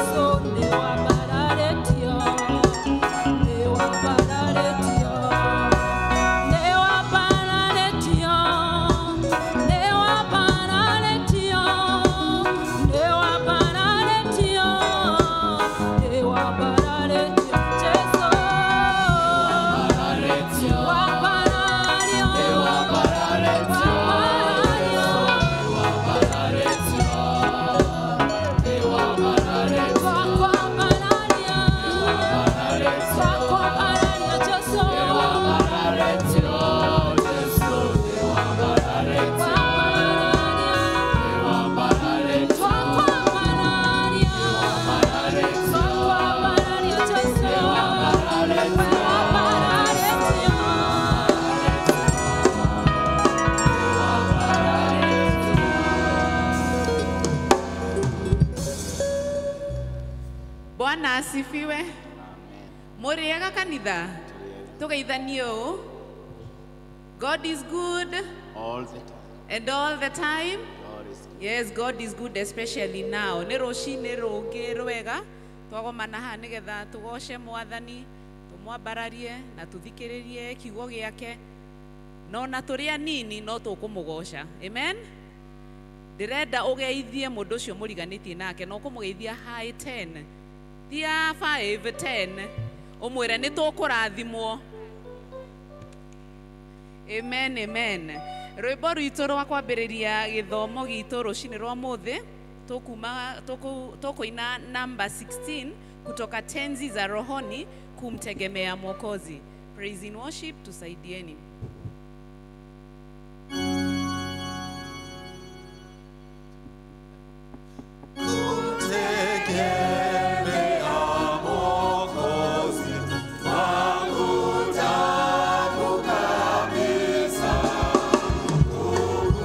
Jesu nĩwambararetio, nĩwambararetio, nĩwambararetio, nĩwambararetio, nĩwambararetio, nĩwambararetio, Jesu wambarario, wambarario. Bwana asifiwe. Muriega kanitha tugeithanie ũũ. God is good All the time. and all the time. God is good. Yes, God is good especially now. Nĩ rũcinĩ rũngĩ rwega twagomana haha nĩgetha tũgoce mwathani, tũmwambararie na tũthikĩrĩrie kiugo gĩake, no na tũrĩ anini no tũkũmũgoca. Amen. Ndĩrenda ũgeithie mũndũ ũcio mũriganĩtie nake na ũkũmũgeithia hi 10 tia 5 10 ũmwĩre nĩ tũkũrathimwo. Amen, amen. Rwĩmbo rwitũ rwa kwambĩrĩria gĩthomo gitũ rũcinĩ rwa mũthĩ tũkũina namba 16 kutoka Tenzi za Rohoni, kumtegemea Mwokozi. Praise in worship, tusaidieni. Kumtegemea Mwokozi wangu tamu kabisa,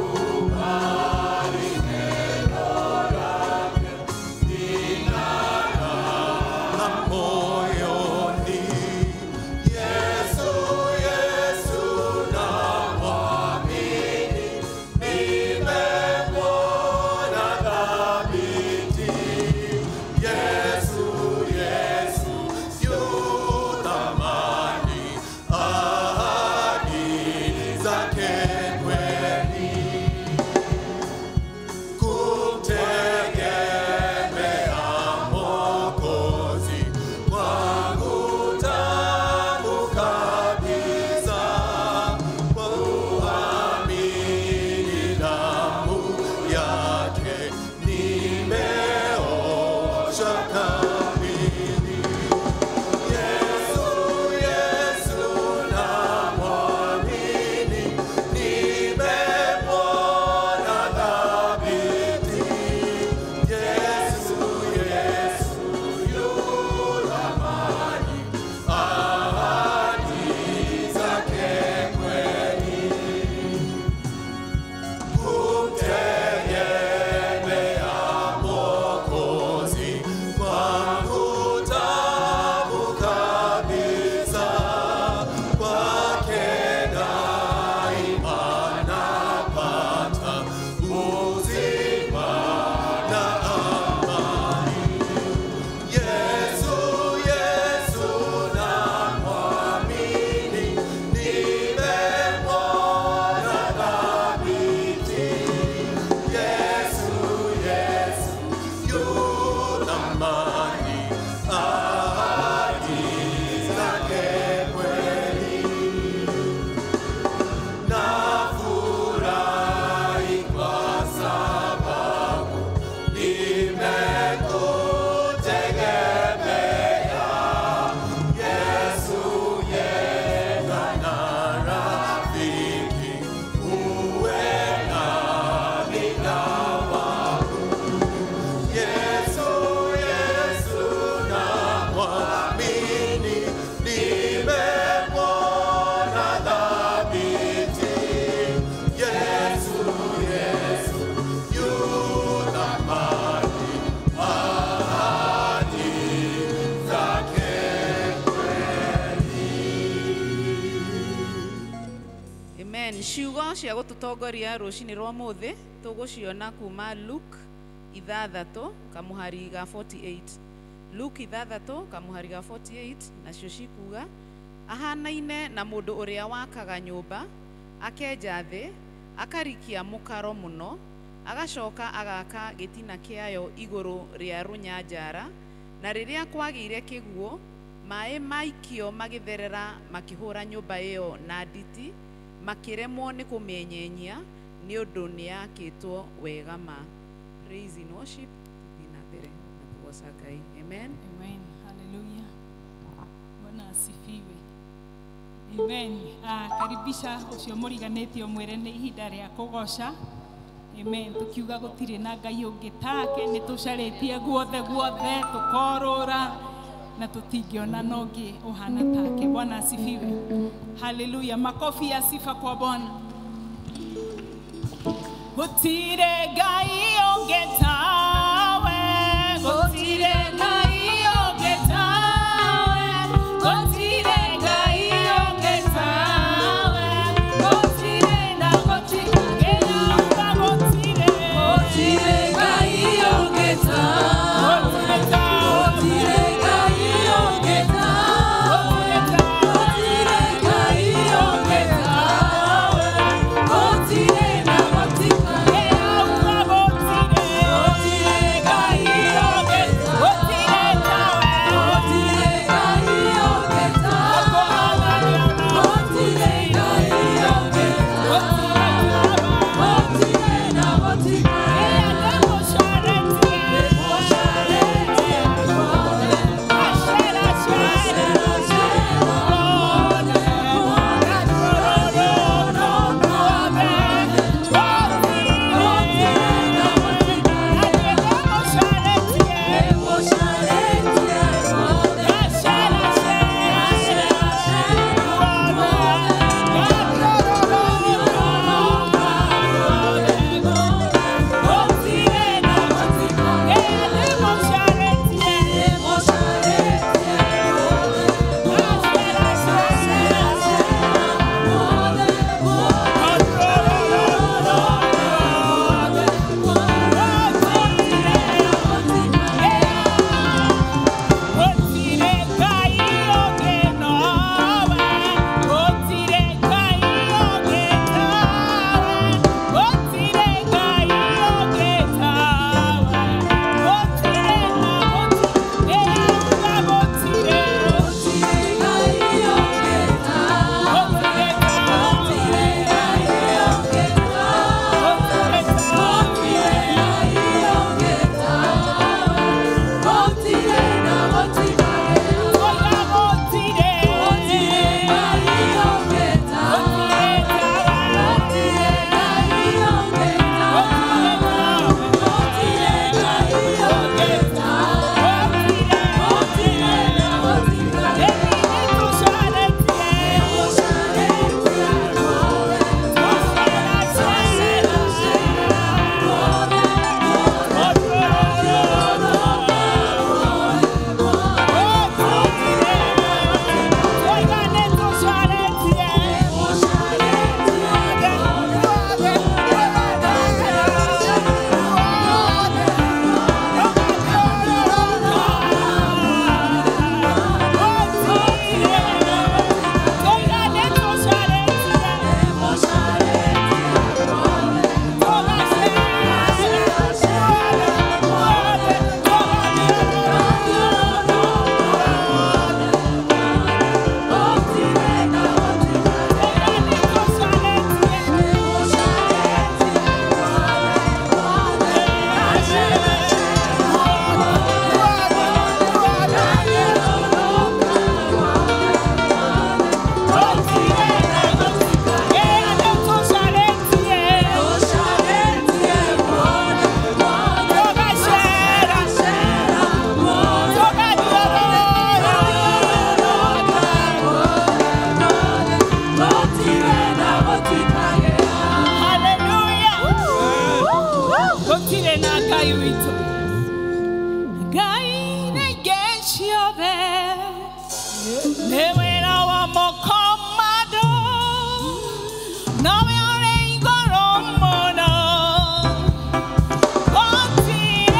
kukubali neno lake linang'aa moyoni. Yesu, Yesu namwamini, nimemwona thabiti. Yesu, Yesu, yu thamani, ahadi zake kweli. Kumtegemea Mwokozi kwangu tamu kabisa, kuamini damu yake nimeoshwa kamili. Yesu, Yesu namwamini, nimemwona thabiti. Yesu, Yesu yu thamani, ahadi zake kweli. Kumtegemea Mwokozi kwangu tamu kabisa, kwake daima napata uzima na amani. Yesu, Yesu namwamini, nimemwona thabiti. Yesu, Yesu yu thamani, ahadi zake kweli. Nafurahi kwa sababu nimekutegemea. Yesu, Yesu na rafiki, uwe nami dawamu. Yesu, Yesu namwamini, nimemwona thabiti. Yesu, Yesu yu thamani, ahadi zake kweli. Amen. Ciugo cia gũtũtongoria rũcinĩ rwa mũthĩ tũgũciona kuma Luke ithathatũ kamuhari ga 48. Luke ithathatũ kamuhari ga 48 nacio cikuga ahanaine na mũndũ ũrĩa wakaga nyũmba akenja thĩ akarikia mũkaro mũno agacoka agaka gĩtina kĩayo igũrũ rĩa rũnyanjara na rĩrĩa kwagĩire kĩguũ maĩ maikio magĩtherera makĩhũra nyũmba ĩyo na nditi makĩremwo nĩ kũmĩenyenyia nĩ ũndũ nĩyakĩtwo wega ma. Praise in worship tuthiĩ na mbere na kũgoca Ngai. Amen. Amen. Hallelujah. Bwana asifiwe. Amen. Karibisha ucio mũriganĩtie ũmwĩre nĩ ihinda rĩa kũgoca. Amen. Tukiuga gũtirĩ na Ngai ũngĩ take, nĩ tũcarĩtie guothe guothe tũkorũra na tũtingĩona na ũngĩ ũhana take. Bwana asifiwe. Hallelujah. Makofi ya sifa kwa Bwana. Gũtirĩ Ngai ũngĩ tawe, gũtirĩ Ngai ũngĩ tawe, gũtirĩ Ngai ũngĩ tawe, gũtirĩ na gũtirĩ na gũtirĩ, Gũtirĩ Ngai ũngĩ tawe, gũtirĩ Ngai ũngĩ tawe, gũtirĩ Ngai ũngĩ tawe, gũtirĩ na gũtirĩ, gũtirĩ Ngai ũngĩ tawe, gũtirĩ Ngai ũngĩ tawe, gũtirĩ Ngai ũngĩ tawe, gũtirĩ na gũtirĩ. Nawe ore igoro mono. Gotire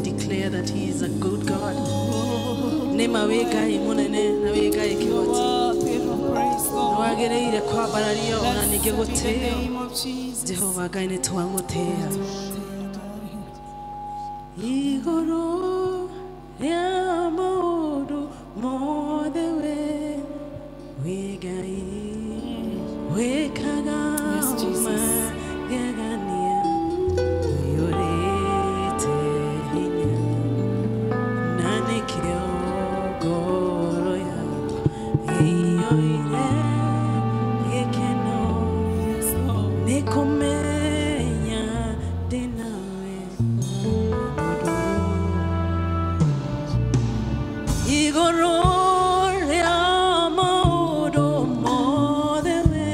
and declare that He is a good God. Nĩ ma wĩ Ngai mũnene na wĩ Ngai kĩhoti. Worthy of praise, Lord. Nĩwagĩrĩire kwambarario ona Blessed ningĩ be the gũtĩo. name of Jesus. Jehova Ngai nĩ twagũtĩĩa. Igũrũ rĩa maũndũ mothe we wĩ Ngai wĩkaga Yes, Jesus. magegania ũiyũrĩte hinya na nĩkĩo ngoro yakwa ĩiyũire gĩkeno. Yes, Lord. Nĩ kũmenya ndĩ nawe igũrũ rĩa maũndũ mothe we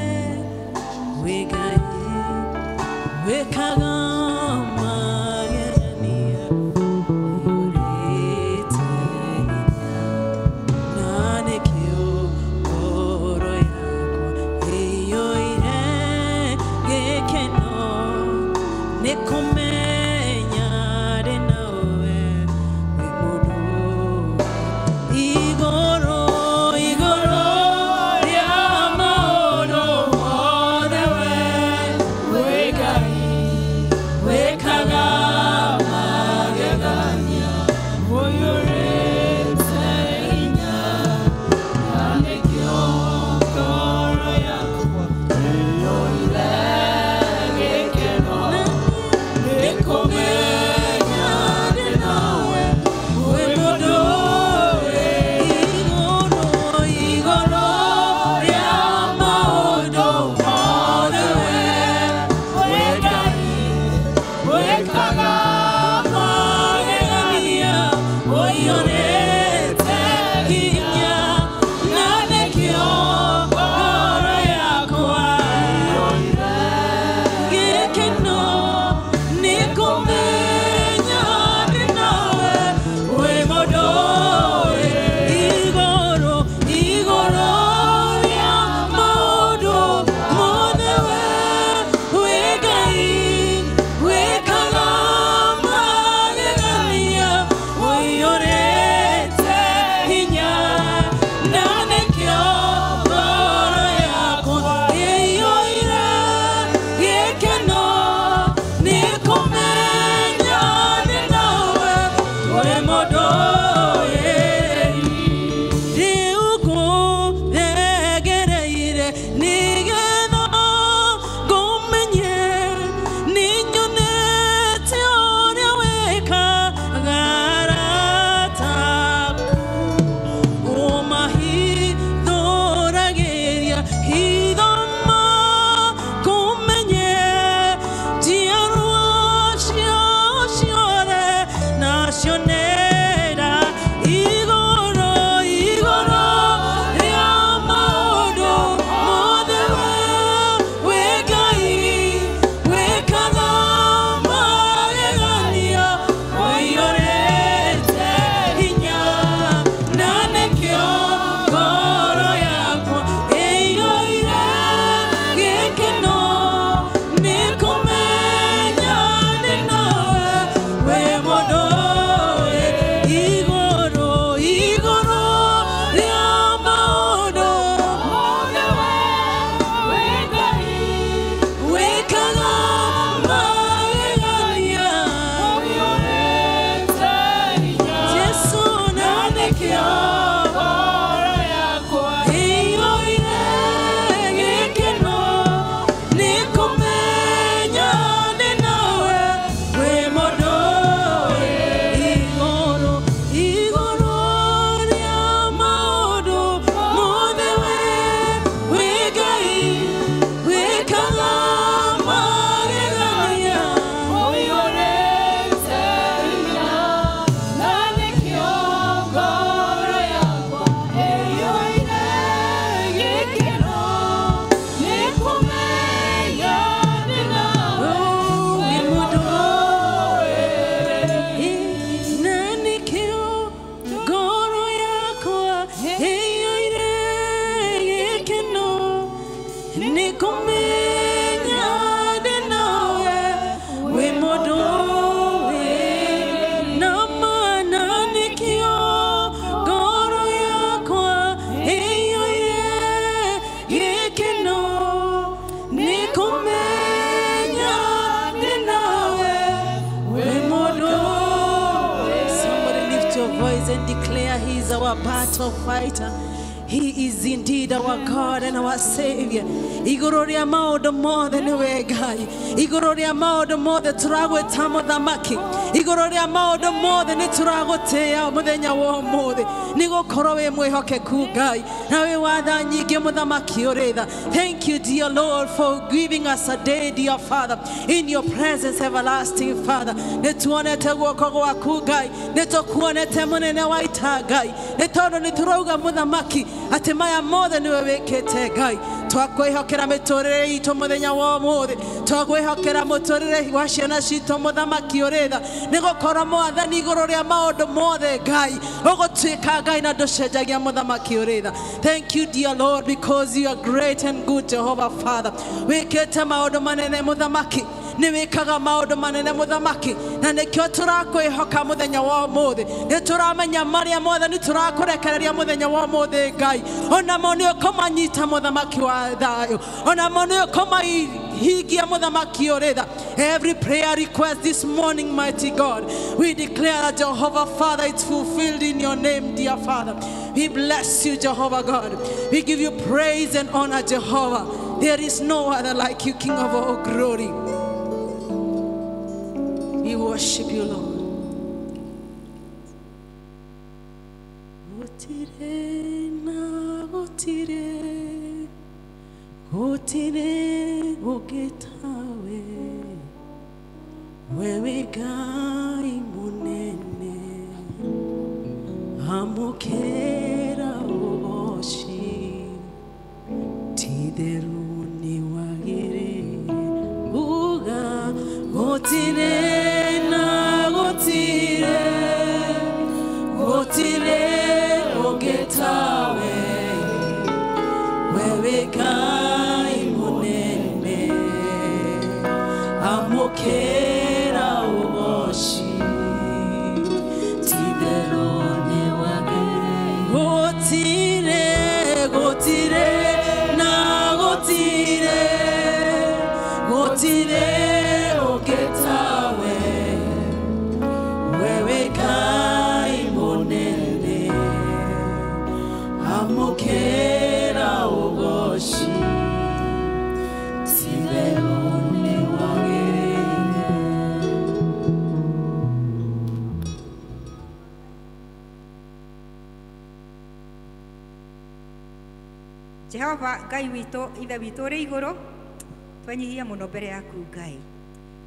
voice and declare he is our battle fighter. He is indeed our God and our Savior. Igũrũ rĩa maũndũ mothe nĩwe Ngai. Igũrũ rĩa maũndũ mothe tũragwĩta mũthamaki. Igũrũ rĩa maũndũ mothe nĩ tũragũtĩĩa mũthenya wa ũmũthĩ. Nĩgũkorwo wĩ mwĩhokeku Ngai, na wĩ wa tha nyingĩ mũthamaki ũrĩ tha. Thank you, dear Lord, for giving us a day, dear Father, in your presence, everlasting Father. Nĩ tuonete guoko gwaku Ngai, nĩ tũkuonete mũnene wa ita Ngai, nĩ tondũ nĩ tũrauga mũthamaki atĩ maya mothe nĩwe wĩkĩte Ngai. Twakwĩhokera mĩtũrĩre itũ mũthenya wa ũmũthĩ, twakwĩhokera mũtũrĩre wa ciana citũ mũthamaki ũrĩ tha, nĩgũkorwo mwathani igũrũ rĩa maũndũ mothe Ngai ũgũtuĩka Ngai na ndũcenjagia mũthamaki ũrĩ tha. Thank you, dear Lord, because you are great and good, Jehovah Father. Wĩkĩte maũndũ manene mũthamaki, nĩ wĩkaga maũndũ manene mũthamaki, na nĩkĩo tũrakwĩhoka mũthenya wa ũmũthĩ. Nĩ tũramenya marĩa mothe nĩ tũrakũrekereria mũthenya wa ũmũthĩ Ngai, onamo nĩ ũkũmanyita mũthamaki wa thayũ, onamo nĩ ũkũmahingia mũthamaki ũrĩ tha. Every prayer request this morning, mighty God, we declare that Jehovah Father, it's fulfilled in your name, dear Father. We bless you, Jehovah God. We give you praise and honor, Jehovah. There is no other like you, King of all glory. We worship you, Lord. Gũtirĩ na gũtirĩ, gũtirĩ ũngĩ tawe, we wĩ Ngai mũnene, amũkĩra ũgoci, ti-itherũ nĩwagĩrĩire. Uga gũtirĩ na gũtirĩ, gũtirĩ ũngĩ tawe, we wĩ Ngai mũnene, amũkĩra ũgoci, ti-itherũ nĩwagĩrĩire. Gũtirĩ, gũtirĩ na gũtirĩ, gũtirĩ ũngĩ tawe, we wĩ Ngai mũnene, amũkĩra ũgoci, ti-itherũ nĩwagĩrĩire. Jehova Ngai witũ, ithe witũ ũrĩ igũrũ, twenyihia mũno mbere yaku Ngai,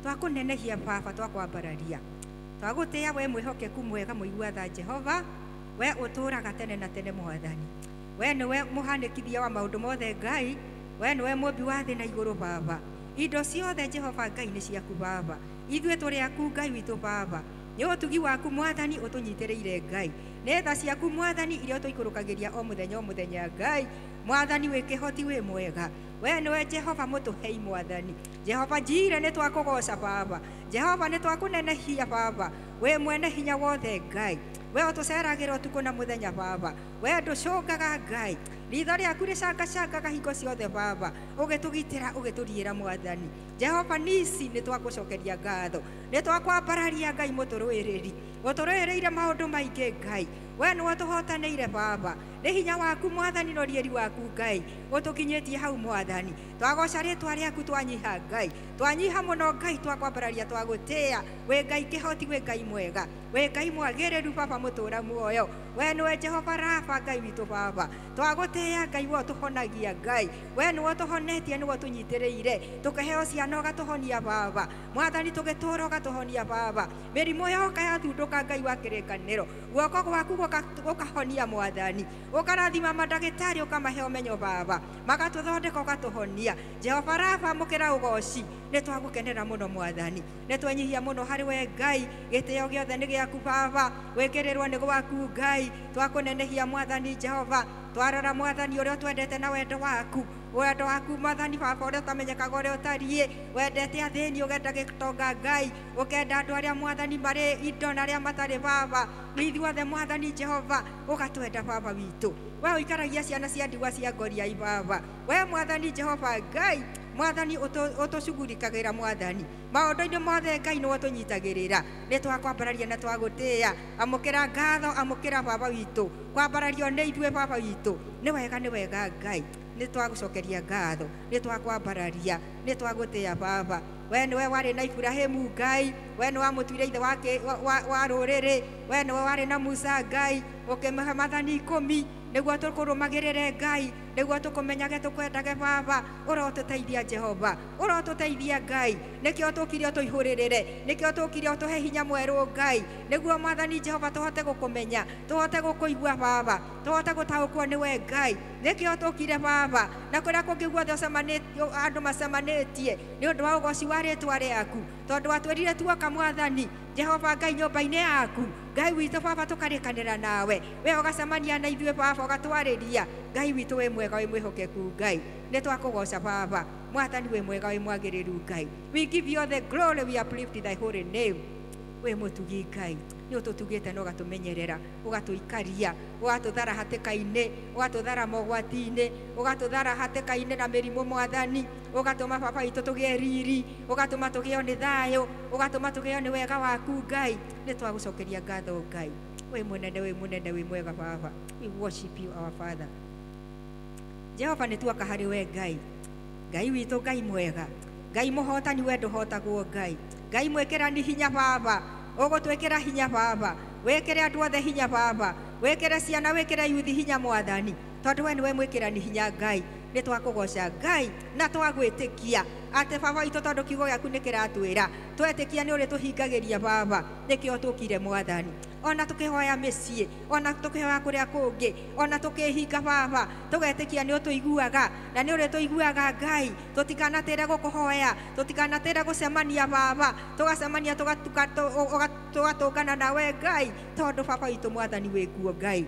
twakũnenehia Baba, twakwambararia, twagũtĩĩa we mwĩhokeku mwega mũigua tha Jehova, we ũtũũraga tene na tene Mwathani, we nĩwe mũhanĩkithia wa maũndũ mothe Ngai, we nĩwe mũmbi wa thĩ na igũrũ Baba. Indo ciothe Jehova Ngai nĩ ciaku Baba, ithuĩ tũrĩ aku Ngai witũ Baba. Nĩ ũtugi waku Mwathani ũtũnyitĩrĩire Ngai, nĩ tha ciaku Mwathani iria ũtũikũrũkagĩria o mũthenya o mũthenya Ngai. Mwathani wĩ kĩhoti wĩ mwega, we nĩwe Jehova mũtũhei Mwathani. Jehova Jire nĩ twakũgoca Baba, Jehova nĩ twakũnenehia Baba, wĩ mwene hinya wothe Ngai, we ũtũceragĩra ũtukũ na mũthenya Baba, we ndũcũngaga Ngai, ritho rĩaku rĩcangacangaga hingo ciothe Baba, ũgĩtũgitĩra ũgĩtũriĩra Mwathani. Jehova Nisi nĩ twakũcokeria ngatho, nĩ twakwambararia Ngai mũtũrũĩrĩri, ũtũrũĩrĩire maũndũ maingĩ Ngai, we nĩwe ũtũhotanĩire Baba, nĩ hinya waku Mwathani na ũriĩri waku Ngai ũtũkinyĩtie hau Mwathani. Twagoca rĩtwa rĩaku twanyiha Ngai, twanyiha mũno Ngai, twakwambararia twagũtĩĩa, wĩ Ngai kĩhoti, wĩ Ngai mwega, wĩ Ngai mwagĩrĩru Baba mũtũũra muoyo, we nĩwe Jehova Rafa Ngai witũ Baba, twagũtĩĩa Ngai, we ũtũhonagia Ngai, we nĩwe ũtũhonetie, nĩwe ũtũnyitĩrĩire, tũkĩheo ciana ũgatũhonia Baba, Mwathani tũgĩtũũra ũgatũhonia Baba, mĩrimũ yoka yathundũka Ngai wa kĩrĩkanĩro, guoko gwaku gũkahonia Mwathani, ũkarathima mandagĩtarĩ ũkamahe ũmenyo Baba, magatũthondeka ũgatũhonia. Jehova Rafa mũkĩra ũgoci, nĩ twagũkenera mũno Mwathani, nĩ twenyihia mũno harĩ we Ngai, gĩtĩo gĩothe nĩ gĩaku Baba, wĩkĩrĩrwo nĩ gwaku Ngai, twakũnenehia Mwathani Jehova, twarora Mwathani ũrĩa ũtwendete na wendo waku, wendo waku Mwathani Baba ũrĩa ũtamenyekaga ũrĩa ũtariĩ, wendete athĩni ũgenda gĩtonga Ngai, ũkenda andũ arĩa Mwathani marĩ indo na arĩa matarĩ Baba, ithuothe Mwathani Jehova ũgatwenda Baba witũ, we ũikaragia ciana cia ndigwa cia ngoriai Baba, we Mwathani Jehova Ngai Mwathani ũtũcugurikagĩra Mwathani maũndũ-inĩ mothe Ngai nĩwe ũtũnyitagĩrĩra nĩ twakwambararia na twagũtĩĩa amũkĩra ngatho amũkĩra baba witũ kwambarario nĩ ithuĩ baba witũ nĩ wega Ngai nĩ twagũcokeria ngatho nĩ twakwambararia nĩ twagũtĩĩa baba we nĩwe warĩ na Iburahĩmu Ngai we nĩwe wamũtuire ithe wa rũrĩrĩ we nĩwe warĩ na Musa Ngai ũkĩmũhe maathani 10 nĩguo tũkũrũmagĩrĩre Ngai nĩguo tũkũmenyage tũkwendage baba ũrotũteithia Jehova ũrotũteithia Ngai nĩkĩo tũkire ũtũihũrĩrĩre nĩkĩo tũkire ũtũhe hinya mwerũ Ngai nĩguo Mwathani Jehova tũhote gũkũmenya tũhote gũkũigua baba tũhote gũtaũkwo nĩwe Ngai nĩkĩo tũkire baba na kũrĩa kũngĩ guothe andũ macemanĩtie nĩ ũndũ wa ũgoci wa rĩtwa rĩaku tondũ watwĩrire tuoka Mwathani Jehova Ngai nyũmba-inĩ yaku Ngai witũ baba tũkarĩkanĩra nawe we ũgacemania na ithuĩ baba ũgatwarĩria Ngai witũ wĩ mwega wĩ mwĩhokeku Ngai nĩ twakũgoca baba Mwathani wĩ mwega wĩ mwagĩrĩru Ngai we give you all the glory we uplift thy holy name wĩ mũtugi Ngai nĩ ũtũtugĩte na ũgatũmenyerera ũgatũikaria ũgatũthara hatĩka-inĩ ũgatũthara mogwati-inĩ ũgatũthara hatĩka-inĩ na mĩrimũ Mwathani ũgatũma baba witũ tũgĩe riri ũgatũma tũgĩo nĩ thayũ ũgatũma tũgĩo nĩ wega waku Ngai nĩ twagũcokeria ngatho Ngai wĩ mũnene wĩ mwega baba we worship you our Father Jehova nĩ tuoka harĩ we Ngai Ngai witũ Ngai mwega Ngai mũhotani we ndũhotagwo Ngai Ngai mwĩkĩrani hinya baba ũgũtwĩkĩra hinya baba wĩkĩre andũ othe hinya baba wĩkĩre ciana wĩkĩre yuthi hinya Mwathani tondũ we nĩwe mwĩkĩrani hinya Ngai nĩ twakũgoca Ngai na twagwĩtĩkia atĩ baba witũ tondũ kiugo gĩaku nĩ kĩratwĩra twetĩkia nĩ ũrĩ tũhingagĩria baba nĩkĩo tũkire Mwathani ona tũkĩhoya mĩciĩ ona tũkĩhoya kũrĩa kũngĩ ona tũkĩhinga baba tũgetĩkia nĩ ũtũiguaga na nĩ ũrĩ tũiguaga Ngai tũtikanatĩre gũkũhoya tũtikanatĩre gũcemania baba tũgacemania tũgatũngana nawe Ngai tondũ baba witũ Mwathani wĩkuo Ngai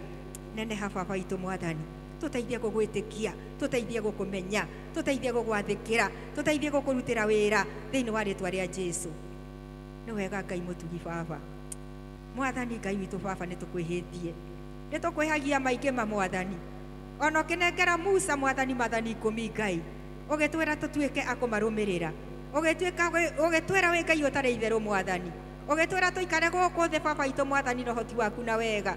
neneha baba witũ Mwathani tũteithie gũgwĩtĩkia tũteithie gũkũmenya tũteithie gũgwathĩkĩra tũteithie gũkũrutĩra wĩra thĩinĩ wa rĩtwa rĩa Jesũ nĩ wega Ngai mũtugi baba Mwathani Ngai witũ baba nĩ tũkwĩhĩtie nĩ tũkwĩhagia maingĩ ma Mwathani ona ũkĩnengera Musa Mwathani maathani 10 Ngai ũgĩtwĩra tũtuĩke a kũmarũmĩrĩra ũgĩtwĩra wĩ Ngai ũtarĩ itherũ Mwathani ũgĩtwĩra tũikare gũkũ thĩ baba witũ Mwathani na ũhoti waku na wega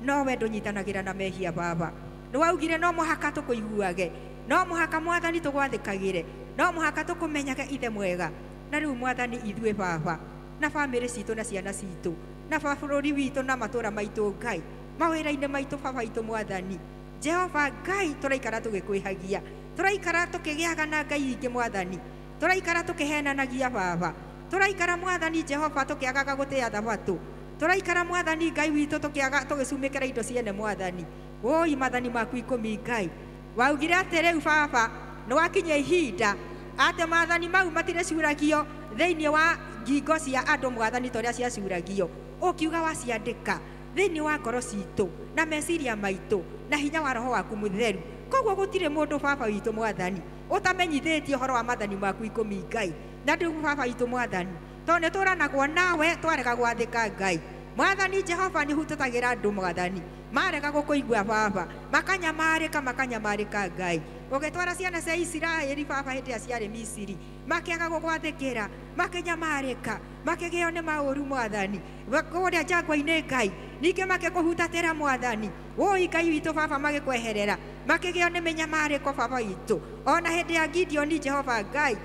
no we ndũnyitanagĩra na mehia baba nĩ waugire no mũhaka tũkũiguage no mũhaka Mwathani tũgwathĩkagĩre no mũhaka tũkũmenyage ithe mwega na rĩu Mwathani ithuĩ baba na bamĩrĩ citũ na ciana citũ na bũrũri witũ na matũũra maitũ Ngai mawĩra-inĩ maitũ baba witũ Mwathani Jehova Ngai tũraikara tũgĩkwĩhagia tũraikara tũkĩgĩaga na Ngai ingĩ Mwathani tũraikara tũkĩhenanagia baba tũraikara Mwathani Jehova tũkĩagaga gũtĩĩa thabatũ tũraikara Mwathani Ngai witũ tũkĩaga tũgĩcumĩkĩra indo ciene Mwathani woi maathani maku 10 Ngai waugire atĩ rĩu baba nĩ wakinya ihinda atĩ maathani mau matirĩcuragio thĩinĩ wa ngingo cia andũ Mwathani ta ũrĩa ciacuragio ũkiuga waciandĩka thĩinĩ wa ngoro citũ na meciria maitũ na hinya wa roho waku mũtheru koguo gũtirĩ mũndũ baba witũ Mwathani ũtamenyithĩtie ũhoro wa maathani maku 10 Ngai na rĩu baba witũ Mwathani tondũ nĩ tũranagwo nawe twarega gwathĩka Ngai Mwathani Jehova nĩ hutatagĩra andũ Mwathani marega gũkũigua baba makanyamarĩka makanyamarĩka Ngai ũgĩtwara ciana cia Isiraeli baba hĩndĩ ĩrĩa ciarĩ Misiri makĩaga gũgwathĩkĩra makĩnyamarĩka makĩgĩo nĩ maũru Mwathani kũrĩa njangwa-inĩ Ngai ningĩ makĩkũhutatĩra Mwathani woi Ngai witũ baba magĩkweherera makĩgĩo nĩ mĩnyamarĩko baba witũ ona hĩndĩ ya Gideoni Jehova Ngai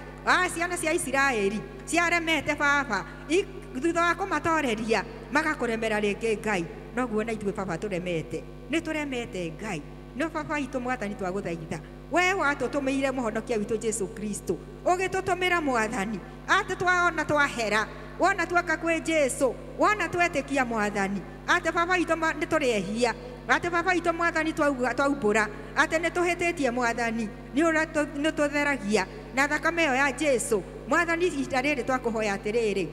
ciana cia Isiraeli ciaremete baba thutha wa kũmatoreria magakũremera rĩngĩ Ngai noguo na ithuĩ baba tũremete nĩ tũremete Ngai no baba witũ Mwathani twagũthaitha we watũtũmĩire mũhonokia witũ Jesu Kristo ũgĩtũtũmĩra Mwathani atĩ twaona twahera wona tuoka kwĩ Jesu wona twetĩkia Mwathani atĩ baba witũ nĩ tũrĩ ehia atĩ baba witũ Mwathani twaumbũra atĩ nĩ tũhĩtĩtie Mwathani nĩ tũtheragia na thakame ĩyo ya Jesu Mwathani ihinda rĩrĩ twakũhoya atĩrĩrĩ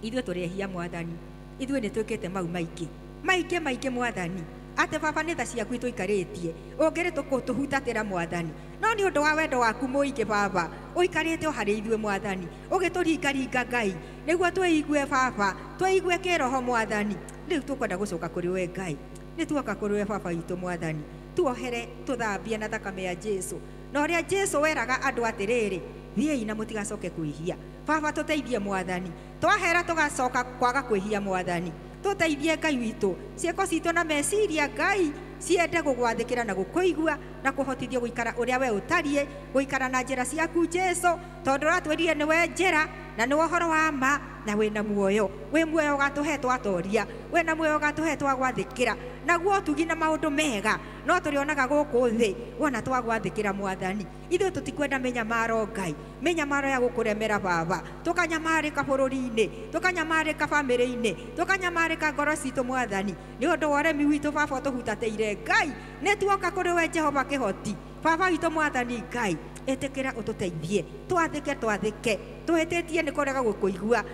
ithuĩ tũrĩ ehia Mwathani ithuĩ nĩ twĩkĩte mau maingĩ maingĩ maingĩ Mwathani atĩ baba nĩ tha ciaku itũikarĩtie ũngĩrĩ tũhutatĩra Mwathani no nĩ ũndũ wa wendo waku mũingĩ baba ũikarĩte o harĩ ithuĩ Mwathani ũgĩtũringaringa Ngai nĩguo twĩigue baba twĩigue kĩroho Mwathani rĩu tũkwenda gũcoka kũrĩ we Ngai nĩ tuoka kũrĩ we baba witũ Mwathani tuohere tũthambie na thakame ya Jesu Na ũrĩa Jesu weraga andũ atĩrĩrĩ, thiĩi na mũtigacoke kwĩhia. Baba tũteithie mwathani, twahera tũgacoka kwaga kwĩhia mwathani. Tũteithie Ngai witũ, ciĩko citũ na meciria Ngai ciende gũgwathĩkĩra na gũkũigua na kũhotithio gũikara ũrĩa we ũtariĩ, gũikara na njĩra ciaku Jesu, tondũ ũratwĩrire nĩwe njĩra na nĩwe ũhoro wa ma na wĩna muoyo. Wĩ muoyo ũgatũhe twatoria, wĩna muoyo ũgatũhe twagwathĩkĩra, naguo ũtugi na maũndũ mega no tũrĩonaga gũkũ thĩ wona twagwathĩkĩra mwathani. Ithuĩ tũtikwenda mĩnyamaro Ngai, mĩnyamaro ya gũkũremera Baba, tũkanyamarĩka bũrũri-inĩ, tũkanyamarĩka bamĩrĩ-inĩ, tũkanyamarĩka ngoro citũ mwathani, nĩ ũndũ wa ũremi witũ Baba ũtũhutatĩire Ngai. Nĩ tuoka kũrĩ we Jehova kĩhoti Baba witũ mwathani Ngai, ĩtĩkĩra ũtũteithie, twathĩke twathĩke, tũhĩtĩtie nĩ kũrega gũkũigua,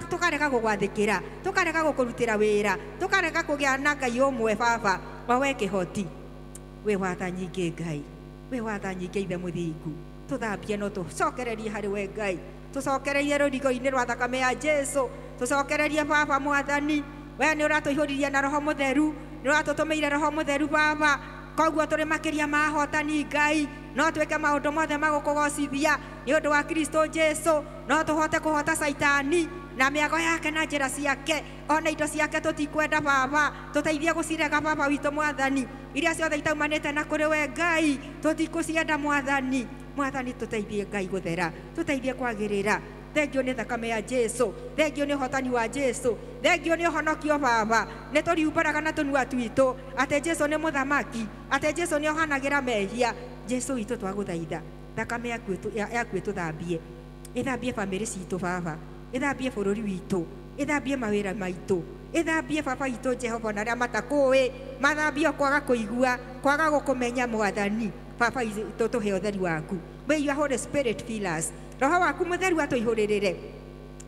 tũkarega gũgwathĩkĩra, tũkarega gũkũrutĩra wĩra, tũkarega kũgĩa na Ngai ũmwe Baba o we kĩhoti. Wĩ watha nyingĩ Ngai, wĩ watha nyingĩ Ithe mũthingu, tũthambie no tũcokererie harĩ we Ngai, tũcokererie rũrigo-inĩ rwa thakame ya Jesu, tũcokererie Baba mwathani. We nĩ ũratũihũririe na Roho Mũtheru, nĩ ũratũtũmĩire Roho Mũtheru Baba, koguo tũrĩ makĩria ma ahotani Ngai, no twĩke maũndũ mothe ma gũkũgocithia nĩ ũndũ wa Kristo Jesu, no tũhote kũhota Caitani na mĩago yake na njĩra ciake ona indo ciake tũtikwenda Baba, tũteithie gũcirega Baba witũ mwathani, iria ciothe itaumanĩte na kũrĩ we Ngai tũtikũcienda mwathani. Mwathani tũteithie Ngai gũthera, tũteithie kwagĩrĩra. Thengio nĩ thakame ya Jesu, thengio nĩ ũhotani wa Jesu, thengio nĩ ũhonokio Baba. Nĩ tũriumbũraga na tũnua twitũ atĩ Jesu nĩ mũthamaki, atĩ Jesu nĩ ohanagĩra mehia. Jesu witũ twagũthaitha, thakame yaku ĩtũthambie, ĩthambie bamĩrĩ citũ Baba, ĩthambie bũrũri witũ, ĩthambie mawĩra maitũ, ĩthambie Baba witũ Jehova na arĩa matakũĩ, mathambio kwaga kũigua, kwaga gũkũmenya mwathani. Baba witũ tũhe ũtheri waku. May your Holy Spirit fill us. Roho waku mũtheru atũihũrĩrĩre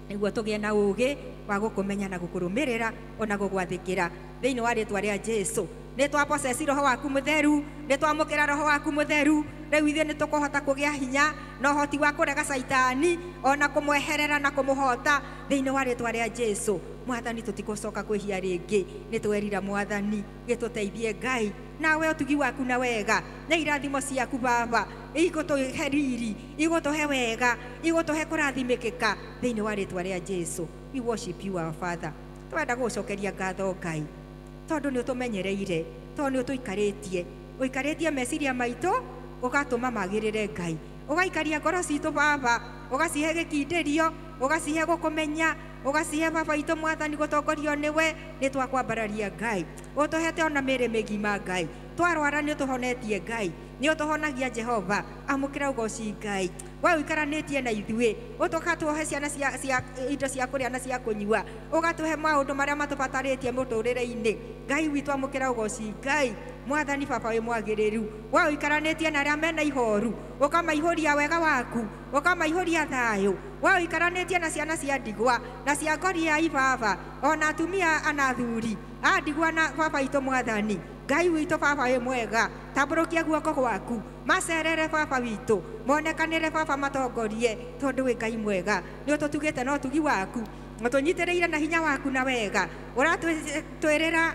nĩguo tũgĩe na ũũgĩ wa gũkũmenya na gũkũrũmĩrĩra ona gũgwathĩkĩra thĩinĩ wa rĩtwa rĩa Jesu. Nĩ twapoceci Roho waku mũtheru, nĩ twamũkĩra Roho waku mũtheru, rĩu ithuĩ nĩ tũkũhota kũgĩa hinya na ũhoti wa kũrega Caitani ona kũmweherera na kũmũhota thĩinĩ wa rĩtwa rĩa Jesu. Mwathani tũtigũcoka kwĩhia rĩngĩ, nĩ twerira mwathani, gĩtũteithie Ngai nawe ũtugi waku na wega na irathimo ciaku Baba igũtũhe riri, igũtũhe wega, igũtũhe kũrathimĩkĩka thĩinĩ wa rĩtwa rĩa Jesu. We worship you our Father. Twenda gũgũcokeria ngatho Ngai, tondũ nĩ ũtũmenyereire, tondũ nĩ ũtũikarĩtie, ũikarĩtie meciria maitũ ũgatũma magĩrĩre Ngai, ũgaikaria ngoro citũ Baba, ũgacihe gĩkindĩrio, ũgacihe gũkũmenya, ũgacihe Baba witũ mwathani gũtongorio nĩwe. Nĩ twakwambararia Ngai, ũtũhete ona mĩĩrĩ mĩgima Ngai, twarwara nĩ ũtũhonetie Ngai, nĩ ũtũhonagia Jehova, amũkĩra ũgoci Ngai. We ũikaranĩtie na ithuĩ, ũtũkatũhe ciana cia indo cia kũrĩa na cia kũnyua, ũgatũhe maũndũ marĩa matũbatarĩtie mũtũrĩre-inĩ Ngai witũ, amũkĩra ũgoci Ngai. Mwathani Baba wĩ mwagĩrĩru, we ũikaranĩtie na arĩa mena ihoru, ũkamaihũria wega waku, ũkamaihũria thayũ. We ũikaranĩtie na ciana cia ndigwa na cia ngoriai Baba, ona atumia ana athuri a ndigwa na Baba witũ mwathani. Ngai witũ Baba wĩ mwega, tambũrũkia guoko gwaku, macerere Baba witũ, monekanĩre Baba, matongorie, tondũ wĩ Ngai mwega. Nĩ ũtũtugĩte na ũtugi waku, ũtũnyitĩrĩire na hinya waku na wega, ũratwĩrĩra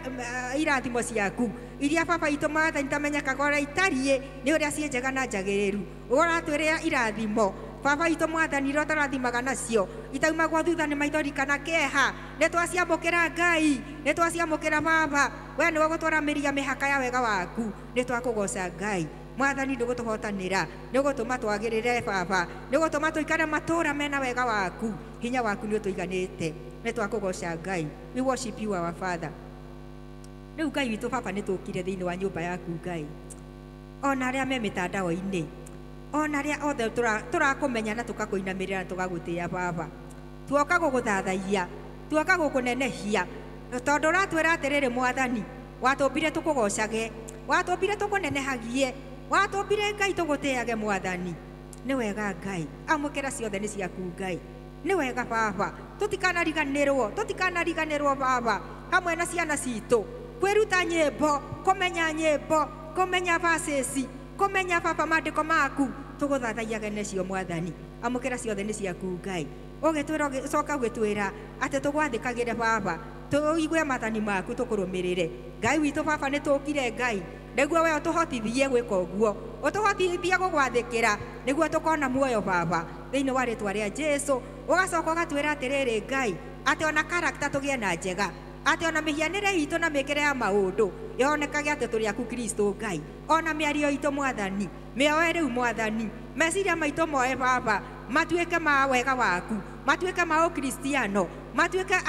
irathimo ciaku iria Baba witũ mwathani tamenyekaga ũrĩa itariĩ, nĩ ũrĩa ciĩ njega na njagĩrĩru. Ũratwĩrĩra irathimo Baba witũ mwathani iria ũtũrathimaga nacio itaumagwo thutha nĩ maithori kana kĩeha. Nĩ twaciamũkĩra Ngai, nĩ twaciamũkĩra Baba, we nĩwe ũgũtwaramĩria mĩhaka ya wega waku. Nĩ twakũgoca Ngai mwathani, ndũgũtũhotanĩra, nĩ ũgũtũma twagĩrĩre Baba, nĩ ũgũtũma tũikare matũũra mena wega waku, hinya waku nĩ ũtũiganĩte. Nĩ twakũgoca Ngai. We worship you our Father. Rĩu Ngai witũ Baba, nĩ tũkire thĩinĩ wa nyũmba yaku Ngai, ona arĩa me mĩtandao-inĩ, ona arĩa othe tũrakũmenya na tũkakũinamĩrĩra na tũgagũtĩĩa Baba, tuoka gũgũthathaia, tuoka gũkũnenehia, tondũ ũratwĩra atĩrĩrĩ mwathani, watũmbire tũkũgocage, watũmbire tũkũnenehagie, watũmbire Ngai tũgũtĩage mwathani. Nĩ wega Ngai, amũkĩra ciothe nĩ ciaku Ngai. Nĩ wega Baba, tũtikanariganĩrwo, tũtikanariganĩrwo Baba, hamwe na ciana citũ, kwĩruta nyĩmbo, kũmenya nyĩmbo, kũmenya verses, kũmenya Baba maandĩko maku, tũgũthathaiage nacio mwathani. Amũkĩra ciothe nĩ ciaku Ngai. Ũgĩtwĩra, ũgĩcoka ũgĩtwĩra atĩ tũgwathĩkagĩre Baba, tũigue maathani maku, tũkũrũmĩrĩre Ngai witũ Baba. Nĩ tũkire Ngai, Nĩguo we ũtũhotithie gwĩka ũguo, ũtũhotithie gũgwathĩkĩra nĩguo tũkona muoyo Baba thĩinĩ wa rĩtwa rĩa Jesu. Ũgacoka ũgatwĩra atĩrĩrĩ Ngai, atĩ ona karakta tũgĩe na njega, atĩ ona mĩhianĩre itũ na mĩkĩre ya maũndũ yonekage atĩ tũrĩ aku Kristo Ngai, ona mĩario itũ Mwathani mĩoe rĩu Mwathani, meciria maitũ moe Baba matuĩke ma wega waku, matuĩke ma ũkristiano, matuĩke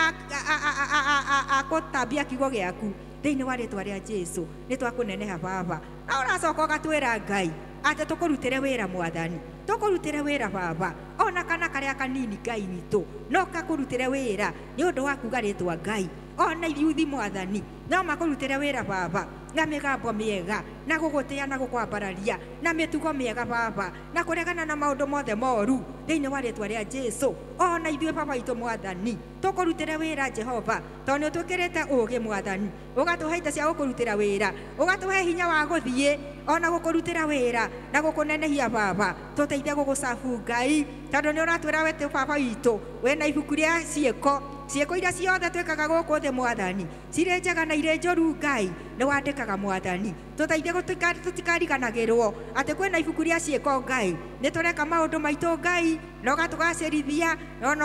a kũtambia kiugo gĩaku thĩinĩ wa rĩtwa rĩa Jesu. Nĩ twakũneneha Baba. Na ũracoka ũgatwĩra Ngai atĩ tũkũrutĩre wĩra Mwathani, tũkũrutĩre wĩra Baba, ona kana karĩa kanini Ngai witũ no kakũrutĩre wĩra nĩ ũndũ wa kuga rĩtwa Ngai. Ona ithuthi Mwathani no makũrutĩre wĩra Baba na mĩgambo mĩega, na gũgũtĩa na gũkwambararia, na mĩtugo mĩega Baba, na kũregana na maũndũ mothe moru thĩinĩ wa rĩtwa rĩa Jesu. Ona ithuĩ Baba witũ Mwathani tũkũrutĩre wĩra Jehova, tondũ nĩ ũtwĩkĩrĩte ũũgĩ Mwathani, ũgatũhe indo cia gũkũrutĩra wĩra, ũgatũhe hinya wa gũthiĩ ona gũkũrutĩra wĩra na gũkũnenehia Baba. Tũteithie gũgũcabu Ngai, tondũ nĩ ũratwĩra we Baba witũ wĩna ibuku rĩa ciĩko, ciĩko iria ciothe twĩkaga gũkũ thĩ Mwathani, cirĩ njega na irĩ njũru Ngai nĩ wandĩkaga Mwathani. Tũteithie tũtikariganagĩrwo atĩ kwĩna ibuku rĩa ciĩko Ngai, nĩ tũreka maũndũ maitũ Ngai na ũgatũgacĩrithia na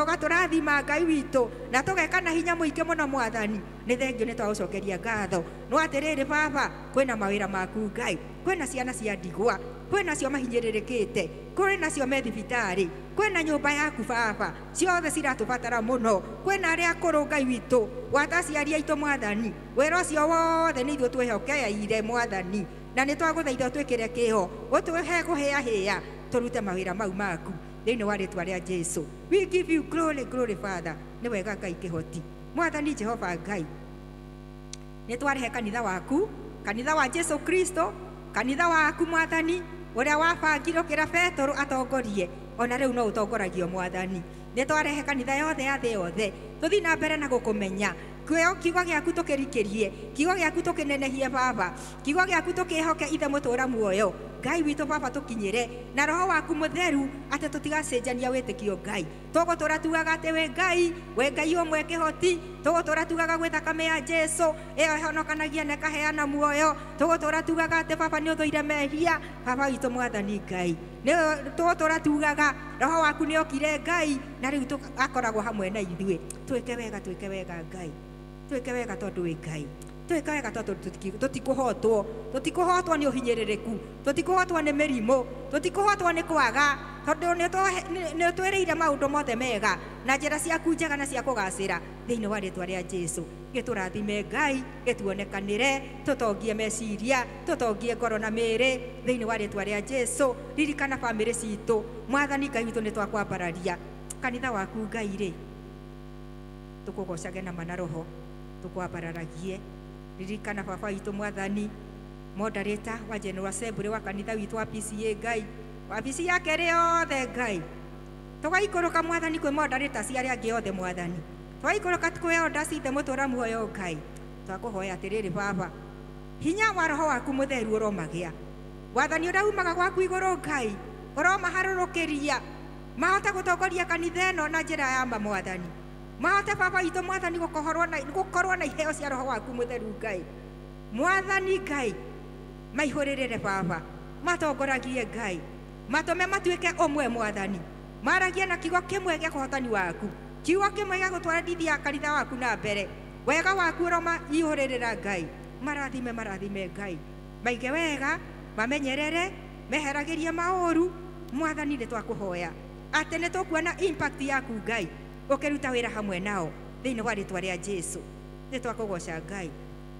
ũgatũrathima Ngai witũ, na tũgeka na hinya mũingĩ mũno Mwathani. Nĩ thengio, nĩ twagũcokeria ngatho. No atĩrĩrĩ Baba, kwĩna mawĩra maku Ngai, kwĩna ciana cia ndigwa, kwĩna cio mahinyĩrĩrĩkĩte, kwĩna cio me thibitarĩ, kwĩna nyũmba yaku Baba, ciothe ciratũbatara mũno, kwĩna arĩa akũrũ Ngai witũ, gwata aciari aitũ Mwathani, wĩra ũcio wothe nĩ ithuĩ twĩhokeire Mwathani, na nĩ twagũthaitha ũtwĩkĩre kĩho, ũtũhe kũhĩahĩa tũrute mawĩra mau maku thĩinĩ wa rĩtwa rĩa Jesu. We give you glory, glory Father. Nĩ wega Ngai kĩhoti Mwathani Jehova Ngai, nĩ twarehe kanitha waku, kanitha wa Jesu Kristo, kanitha waku Mwathani ũrĩa wabangire ũkĩra Petero atongorie, ona rĩu no ũtongoragio Mwathani. Nĩ twarehe kanitha yothe ya thĩ yothe, tũthiĩ na mbere na gũkũmenya, kiugo gĩaku tũkĩrikĩrie, kiugo gĩaku tũkĩnenehie Baba, kiugo gĩaku tũkĩhoke Ithe mũtũũra muoyo Ngai witũ Baba, tũkinyĩre na roho waku mũtheru atĩ tũtigacenjania wĩtĩkio Ngai. Tũgũtũra tugaga atĩ wĩ Ngai, wĩ Ngai ũmwe kĩhoti, tũgũtũra tugaga gwĩ thakame ya Jesu ĩyo ĩhonokanagia na ĩkaheana muoyo, tũgũtũra tugaga atĩ Baba nĩ ũthũire mehia Baba witũ Mwathani Ngai, nĩ tũgũtũra tugaga roho waku nĩ okire Ngai na rĩu akoragwo hamwe na ithuĩ. Twĩke wega, twĩke wega Ngai, twĩke wega tondũ wĩ Ngai, twĩke wega tondũ tũtikũhotwo, tũtikũhotwo nĩ ũhinyĩrĩrĩku, tũtikũhotwo nĩ mĩrimũ, tũtikũhotwo nĩ kwaga, tondũ nĩ ũtwĩrĩire maũndũ mothe mega na njĩra ciaku njega na cia kũgacĩra thĩinĩ wa rĩtwa rĩa Jesu. Gĩtũrathime Ngai, gĩtuonekanĩre, tũtongie meciria, tũtongie ngoro na mĩĩrĩ thĩinĩ wa rĩtwa rĩa Jesu. Ririkana bamĩrĩ citũ Mwathani Ngai witũ, nĩ twakwambararia kanitha waku Ngai rĩ, tũkũgocage na mana roho, tũkwambararagie. Ririkana Baba witũ Mwathani, moderator wa General Assembly wa kanitha witũ wa PCA Ngai, wabici yake ĩrĩ yothe Ngai, tũgaikũrũka Mwathani kwĩ moderator cia arĩa angĩ othe Mwathani, tũgaikũrũka kwĩ elders ithe mũtũũra muoyo Ngai. Twakũhoya atĩrĩrĩ Baba, hinya wa roho waku mũtheru ũromagĩa wathani ũrĩa umaga gwaku igũrũ Ngai, ũromaharũrũkĩria mahote gũtongoria kanitha ĩno na njĩra ya ma Mwathani, mahote Baba witũ Mwathani gũkorwo na iheo cia roho waku mũtheru Ngai. Mwathani Ngai maihũrĩrĩre Baba, matongoragie Ngai, matũme matuĩke ũmwe Mwathani, maragie na kiugo kĩmwe gĩa kũhotani waku, kiugo kĩmwe gĩa gũtwarithia kanitha waku na mbere. Wega waku ũromaihũrĩrĩra Ngai, marathime, marathime Ngai, maige wega, mamenyerere, meheragĩrie maũru Mwathani. Nĩ twakũhoya atĩ nĩ tũkuona impact yaku Ngai ũkĩruta wĩra hamwe nao thĩinĩ wa rĩtwa rĩa Jesu. Nĩ twakũgoca Ngai.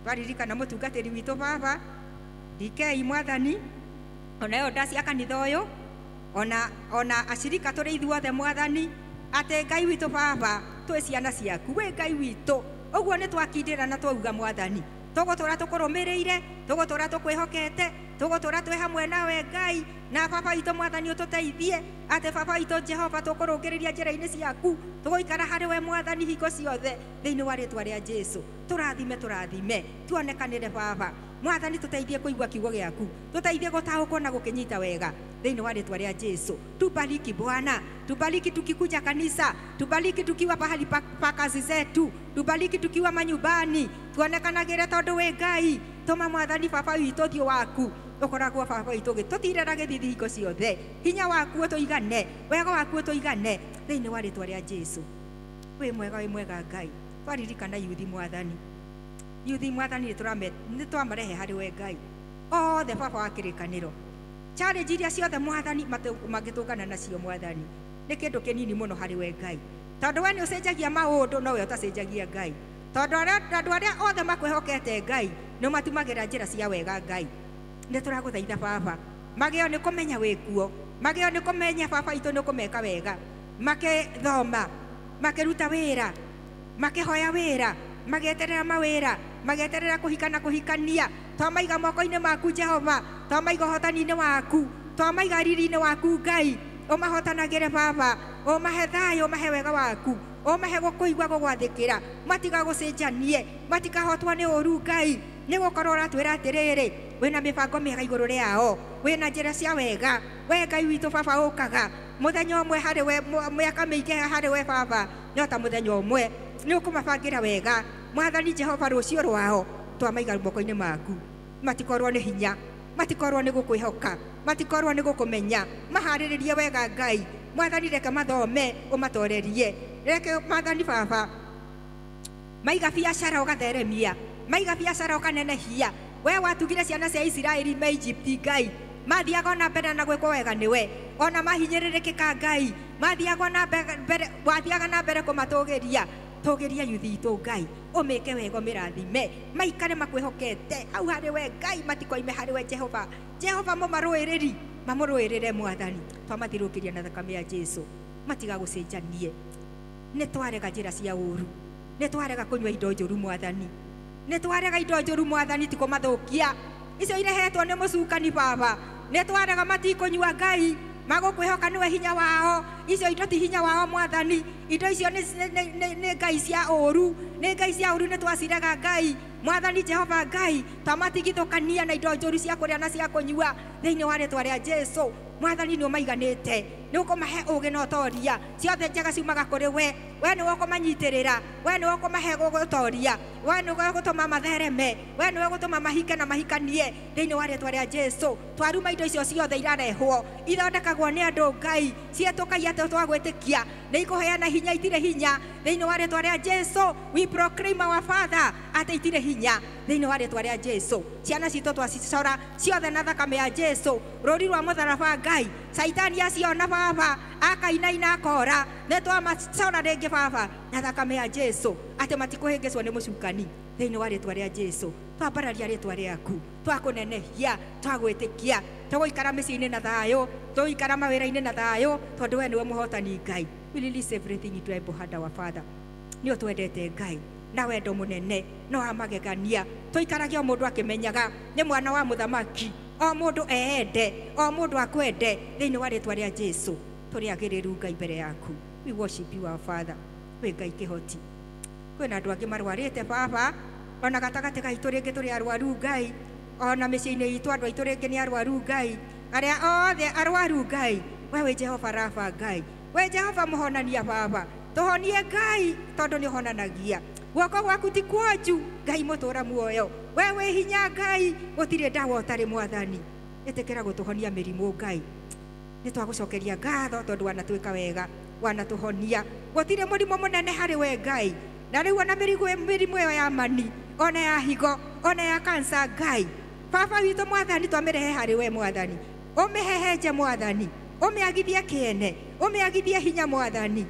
Twaririkana mũtungatĩri witũ Baba DK Mwathani, ona elders cia kanitha ũyũ, ona acirika tũrĩ ithuothe Mwathani, atĩ Ngai witũ Baba twĩ ciana ciaku, wĩ Ngai witũ. Ũguo nĩ twakindĩra na twauga Mwathani, tũgũtũra tũkũrũmĩrĩire, tũgũtũra tũkwĩhokete, tũgũtũra twĩ hamwe nawe Ngai, na Baba witũ Mwathani ũtũteithie atĩ Baba witũ Jehova tũkũrũngĩrĩria njĩra-inĩ ciaku, tũgũikara harĩ we Mwathani hingo ciothe thĩinĩ wa rĩtwa rĩa Jesu. Tũrathime, tũrathime, tuonekanĩre Baba Mwathani, tũteithie kũigua kiugo gĩaku, tũteithie gũtaũkwo na gũkĩnyita wega thĩinĩ wa rĩtwa rĩa Jesu. Tubariki Bwana, tubariki tukikuja kanisa, tubariki tukiwa pahali pa kazi zetu, tubariki tukiwa manyumbani, tuonekanagĩre tondũ wĩ Ngai, Tũma mwathani baba witũ ũthiũ waku ũkoragwo baba witũ ũgĩtũtirĩra gĩthithi hingo ciothe. Hinya waku ũtũigane, wega waku ũtũigane thĩinĩ wa rĩtwa rĩa Jesu. Wĩ mwega, wĩ mwega Ngai. Twaririkana yuthi mwathani, yuthi mwathani nĩ twamarehe harĩ we Ngai othe baba wa kĩrĩkanĩro. Challenge iria ciothe mwathani mangĩtũngana nacio mwathani nĩ kĩndũ kĩnini mũno harĩ we Ngai, tondũ we nĩ ũcenjagia maũndũ no we ũtacenjagia Ngai. Tondũ andũ arĩa othe makwĩhokete Ngai nĩ ũmatumagĩra njĩra cia wega Ngai. Nĩ tũragũthaitha baba, magĩo nĩ kũmenya wĩkuo, magĩo nĩ kũmenya baba itũ nĩ kũmeka wega, makĩthoma, makĩruta wĩra, makĩhoya wĩra, magĩeterera mawĩra, magĩeterera kũhika na kũhikania. Twamaiga moko-inĩ maku Jehova, twamaiga ũhotani-inĩ waku, twamaiga riri-inĩ waku Ngai. Ũmahotanagĩre baba, ũmahe thayũ, ũmahe wega waku, ũmahe gũkũigua gũgwathĩkĩra, matigagũcenjanie, matikahotwo nĩ ũru Ngai. Nĩ gũkorwo ũratwĩra atĩrĩrĩ, wĩna mĩbango mĩega igũrũ rĩao, wĩna njĩra cia wega. We Ngai witũ baba ũkaga mũthenya ũmwe harĩ we, mĩaka mĩingĩ harĩ we baba no ta mũthenya ũmwe. Nĩ ũkũmabangĩra wega mwathani Jehova. Rũciũ rwao twamaiga moko-inĩ maku, matikorwo nĩ hinya, matikorwo nĩ gũkwĩhoka, matikorwo nĩ gũkũmenya. Maharĩrĩrie wega Ngai mwathani, reke mathome ũmatorerie, reke mwathani baba maiga biacara ũgatheremia, maiga biacara ũkanenehia. We watugire ciana cia Isiraeli me Egypt Ngai, mathiaga ona mbere na gwĩkwo wega nĩwe, ona mahinyĩrĩrĩkĩka Ngai, mathiaga na mbere, wathiaga na mbere kũmatũgĩria. Tũgĩria yuthi itũ Ngai, ũmĩke wega, ũmĩrathime, maikare makwĩhokete hau harĩ we Ngai, matikoime harĩ we Jehova. Jehova mũmarũĩrĩri, mamũrũĩrĩre mwathani. Twamathirũkĩria na thakame ya Jesu, matigagũcenjanie. Nĩ twarega njĩra cia ũru, nĩ twarega kũnyua indo njũru mwathani, nĩ twarega indo njũru mwathani, ti kũmathũkia icio irehetwo nĩ mũcukani baba. Nĩ twarega matikũnyua Ngai, magũkwĩhoka nĩwe hinya wao. Icio indo ti hinya wao mwathani, indo icio nĩ ngai cia ũru, nĩ ngai cia ũru, nĩ twacirega Ngai mwathani Jehova Ngai. Twamatigithũkania na indo njũru cia kũrĩa na cia kũnyua thĩinĩ wa rĩtwa rĩa Jesu. Mwathani nĩ ũmaiganĩte, nĩ ũkũmahe ũgĩ na ũtoria, ciothe njega ciumaga kũrĩ we. We nĩwe ũkũmanyitĩrĩra, we nĩwe ũkũmahe gũtoria, we nĩwe ũgũtũma mathereme, we nĩwe ũgũtũma mahike na mahikanie thĩinĩ wa rĩtwa rĩa Jesu. Twaruma indo icio ciothe irarehwo, ithondekagwo nĩ andũ Ngai, cietũkagia atĩ twagwĩtĩkia nĩ ikũheana hinya, itirĩ hinya thĩinĩ wa rĩtwa rĩa Jesu. We proclaim our Father atĩ itirĩ hinya thĩinĩ wa rĩtwa rĩa Jesu. Ciana citũ twacicora ciothe na thakame ya Jesu, rũri rwa mũtharaba Ngai. Caitani aciona baba akainaina akora, nĩ twamacora rĩngĩ baba na thakame ya Jesu, atĩ matikũhĩngĩcwo nĩ mũcukani thĩinĩ wa rĩtwa rĩa Jesu. Twambararia rĩtwa rĩaku, twakũnenehia, twagwĩtĩkia, tũgũikara mĩciĩ-inĩ na thayũ, tũgũikara mawĩra-inĩ na thayũ, tondũ we nĩwe mũhotani Ngai. We release everything into your hand, our Father. Nĩ ũtwendete Ngai na wendo mũnene no wa magegania. Tũikaragia o mũndũ akĩmenyaga nĩ mwana wa mũthamaki, o mũndũ eende, o mũndũ akwende thĩinĩ wa rĩtwa rĩa Jesu. Tũrĩ agĩrĩru Ngai mbere yaku. We worship you our Father. Wĩ Ngai kĩhoti. Kwĩna andũ angĩ marwarĩte baba, ona gatagatĩ gaitũ rĩngĩ tũrĩ arwaru Ngai, ona mĩciĩ-inĩ itũ andũ aitũ rĩngĩ nĩ arwaru Ngai. Arĩa othe arwaru Ngai, we wĩ Jehova Rafa Ngai, we Jehova mũhonania baba, tũhonie Ngai tondũ nĩ ũhonanagia. Guoko gwaku ti kuonju Ngai mũtũra muoyo, we wĩ hinya Ngai, gũtirĩ ndawa ũtarĩ mwathani. Ĩtĩkĩra gũtũhonia mĩrimũ Ngai. Nĩ twagũcokeria ngatho tondũ wanatwĩka wega, wanatũhonia. Gũtirĩ mũrimũ mũnene harĩ we Ngai. Na rĩu ona mĩrimũ ĩyo ya mani, ona ya higo, ona ya kansa Ngai, baba witũ mwathani twamĩrehe harĩ we mwathani. Ũmĩhehenje mwathani, ũmĩagithie kĩene, ũmĩagithie hinya mwathani.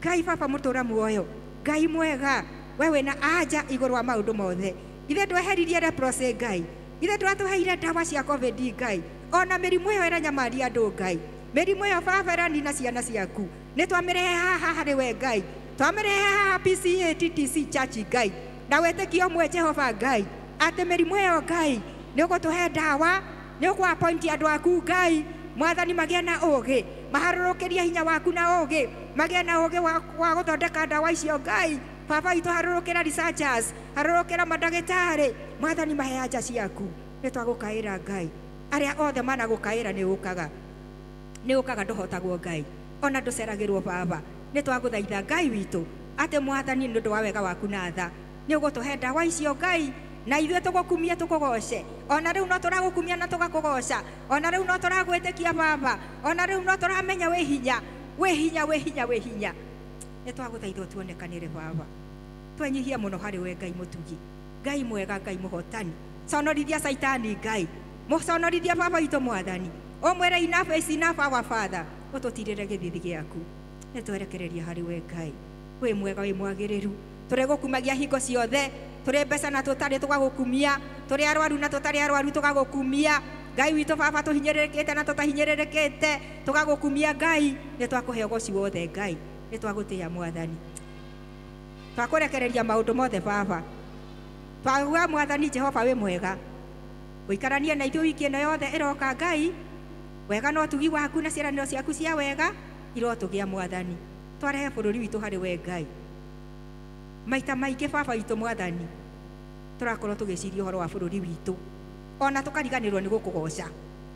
Ngai baba mũtũra muoyo, Ngai mwega, we wĩna anja igũrũ wa maũndũ mothe. Ithe ndweheririe leprosy Ngai, ithe ndwatũheire ndawa cia COVID Ngai, ona mĩrimũ ĩyo ĩranyamaria andũ Ngai, mĩrimũ ĩyo baba ĩranina ciana ciaku, nĩ twamĩrehe haha harĩ we Ngai, twamĩrehe haha PCA TTC Church Ngai, na wĩtĩkio ũmwe Jehova Ngai, atĩ mĩrimũ ĩyo Ngai nĩ ũgũtũhe ndawa, nĩ ũkũ-appoint andũ aku Ngai mwathani, magĩe na ũgĩ, maharũrũkĩrie hinya waku na ũgĩ, magĩe na ũgĩ wa gũthondeka ndawa icio Ngai. Baba witũ harũrũkĩra researchers, harũrũkĩra mandagĩtarĩ mwathani, mahe anja ciaku. Nĩ twagũkaĩra Ngai, arĩa othe managũkaĩra nĩ ũkaga, nĩ ũkaga, ndũhotagwo Ngai, ona ndũceragĩrwo baba. Nĩ twagũthaitha Ngai witũ atĩ mwathani nĩ ũndũ wa wega waku na tha nĩ ũgũtũhe ndawa icio Ngai, Na ithuĩ tũgũkumie tũkũgoce. Ona rĩu no tũragũkumia na tũgakũgoca. Ona rĩu no tũragwĩtĩkia Baba. Ona rĩu no tũramenya wĩ hinya, wĩ hinya, wĩ hinya, wĩ hinya. Nĩ twagũthaitha ũtuonekanĩre Baba. Twenyihia mũno harĩ we Ngai mũtugi, Ngai mwega, Ngai mũhotani. Conorithia Caitani Ngai, mũconorithia Baba witũ Mwathani. Ũmwĩre enough is enough our Father. Ũtũtirĩre gĩthithi gĩaku. Nĩ twerekereria harĩ we Ngai. Wĩ mwega, wĩ mwagĩrĩru. Tũrĩgũkumagia hingo ciothe. Tũrĩ mbeca na tũtarĩ tũgagũkumia. Tũrĩ arwaru na tũtarĩ arwaru tũgagũkumia. Ngai witũ Baba tũhinyĩrĩrĩkĩte na tũtahinyĩrĩrĩkĩte tũgagũkumia Ngai. Nĩ twakũhe ũgoci wothe Ngai. Nĩ twagũtĩĩa Mwathani. Twakũrekereria maũndũ mothe Baba. Twauga Mwathani Jehova wĩ mwega. Ũikaranie na ithuĩ wiki ĩno yothe ĩroka Ngai. Wega na ũtugi waku na ciĩranĩro ciaku cia wega irotũgĩa Mwathani. Twarehe bũrũri witũ harĩ we Ngai. Maita maingĩ Baba witũ Mwathani tũrakorwo tũgĩciria ũhoro wa bũrũri witũ. Ona tũkariganĩrwo nĩ gũkũgoca.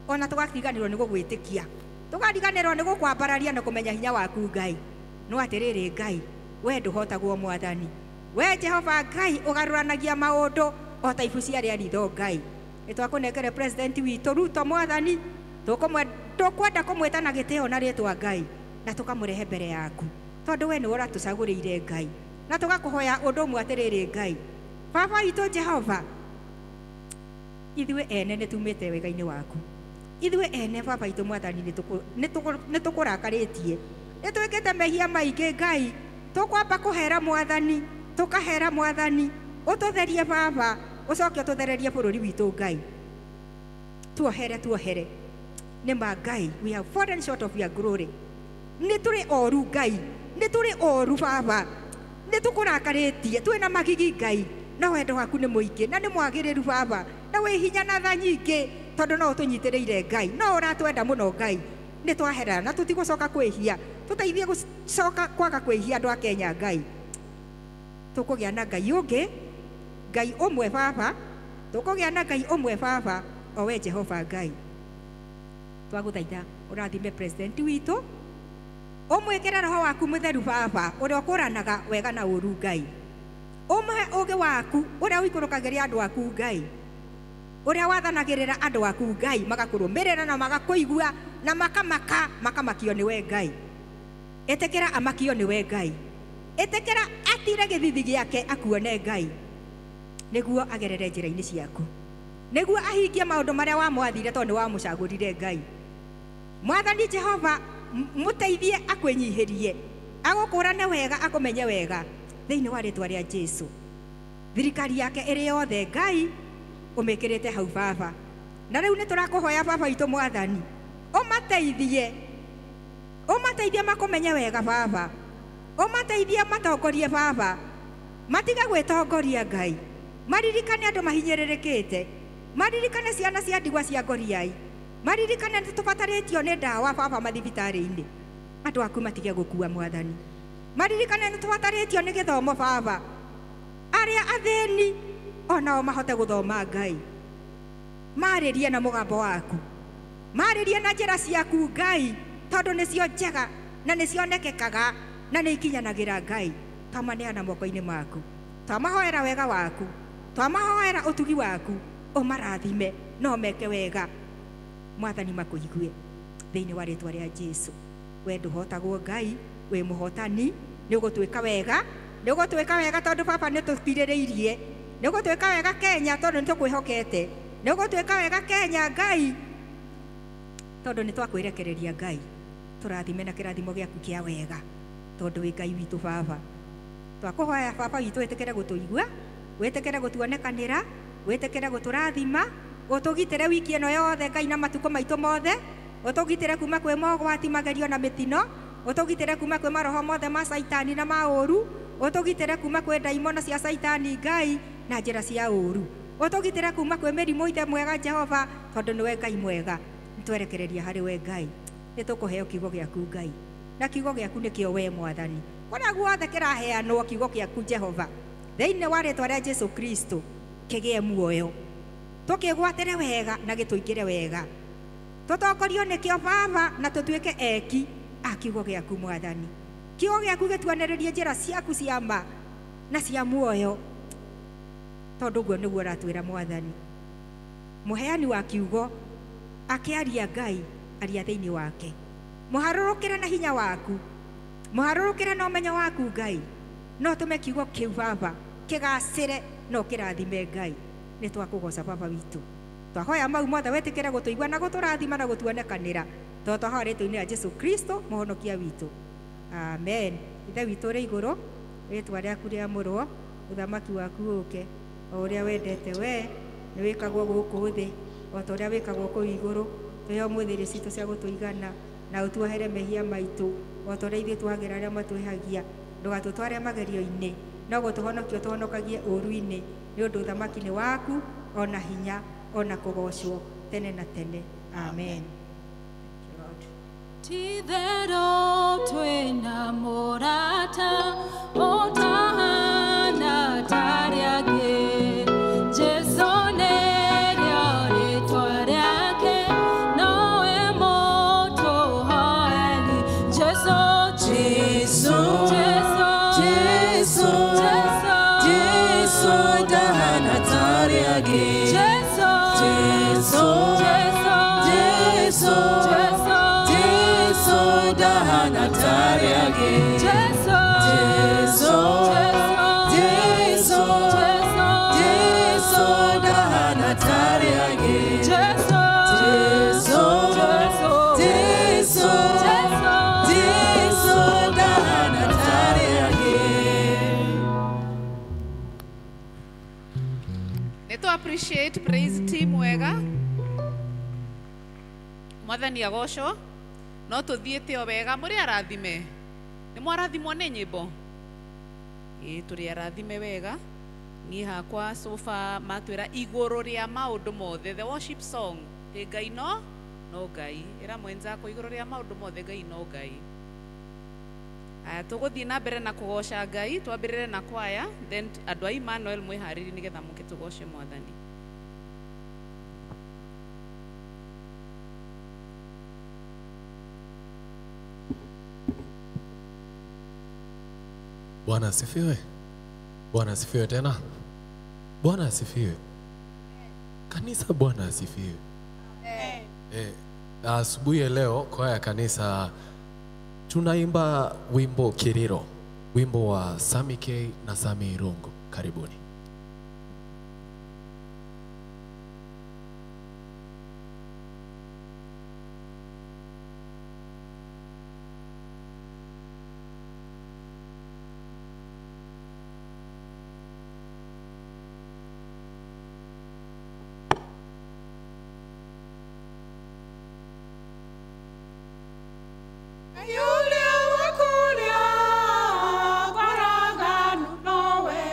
Ona tũgariganĩrwo nĩ gũgwĩtĩkia. Tũkariganĩrwo nĩ gũkwambararia na kũmenya hinya waku Ngai. No atĩrĩrĩ Ngai, we ndũhotagwo Mwathani. We Jehova Ngai ũgarũranagia maũndũ o ta ibu cia rĩa ritho Ngai. Nĩ twakũnengere president witũ Ruto Mwathani. Tũkwenda kũmwĩta na gĩtĩo na rĩtwa Ngai na tũkamũrehe mbere yaku. Tondũ we nĩwe ũratũcagũrĩire Ngai. Na tũgakũhoya ũndũ ũmwe atĩrĩrĩ Ngai. Baba witũ Jehova, ithuĩ ene nĩ tumĩte wega-inĩ waku. Ithuĩ ene Baba witũ Mwathani nĩ tũkũrakarĩtie. Nĩ twĩkĩte mehia maingĩ Ngai. Tũkwamba kũhera Mwathani, tũkahera Mwathani. Ũtũtherie Baba, ũcoke ũtũthererie bũrũri witũ Ngai. Tuohere, tuohere. Nĩ ma Ngai, we have fallen short of your glory. Nĩ tũrĩ oru Ngai, nĩ tũrĩ oru Baba. Nĩ tũkũrakarĩtie, twĩna magigi Ngai. No wendo waku nĩ mũingĩ na nĩ mwagĩrĩru Baba. Na wĩ hinya na tha nyingĩ tondũ no ũtũnyitĩrĩire Ngai. No ũratwenda mũno Ngai. Nĩ twahera na tũtigũcoka kwĩhia. Tũteithie gũcoka kwaga kwĩhia andũ a Kenya Ngai. Tũkũgĩa na Ngai ũngĩ, Ngai ũmwe Baba. Tũkũgĩa na Ngai ũmwe Baba, o we Jehova Ngai. Twagũthaitha ũrathime president witũ. Ũmwĩkĩre roho waku mũtheru Baba, ũrĩa ũkũranaga wega na ũru Ngai. Ũmũhe ũũgĩ waku ũrĩa ũikũrũkagĩria andũ aku Ngai. Ũrĩa wathanagĩrĩra andũ aku Ngai, magakũrũmĩrĩra na magakũigua na makamaka, makamakio nĩwe Ngai. Ĩtĩkĩra amakio nĩwe Ngai. Ĩtĩkĩra atire gĩthithi gĩake akuone Ngai. Nĩguo agerere njĩra-inĩ ciaku. Nĩguo ahingie maũndũ marĩa wamwathire tondũ nĩ wamũcagũrire Ngai. Mwathani Jehova mũteithie akwĩnyihĩrie, agũkũrane wega, akũmenye wega thĩinĩ wa rĩtwa rĩa Jesu. Thirikari yake ĩrĩ yothe Ngai ũmĩkĩrĩte hau Baba. Na rĩu nĩ tũrakũhoya Baba witũ Mwathani, ũmateithie, ũmateithie makũmenye wega Baba. Ũmateithie matongorie Baba. Matige gwĩtongoria Ngai. Maririkane andũ mahinyĩrĩrĩkĩte. Maririkane ciana cia ndigwa cia ngoriai. Maririkane nĩ tũbatarĩtio nĩ ndawa Baba mathibitarĩ-inĩ. Andũ aku matige gũkua Mwathani. Maririkane nĩ tũbatarĩtio nĩ gĩthomo Baba. Arĩa athĩni onao mahote gũthoma Ngai. Marĩrie na mũgambo waku. Marĩrie na njĩra ciaku Ngai, tondũ nĩcio njega na nĩcionekekaga na nĩ ikinyanagĩra Ngai. Twamaneana moko-inĩ maku. Twamahoera wega waku. Twamahoera ũtugi waku. Ũmarathime no meke wega. Mwathani makũigue thĩinĩ wa rĩtwa rĩa Jesu. We ndũhotagwo Ngai, wĩ mũhotani, nĩ ũgũtwĩka wega, nĩ ũgũtwĩka wega tondũ Baba nĩ tũkirĩrĩirie. Nĩ ũgũtwĩka wega Kenya tondũ nĩ tũkwĩhokete. Nĩ ũgũtwĩka wega Kenya Ngai tondũ nĩ twakwĩrekereria Ngai. Tũrathime na kĩrathimo gĩaku kĩa wega tondũ wĩ Ngai witũ Baba. Twakũhoya Baba witũ wĩtĩkĩre gũtũigua, wĩtĩkĩre gũtuonekanĩra, wĩtĩkĩre gũtũrathima, ũtũgitĩre wiki ĩno yothe Ngai na matukũ maitũ mothe, ũtũgitĩre kuma kwĩ mogwati, magerio na mĩtino, ũtũgitĩre kuma kwĩ maroho mothe ma Caitani na ma ũru, ũtũgitĩre kuma kwĩ ndaimono cia Caitani Ngai na njĩra cia ũru, ũtũgitĩre kuma kwĩ mĩrimũ ithe mwega Jehova, tondũ nĩwe Ngai mwega. Nĩtwerekereria harĩ we Ngai. Nĩ tũkũheo kiugo gĩaku Ngai, na kiugo gĩaku nĩkĩo we Mwathani. Kũrĩa guothe kĩraheanwo kiugo gĩaku Jehova, thĩinĩ wa rĩtwa rĩa Jesu Kristo, kĩgĩe muoyo. Tũkĩgwatĩre wega na gĩtũingĩre wega. Tũtongorio nĩkĩo Baba na tũtuĩke eki a kiugo gĩaku Mwathani. Kiugo gĩaku gĩtuonererie njĩra ciaku cia ma na cia muoyo. Tondũ ũguo nĩguo ũratwĩra Mwathani. Mũheani wa kiugo akĩaria Ngai aria thĩinĩ wake. Mũharũrũkĩre na hinya waku. Mũharũrũkĩre na ũmenyo waku Ngai. No tũme kiugo kĩu Baba kĩgacĩre no kĩrathime Ngai. Nĩ twakũgoca Baba witũ. Twahoya mau mothe wĩtĩkĩre gũtũigua na gũtũrathima na gũtuonekanĩra. Tondũ twahoya rĩtwa-inĩ rĩa Jesu Kristo mũhonokia witũ. Amen. Ithe witũ ũrĩ igũrũ, rĩtwa rĩaku rĩamũrwo, ũthamaki waku ũũke, o ũrĩa wendete we nĩ wĩkagwo gũkũ thĩ o ta ũrĩa wĩkagwo kũu igũrũ. Tũhe ũmũthĩ irio citũ cia gũtũigana na ũtuohere mehia maitũ o ta ũrĩa ithuĩ tuohagĩra arĩa matwĩhagia. Ndũgatũtware magerio-inĩ, no gũtũhonokia ũtũhonokagie ũũru-inĩ, nĩ ũndũ ũthamaki nĩ waku, ona hinya, ona kũgocwo tene na tene. Amen. Tithero twina murata utahana tariage Jesu nerio ritwa riake nowe mutuhoeni Jesu Jesu Jesu Jesu Jesu Jesu ndahana tariage Jesu Jesu Jesu Jesu Jesu Jesu ndahana tariage Jesu Jesu Jesu Jesu Jesu Jesu ndahana tariage Jesu Jesu Jesu Jesu Jesu Jesu ndahana tariage. Nĩ tũ appreciate praise team wega. Mwathani agocwo. No tũthiĩte o wega mũrĩ arathime. Nĩ mwarathimwo nĩ nyĩmbo? Ĩĩ tũrĩ arathime wega. Niĩ hakwa so far matwĩra igũrũ rĩa maũndũ mothe, the worship song, ĩ Ngai no no Ngai. Ĩra mwenzako igũrũ rĩa maũndũ mothe Ngai no Ngai. Aya tũgũthiĩ na mbere na kũgoca Ngai, twambĩrĩre na kwaya, then andũ a Emmanuel mwĩharĩrie nĩgetha mũke tũgoce Mwathani. Bwana asifiwe. Bwana asifiwe tena. Bwana asifiwe. Kanisa, Bwana asifiwe. Asubuhi ya leo kwaya ya kanisa tunaimba wimbo Kiriro, wimbo wa Sami K na Sami Irungu. Karibuni. Yule wakulia kwaraganu nowe.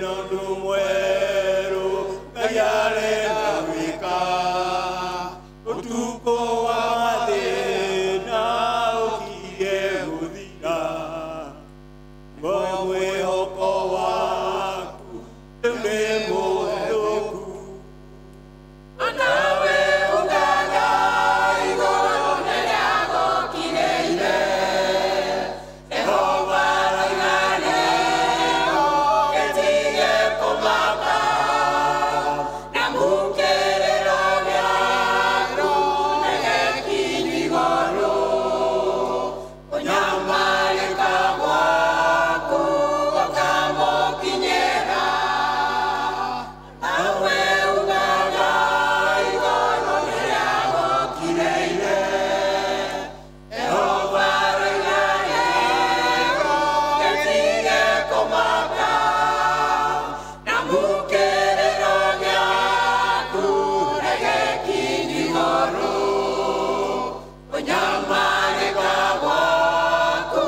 na ũndũ mwerũ Ngai arenda gwĩka. Ũtukũ wa mathĩna ũkirie gũthira, mwĩhoko waku rĩu nĩ mũhĩtũku. Nawe ugaga igũrũ nĩrĩagũkirĩire, Jehova aroiga rĩo gĩtige kũmaka, na mũkĩrĩro gĩaku nĩgĩkinyu igũrũ, kũnyamarĩka gwaku gũkamũkinyĩra. Nawe ugaga igũrũ nĩrĩagũkirĩire, Jehova aroiga rĩo gĩtige kũmaka, na mũkĩrĩro gĩaku nĩgĩkinyu igũrũ, kũnyamarĩka gwaku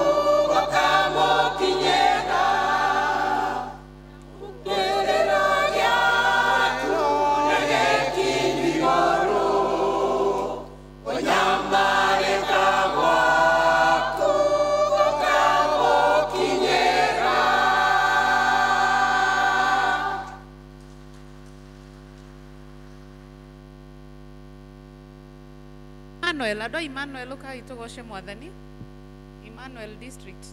gũkamũkinyĩra. Kĩrĩro gĩaku nĩgĩkinyu igũrũ, kũnyamarĩka gwaku gũkamũkinyĩra. Emmanuel, andũ a Emmanuel ũkai tũgoce mwathani. Emmanuel district.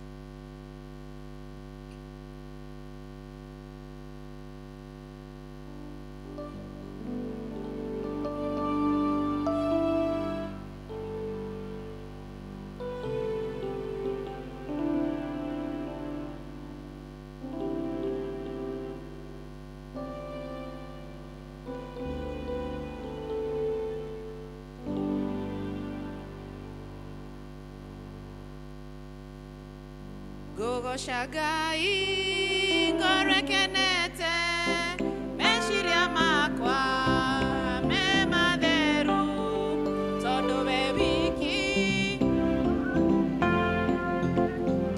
Ngũgoca Ngai ngoro ĩkenete, meciria makwa me matheru, tondũ we wiki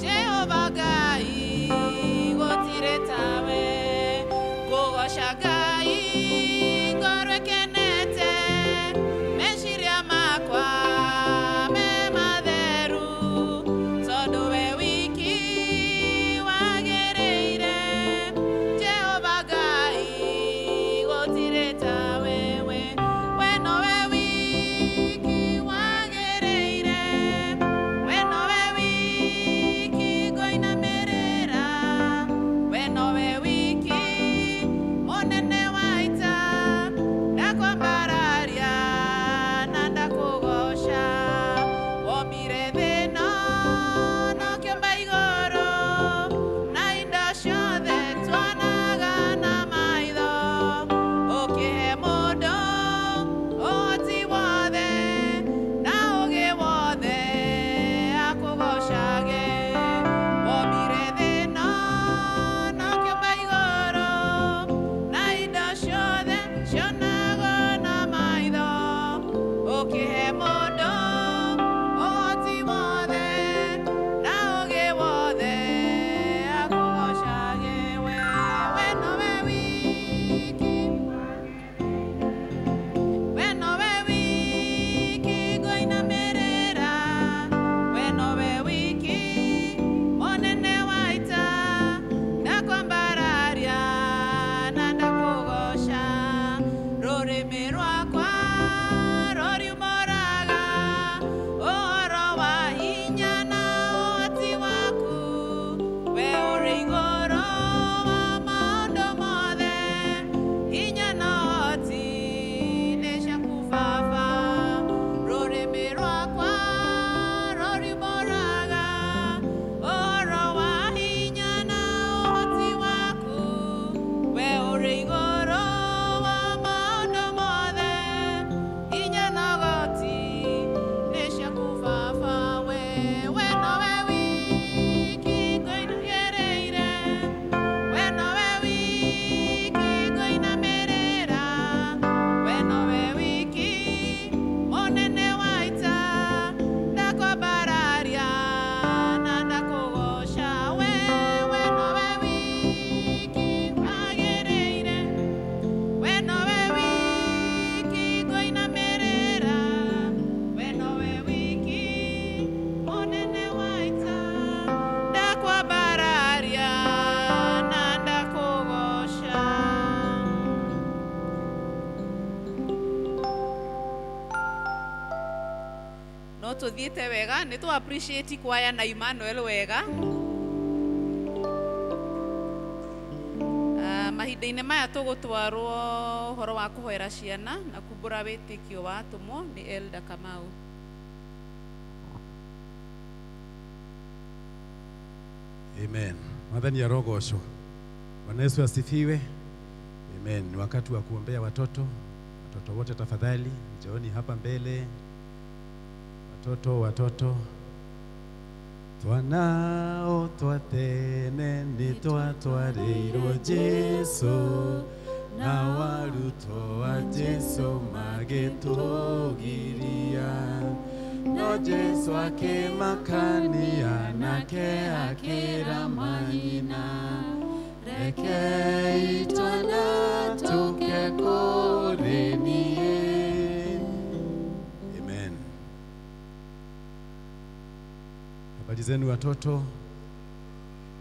Jehova Ngai gũtirĩ tawe. Ngũgoca Ngai ngoro ĩkenete, meciria makwa me matheru, tondũ we wiki wagĩrĩire. Tũthiĩte wega nĩ tũ appreciate kwaya na Emmanuel wega. Mahinda-inĩ maya tũgũtwarwo ũhoro wa kũhoera ciana na kumbũra wĩtĩkio wa atũmwo nĩ Elder Kamau. Amen. Mwathani arogocwo. Bwana Yesu asifiwe. Amen. Ni wakati wa kuombea watoto. Watoto wote tafadhali, njooni hapa mbele. Watoto, watoto. Twanao twatene nĩ twatwarĩirwo Jesu, na warutwo wa Jesu magĩtũgiria. No Jesu akĩmakania nake akĩra manyina, rekei twana tũke kũrĩ niĩ. Amen. Habari zenu watoto.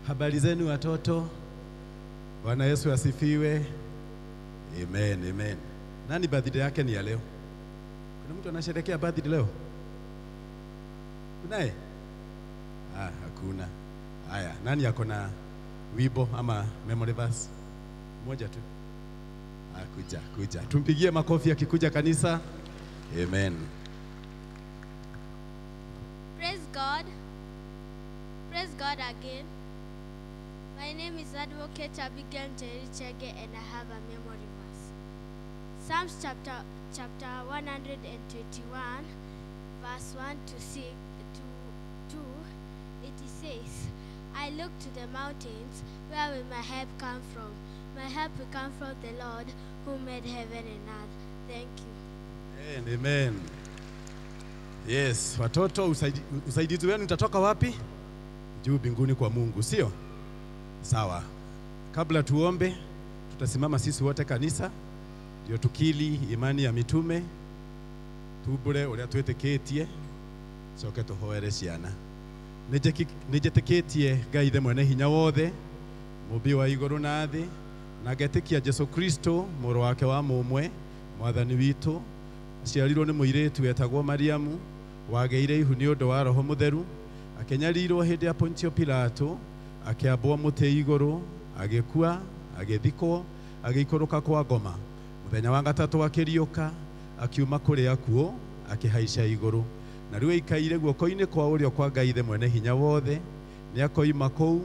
Habari zenu watoto. Bwana Yesu asifiwe. Amen, amen. Nani birthday yake ni ya leo? Kuna mtu anasherehekea birthday leo? Kunaye? Ah, hakuna. Haya, nani yako na wimbo ama memory verse? Moja tu. Ah, kuja, kuja. Tumpigie makofi akikuja kanisa. Amen. Praise God. Praise God again. My name is Advocate Abigail Njeri Chege and I have a memory verse. Psalms chapter 121, verse 1 to 6 to 2, it says, I look to the mountains, where will my help come from? My help will come from the Lord who made heaven and earth. Thank you. Amen, amen. Yes, watoto, usaidizi wenu utatoka wapi? Juu mbinguni kwa Mungu, sio? Sawa. Kabla tuombe, tutasimama sisi wote kanisa, ndio tukili imani ya mitume, tubure uria twitikitie, coke tuhoere ciana. Nĩnjĩtĩkĩtie Ngai Ithe mwene hinya wothe, mũmbi wa igũrũ na thĩ, na ngetĩkia Jesu Kristo mũrũ wake wa mũmwe, mwathani witũ, aciarirwo nĩ mũirĩtu wetagwo Mariamu, wagĩire ihu nĩ ũndũ wa Roho Mũtheru, akĩnyarirwo hĩndĩ ya Pontio Pilato, akĩambwo mũtĩ igũrũ, agĩkua, agĩthikwo, agĩikũrũka kwa ngoma. Mũthenya wa gatatũ akĩriũka, akiuma kũrĩ akuũ, akĩhaica igũrũ. Na rĩu aikaire guoko-inĩ kwa ũrĩo kwa Ngai Ithe mwene hinya wothe, nĩakoima kũu,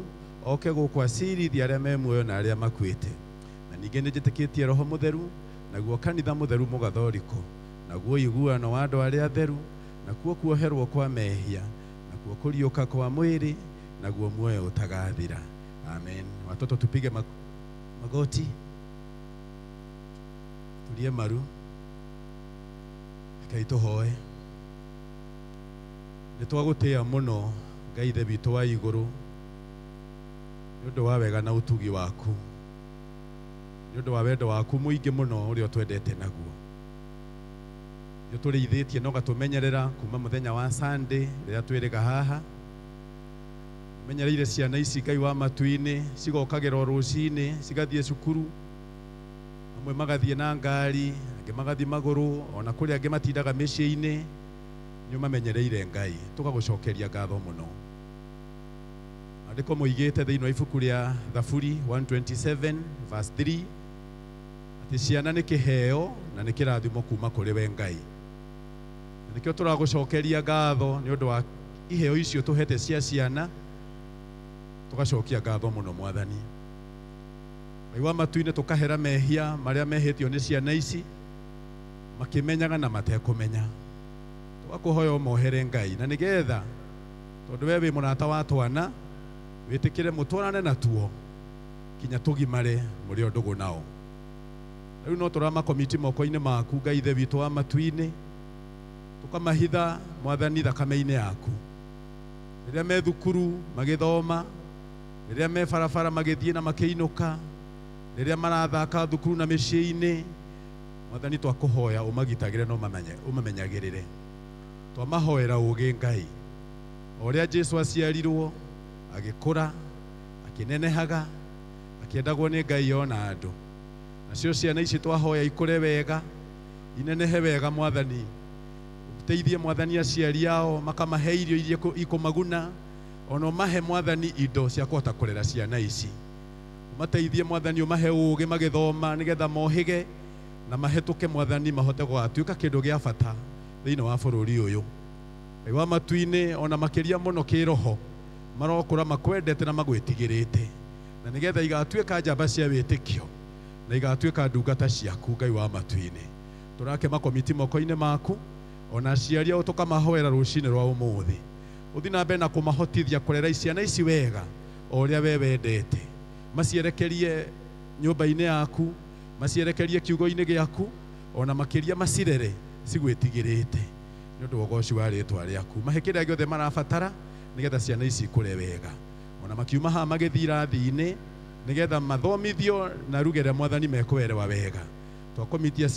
oke gũkũ acirithia arĩa me muoyo na arĩa makuĩte. Na ningĩ nĩnjĩtĩkĩtie Roho Mũtheru, naguo kanitha mũtheru mũgathoriko, naguo ũiguano wa andũ arĩa atheru, nakuo kuoherwo kwa mehia, nakuo kũriũka kwa mwĩrĩ, naguo muoyo ũtagathira. Amen. Watoto tupige magoti, tulie maru, rekei tũhoe. Nĩ twagũtĩĩa mũno Ngai Ithe witũ wa igũrũ, nĩ ũndũ wa wega na ũtugi waku, nĩ ũndũ wa wendo waku mũingĩ mũno ũrĩa ũtwendete naguo. Nĩ ũtũrĩithĩtie na ũgatũmenyerera kuma mũthenya wa Sunday rĩrĩa twĩrĩga haha. Menyereire ciana ici Ngai wa matu-inĩ, cigokagĩra o rũcinĩ, cigathiĩ cukuru, amwe magathiĩ na ngari, angĩ magathiĩ magũrũ, ona kũrĩ angĩ matindaga mĩciĩ-inĩ. Nĩ ũmamenyereire Ngai, tũgagũcokeria ngatho mũno. Maandĩko moigĩte thĩinĩ wa ibuku rĩa Thaburi 127 verse 3 atĩ ciana nĩ kĩheo na nĩ kĩrathimo kuma kũrĩ we Ngai. Na nĩkĩo tũragũcokeria ngatho nĩ ũndũ wa iheo icio tũhete cia ciana, tũgacokia ngatho mũno Mwathani. Ngai wa matu-inĩ, tũkahera mehia marĩa mehĩtio nĩ ciana ici makĩmenyaga na matekũmenya. Tũgakũhoya ũmohere Ngai, na nĩgetha tondũ we wĩ mũrata wa twana, wĩtĩkĩre mũtwarane natuo kinya tũgimare mũrĩ o ndũgũ nao. Rĩu no tũramakomiti moko-inĩ maku Ngai Ithe witũ wa matu-inĩ, tũkamahitha Mwathani thakame-inĩ yaku. Rĩrĩa me thukuru magĩthoma, rĩrĩa me barabara magĩthiĩ na makĩinũka, rĩrĩa marathaka thukuru na mĩciĩ-inĩ, Mwathani twakũhoya ũmagitagĩre na ũmamenyagĩrĩre. Twamahoera ũũgĩ Ngai, o ũrĩa Jesu aciarirwo, agĩkũra, akĩnenehaga, akĩendagwo nĩ Ngai ona andũ. Nacio ciana ici twahoya ikũre wega, inenehe wega Mwathani, Uteithie Mwathani aciari ao makamahe irio iria ikumaguna, ona ũmahe Mwathani indo cia kũhota kũrera ciana ici. Umateithie Mwathani, ũmahe ũũgĩ magĩthoma nĩgetha mohĩge na mahĩtũke Mwathani, mahote gũgatuĩka kĩndũ gĩa bata thĩinĩ wa bũrũri ũyũ. Ngai wa matu-inĩ, ona makĩria mũno kĩroho, marokũra makwendete na magwĩtigĩrĩte, na nĩgetha igatuĩka njamba cia wĩtĩkio na igatuĩka ndungata ciaku. Ngai wa matu-inĩ, tũrake makomiti moko-inĩ maku, ona aciari ao tũkamahoera rũcinĩ rwa ũmũthĩ. Ũthiĩ na mbere na kũmahotithia kũrera ciana ici wega o ũrĩa we wendete. Macierekerie nyũmba-inĩ yaku, macierekerie kiugo-inĩ gĩaku, ona makĩria macirere cigwĩtigĩrĩte nĩ ũndũ wa ũgoci wa rĩtwa rĩaku. Mahe kĩrĩa gĩothe marabatara nĩgetha ciana ici ikũre wega, ona makiuma haha magĩthiĩ irathi-inĩ nĩgetha mathomithio na ruga ĩrĩa Mwathani mekũerewa wega. Twakomitia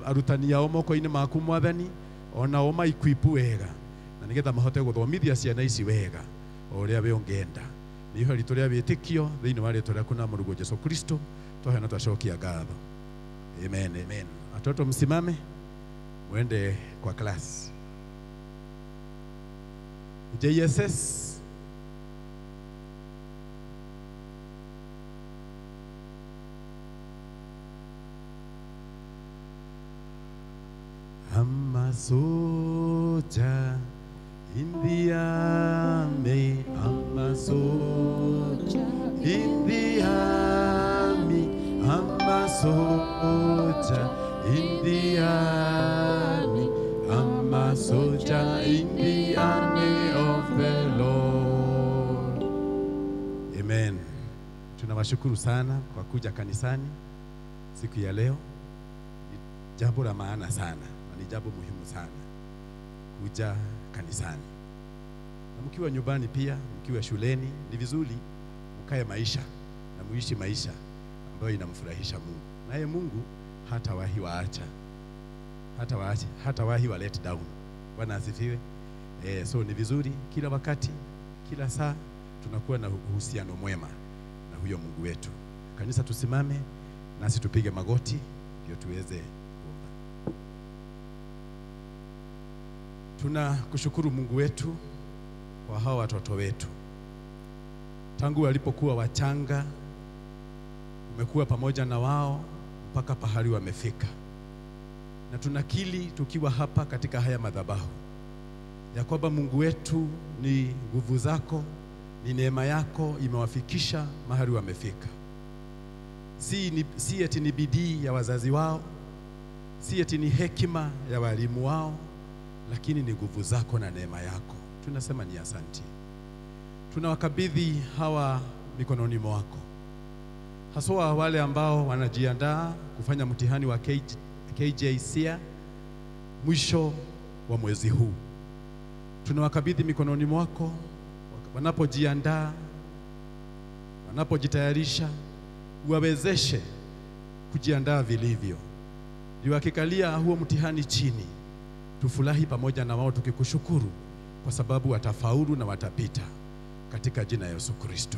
arutani ao moko-inĩ maku Mwathani, ona o maikwipu wega, na nĩgetha mahote gũthomithia ciana ici wega o ũrĩa we ũngĩenda. Nĩ ihoya ritũ rĩa wĩtĩkio thĩinĩ wa rĩtwa rĩaku na Mũrũguo Jesũ Kristo twahoya na twacokia ngatho. Amen, amen. Watoto msimame mwende kwa class. JSS I'm a soldier in the army. I'm a soldier in the army. I'm a soldier in the army. I'm a soldier in the army of the Lord. Amen. Tunawashukuru sana kwa kuja kanisani siku ya leo. Ni jambo la maana sana na ni jambo muhimu sana kuja kanisani. Na mkiwa nyumbani pia, mkiwa shuleni, ni vizuri mkae maisha na muishi maisha ambayo inamfurahisha Mungu. Naye Mungu hatawahi waacha. Hatawahi wa let down. Bwana asifiwe. So ni vizuri kila wakati, kila saa tunakuwa na uhusiano mwema na huyo Mungu wetu. Kanisa tusimame nasi tupige magoti ndio tuweze kuomba. Tunakushukuru Mungu wetu kwa hawa watoto wetu. Tangu walipokuwa wachanga umekuwa pamoja na wao mpaka pahali wamefika. Na tunakili tukiwa hapa katika haya madhabahu ya kwamba Mungu wetu ni nguvu zako, ni neema yako imewafikisha mahali wamefika. Si eti ni bidii ya wazazi wao, si eti ni hekima ya walimu wao, lakini ni nguvu zako na neema yako. Tunasema ni asanti. Tunawakabidhi hawa mikononi mwako, haswa wale ambao wanajiandaa kufanya mtihani wa KJSEA mwisho wa mwezi huu. Tunawakabidhi mikononi mwako wanapojiandaa, wanapojitayarisha, uwawezeshe kujiandaa vilivyo. Wakikalia huo mtihani chini, tufurahi pamoja na wao tukikushukuru kwa sababu watafaulu na watapita katika jina Yesu Kristo.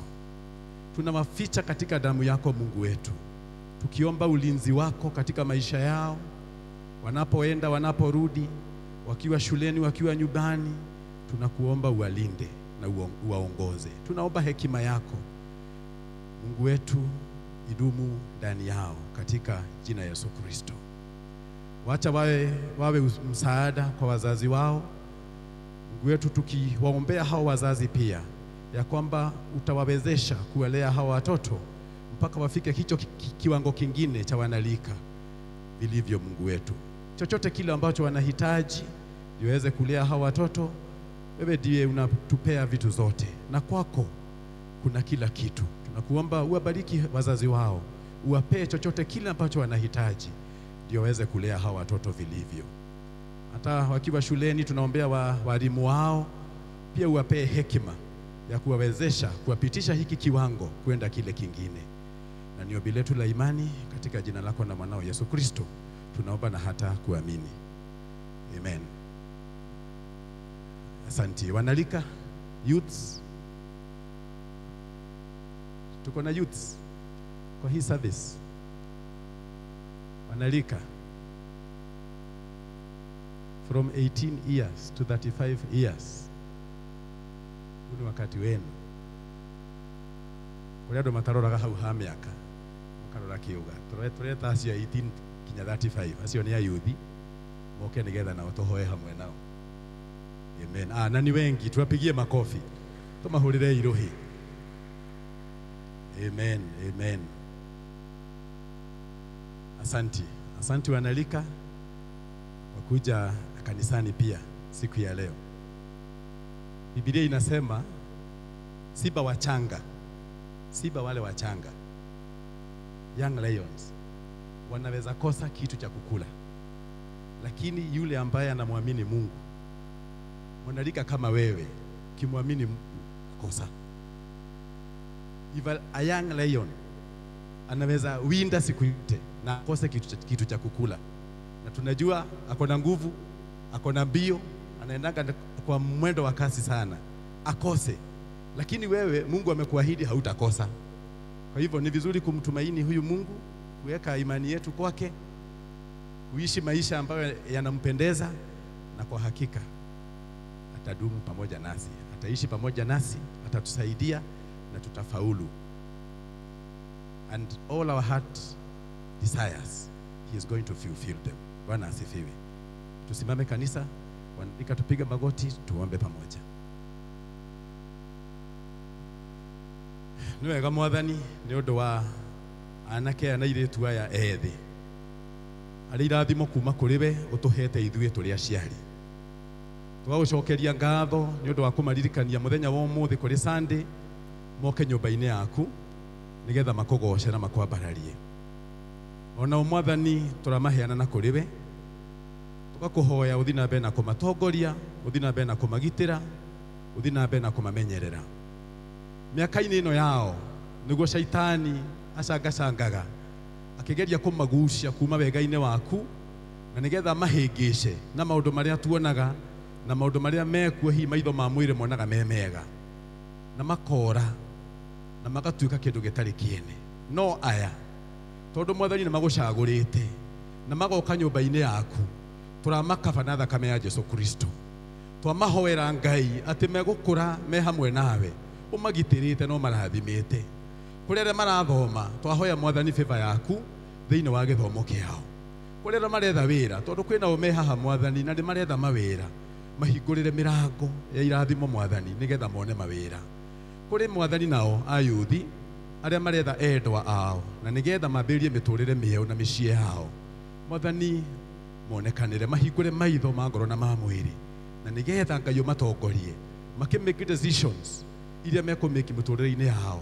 Tunawaficha katika damu yako Mungu wetu, tukiomba ulinzi wako katika maisha yao, wanapoenda, wanaporudi, wakiwa shuleni, wakiwa nyumbani. Tunakuomba uwalinde na uwaongoze. Tunaomba hekima yako Mungu wetu idumu ndani yao katika jina Yesu Kristo. Wacha wawe msaada kwa wazazi wao Mungu wetu, tukiwaombea hao wazazi pia ya kwamba utawawezesha kuwalea hao watoto mpaka wafike hicho kiwango kingine cha wanalika vilivyo. Mungu wetu, chochote kile ambacho wanahitaji niweze kulea hao watoto, wewe ndiye unatupea vitu zote na kwako kuna kila kitu. Tunakuomba uwabariki wazazi wao, uwapee chochote kile ambacho wanahitaji ndio waweze kulea hao watoto vilivyo. Hata wakiwa shuleni tunaombea walimu wao pia uwapee hekima ya kuwawezesha kuwapitisha hiki kiwango kwenda kile kingine. Na ni ombi letu la imani katika jina lako na mwanao Yesu Kristo tunaomba na hata kuamini. Amen. Asante. Wanalika youths, tuko na youths kwa hii service. Wanalika From 18 years to 35 years. Huu ni wakati wenu. Kũrĩ andũ mataroraga hau ha mĩaka, makarora kĩũga. Tũreta acio a 18 kinya 35, acio nĩ ayuthi, moke nĩgetha nao tũhoe hamwe nao. Amen. Ah, na ni wengi, tuwapigie makofi. Tumahũrĩre irũhi. Amen, amen. Asanti. Asanti wanalika wakuja kanisani pia siku ya leo. Biblia inasema simba wachanga, simba wale wachanga, young lions, wanaweza kosa kitu cha kukula, lakini yule ambaye anamwamini Mungu, mwanalika kama wewe, kimwamini Mungu kosa. If a young lion anaweza winda siku yote na akose kitu cha kukula, na tunajua ako na nguvu, ako na mbio, anaendanga kwa mwendo wa kasi sana, akose. Lakini wewe Mungu amekuahidi hautakosa. Kwa hivyo ni vizuri kumtumaini huyu Mungu, kuweka imani yetu kwake, kuishi maisha ambayo yanampendeza, na kwa hakika atadumu pamoja nasi, ataishi pamoja nasi, atatusaidia na tutafaulu. And all our heart desires, he is going to fulfill them. Bwana asifiwe. Tusimame kanisa, wandika, tupige magoti, tuombe pamoja. Nĩ wega Mwathani nĩ ũndũ wa anake aya na airĩtu aya ethĩ arĩa irathimo kuma kũrĩ we ũtũhete ithuĩ tũrĩ aciari. Tũgagũcokeria ngatho nĩ ũndũ wa kũmaririkania mũthenya wa ũmũthĩ kũrĩ Sunday, moke nyũmba-inĩ yaku nĩgetha makũgoce na makwambararie. Ona Mwathani tũramaheana na kũrĩ we, tũgakũhoya ũthiĩ na mbere na kũmatongoria, ũthiĩ na mbere na kũmagitĩra, ũthiĩ na mbere na kũmamenyerera. Mĩaka-inĩ ĩno yao nĩguo shaitani acangacangaga akĩgeria kũmagucia kuma wega-inĩ waku, na nĩgetha mahĩngĩce na maũndũ marĩa tuonaga na maũndũ marĩa mekuo hihi maitho ma mwĩrĩ monaga me mega, na makora na magatuĩka kĩndũ gĩtarĩ kĩene. No aya tondũ Mwathani nĩ magũcagũrĩte na magoka nyũmba-inĩ yaku, tũramakaba na thakame ya Jesu Kristo. Twamahoera Ngai atĩ megũkũra me hamwe nawe, ũmagitĩrĩte no marathimĩte. Kũrĩ arĩa marathoma, twahoya Mwathani favor yaku thĩinĩ wa gĩthomo kĩao. Kũrĩ arĩa maretha wĩra, tondũ kwĩna o me haha Mwathani na nĩ maretha mawĩra, mahingũrĩre mĩrango ya irathimo Mwathani nĩgetha mone mawĩra. Kũrĩ Mwathani nao ayuthi arĩa maretha endwa ao na nĩgetha mambĩrĩrie mĩtũrĩre mĩerũ na mĩciĩ yao, Mwathani monekanĩre, mahingũre maitho ma ngoro na ma mwĩrĩ, na nĩgetha Ngai ũmatongorie makĩ make decisions iria mekũmake mũtũrĩre-inĩ yao,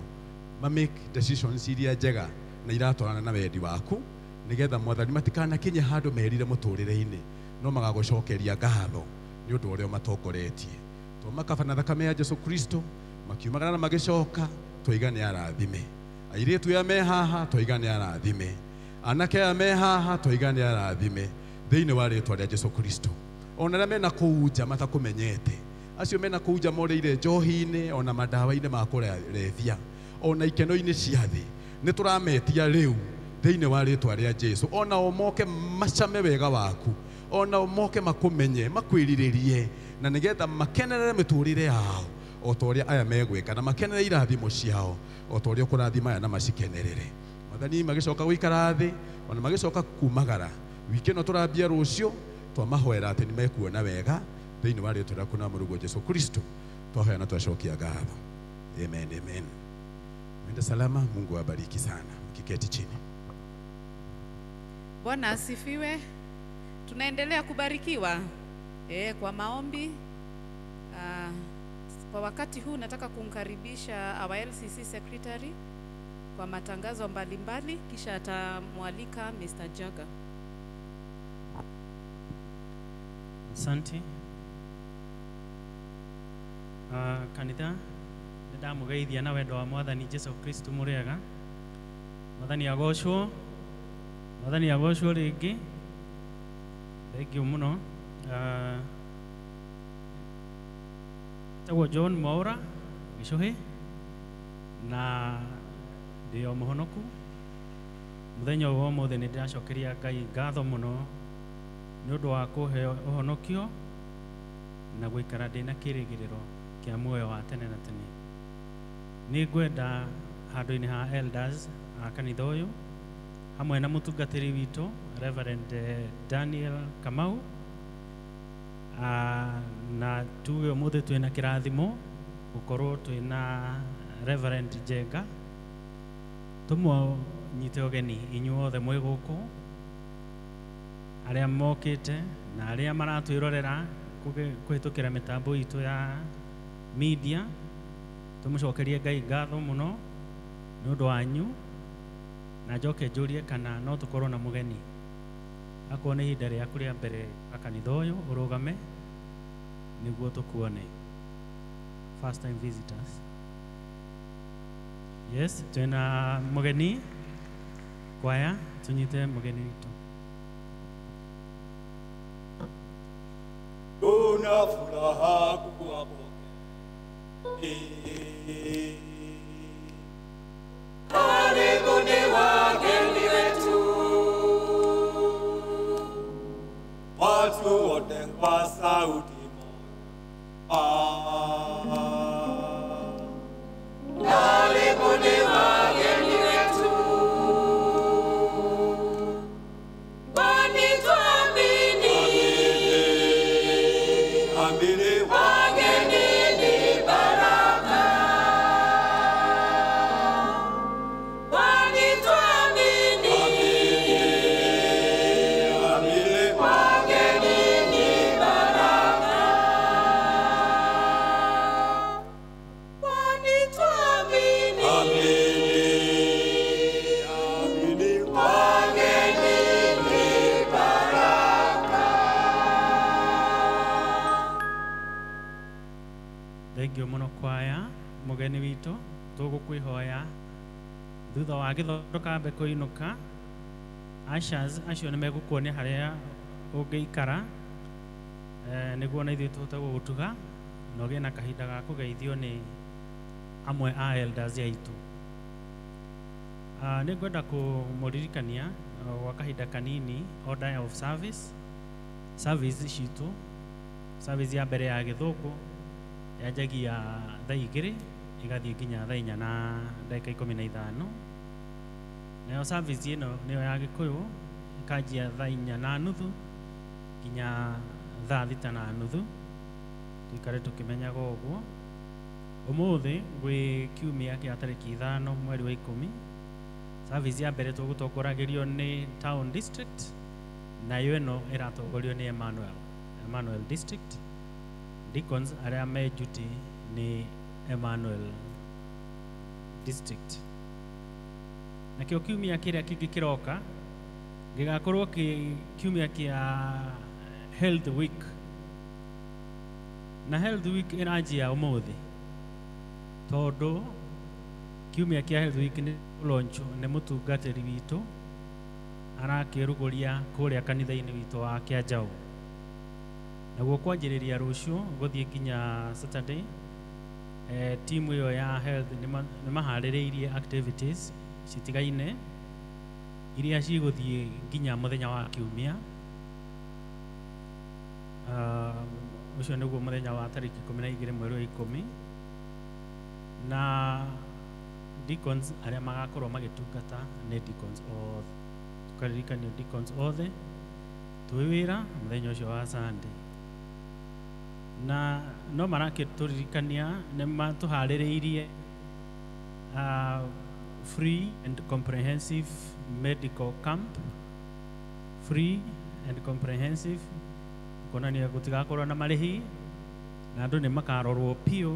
ma make decisions iria njega na iratwarana na wendi waku, nĩgetha Mwathani matikanakinye handũ merire mũtũrĩre-inĩ, no magagũcokeria ngatho nĩ ũndũ ũrĩa ũmatongoretie. Twamakaba na thakame ya Jesu Kristo, makiumagara na magĩcoka, twaiga nĩ arathime. Airĩtu aya me haha, twaiga nĩ arathime. Anake aya me haha, twaiga nĩ arathime thĩinĩ wa rĩtwa rĩa Jesu Kristo. Ona arĩa mena kũu nja matakũmenyete, acio mena kũu nja morĩire njohi-inĩ ona madawa-inĩ ma kũrebia, ona ikeno-inĩ cia thĩ, nĩ tũrametia rĩu thĩinĩ wa rĩtwa rĩa Jesu, ona o moke macame wega waku, ona o moke makũmenye, makwĩrirĩrie, na nĩgetha makenerere mĩtũrĩre yao o ta ũrĩa aya megwĩka, na makenerere irathimo ciao o ta ũrĩa ũkũrathima aya na macikenerere. Mwathani magĩcoka gũikara thĩ, ona magĩcoka kumagara, wiki ĩno tũrambia rũciũ, twamahoera atĩ nĩ mekuona wega thĩinĩ wa rĩtwa rĩaku na Mũrũguo Jesu Kristo, twahoya na twacokia ngatho. Amen, amen. Mwende salama, Mungu awabariki sana. Mkiketi chini. Bwana asifiwe. Tunaendelea kubarikiwa kwa maombi. Kwa wakati huu nataka kumkaribisha our LCC secretary kwa matangazo mbalimbali, kisha atamwalika Mr. Jaga. Asante. Kanitha nĩndamũgeithia na wendo wa Mwathani Jesu Kristo mũrĩega. Mwathani agocwo, Mwathani agocwo rĩngĩ. Thengiũ mũno. Njĩtagwo John Mwaura Gĩcũhĩ na ndĩ o mũhonoku. Mũthenya ũyũ wa ũmũthĩ nĩ ndĩracokeria Ngai ngatho mũno Nĩ ũndũ wa kũhe ũhonokio na gũikara ndĩna kĩrĩgĩrĩro kĩa muoyo wa tene na tene. Nĩ ngwenda handũ-inĩ ha elders a kanitha ũyũ hamwe na mũtungatĩri witũ Reverend Daniel Kamau, na tuge ũmũthĩ twĩna kĩrathimo gũkorwo twĩna Reverend Njenga. Tũmũnyite ũgeni inyuothe mwĩ gũkũ, arĩa mokĩte na arĩa maratwĩrorera kũhĩtũkĩra mĩtambo itũ ya media. Tũmũcokerie Ngai ngatho mũno nĩ ũndũ wanyu, na njoke njũrie kana no tũkorwo na mũgeni. Akorwo nĩ ihinda rĩaku rĩa mbere wa kanitha ũyũ, ũrũgame nĩguo tũkuone. First time visitors. Yes, twĩna mũgeni. Kwaya, tũnyite mũgeni witũ. Tuna furaha kuwapokea. Karibuni wageni wetu, watu wote kwa sauti moja. Karibuni wageni wetu, kwani tuamini, amini wageni ni baraka. Kwani tuamini, amini wageni ni baraka. Kwani tuamini, amini wageni ni baraka. Thengio mũno kwaya. Mũgeni witũ, tũgũkwĩhoya thutha wa gĩthomo kambe kũinũka, ushers acio nĩ megũkuonia harĩa ũngĩikara, nĩguo na ithuĩ tũhote gũgũtuga na ũgĩe na kahinda ga kũgeithio nĩ amwe a elders aitũ. Nĩ ngwenda kũmũririkania gwa kahinda kanini order of service. Service citũ, service ya mbere ya gĩthũngũ yanjagia thaa 2 ĩgathiĩ nginya thaa 4 na ndagĩka 15. Nayo service ĩno nĩyo ya gĩkũyũ ĩkanjia thaa 4 na nuthu nginya thaa 6 na nuthu. Tũikare tũkĩmenyaga ũguo. Ũmũthĩ gwĩ kiumia kĩa tarĩki 5 mweri wa 10, service ya mbere tũgũtongoragĩrio nĩ Town District, nayo ĩno ĩratongorio nĩ Emmanuel District. Deacons arĩa me duty nĩ Emmanuel District. Nakĩo kiumia kĩrĩa kĩngĩ kĩroka gĩgakorwo kĩ kiumia kĩa Health Week, na Health Week ĩranjia ũmũthĩ tondũ kiumia kĩa Health Week nĩ launch nĩ mũtungatĩri witũ arakĩrugũria kũrĩa kanitha-inĩ witũ wa Kĩanjaũ. Naguo kwanjĩrĩria rũciũ gũthiĩ nginya Saturday, timu ĩyo ya health nĩ maharĩrĩirie activities citigaine iria cigũthiĩ nginya mũthenya wa kiumia. Ũcio nĩguo mũthenya wa tarĩki 12 mweri wa 10, na deacons arĩa magakorwo magĩtungata nĩ deacons othe. Tũkaririkanio deacons othe twĩ wĩra mũthenya ũcio wa Sunday. Na no marakĩtũririkania nĩ matũharĩrĩirie free and comprehensive medical camp. Free and comprehensive kuonania gũtigakorwo na marĩhi na andũ nĩ makarorwo biũ.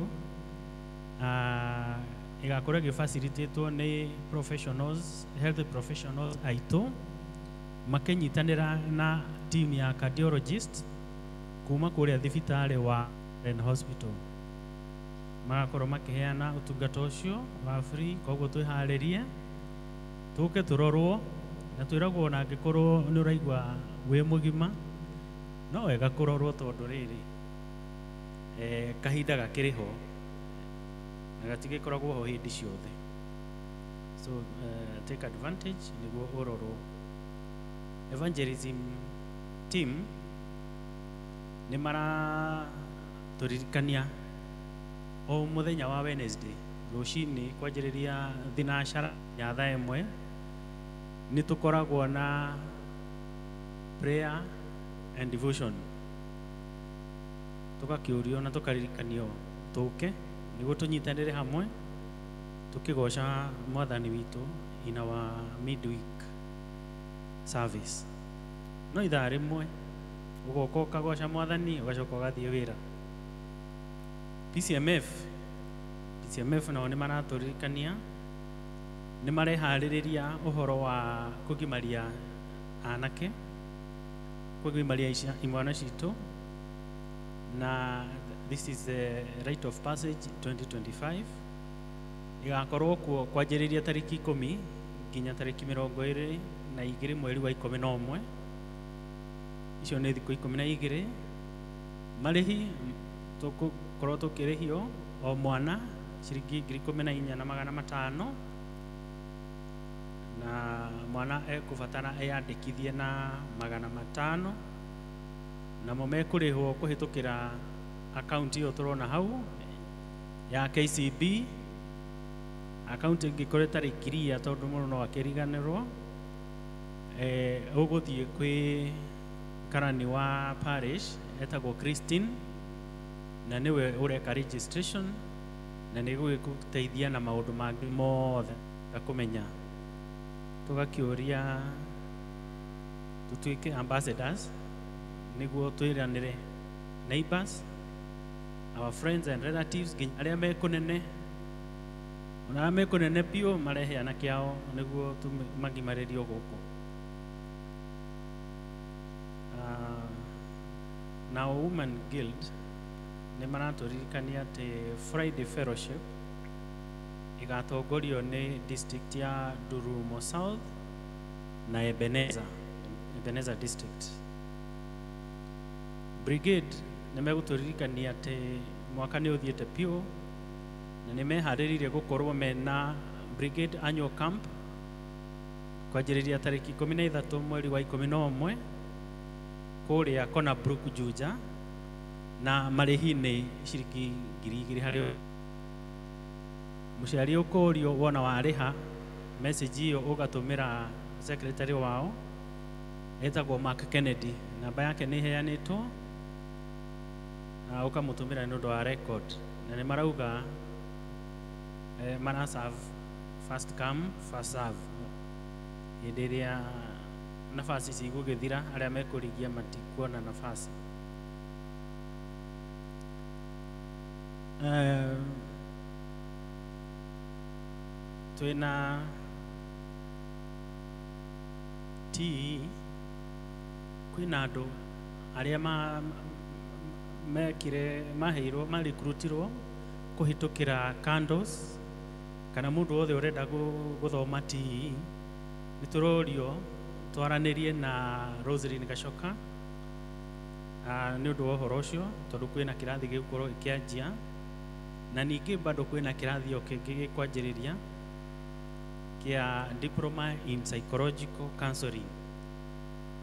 Ĩgakorwo ĩgĩfacilitatwo nĩ professionals, health professionals aitũ makĩnyitanĩra na team ya cardiologist kuma kũrĩa thibitarĩ wa Ren Hospital. Magakorwo makĩheana ũtungata ũcio wa free, koguo twĩharĩrie tũke tũrorwo na twĩragwo ona angĩkorwo nĩ ũraigua wĩ mũgima no wega kũrorwo tondũ rĩrĩ kahinda gakĩrĩ ho na gatigĩkoragwo ho hĩndĩ ciothe. So take advantage nĩguo ũrorwo. Evangelism team nĩ maratũririkania o mũthenya wa Wednesday rũcinĩ kwanjĩrĩria thinacara ya thaa 1 nĩ tũkoragwo na prayer and devotion, tũgakĩũrio na tũkaririkanio tũke nĩguo tũnyitanĩre hamwe tũkĩgoca mwathani witũ in our midweek service. No ithaa rĩmwe ũgoka ũkagoca mwathani ũgacoka ũgathiĩ wĩra. PCMF nao nĩ maratũririkania nĩ mareharĩrĩria ũhoro wa kũgimaria anake, kũgimaria imwana citũ, na this is the rite of passage 2025 igakorwo kuo kwanjĩrĩria tarĩki 10 nginya tarĩki 22 mweri wa 11. Icio nĩ thikũ 12. Marĩhi tũgũkorwo tũkĩrĩhio o mwana ciringi 14,500 na mwana ekũbatara eyandĩkithie na 500, namo mekũrĩhwo kũhĩtũkĩra akaunti ĩyo tũrona hau ya KCB. Akaunti ĩngĩkorwo ĩtarĩ clear tondũ mũndũ no akĩriganĩrwo, ũgũthiĩ kwĩ karani wa parish etagwo Christine, na nĩwe ũreka registration na nĩ gũgĩgũteithia na maũndũ mangĩ mothe kũmenya. Tũgakĩũria tũtuĩke ambassadors nĩguo twĩranĩre neighbors, our friends and relatives, nginya arĩa me kũnene, ona arĩa me kũnene biũ marehe anake ao nĩguo magimarĩrio gũkũ. Nao Women Guild nĩ maratũririkania atĩ Friday Fellowship igatongorio nĩ district ya Ndurumo South na Ebenezer district. Brigade nĩ megũtũririkania atĩ mwaka nĩ ũthiĩte biũ na nĩ meharĩrĩirie gũkorwo mena Brigade annual camp kwanjĩrĩria tarĩki 13 mweri wa 11 kũrĩa Corner Brook Juja, na marĩhi nĩ ciringi 2,000 harĩ mũciari. Ũkũrio wona warĩha message ĩyo ũgatũmĩra secretary wao etagwo Mark Kennedy, namba yake nĩ iheanĩtwo, ũkamũtũmĩra nĩ ũndũ wa record, na nĩ marauga mara serve first come first serve. Hĩndĩ ĩrĩa nafasi cigũgĩthira arĩa mekũrigia matikuona nafasi. Twĩna TE, kwĩna andũ arĩa mekire maheirwo marikrutirwo kũhĩtũkĩra candles, kana mũndũ wothe ũrenda gũthoma TE nĩ tũrorio twaranĩrie na Roseline Gacoka nĩ ũndũ wa ũhoro ũcio, tondũ kwĩna kĩrathi gĩgũkorwo gĩkĩanjia, na ningĩ bado kwĩna kĩrathi o kĩngĩ gĩkwanjĩrĩria kĩa diploma in psychological counseling.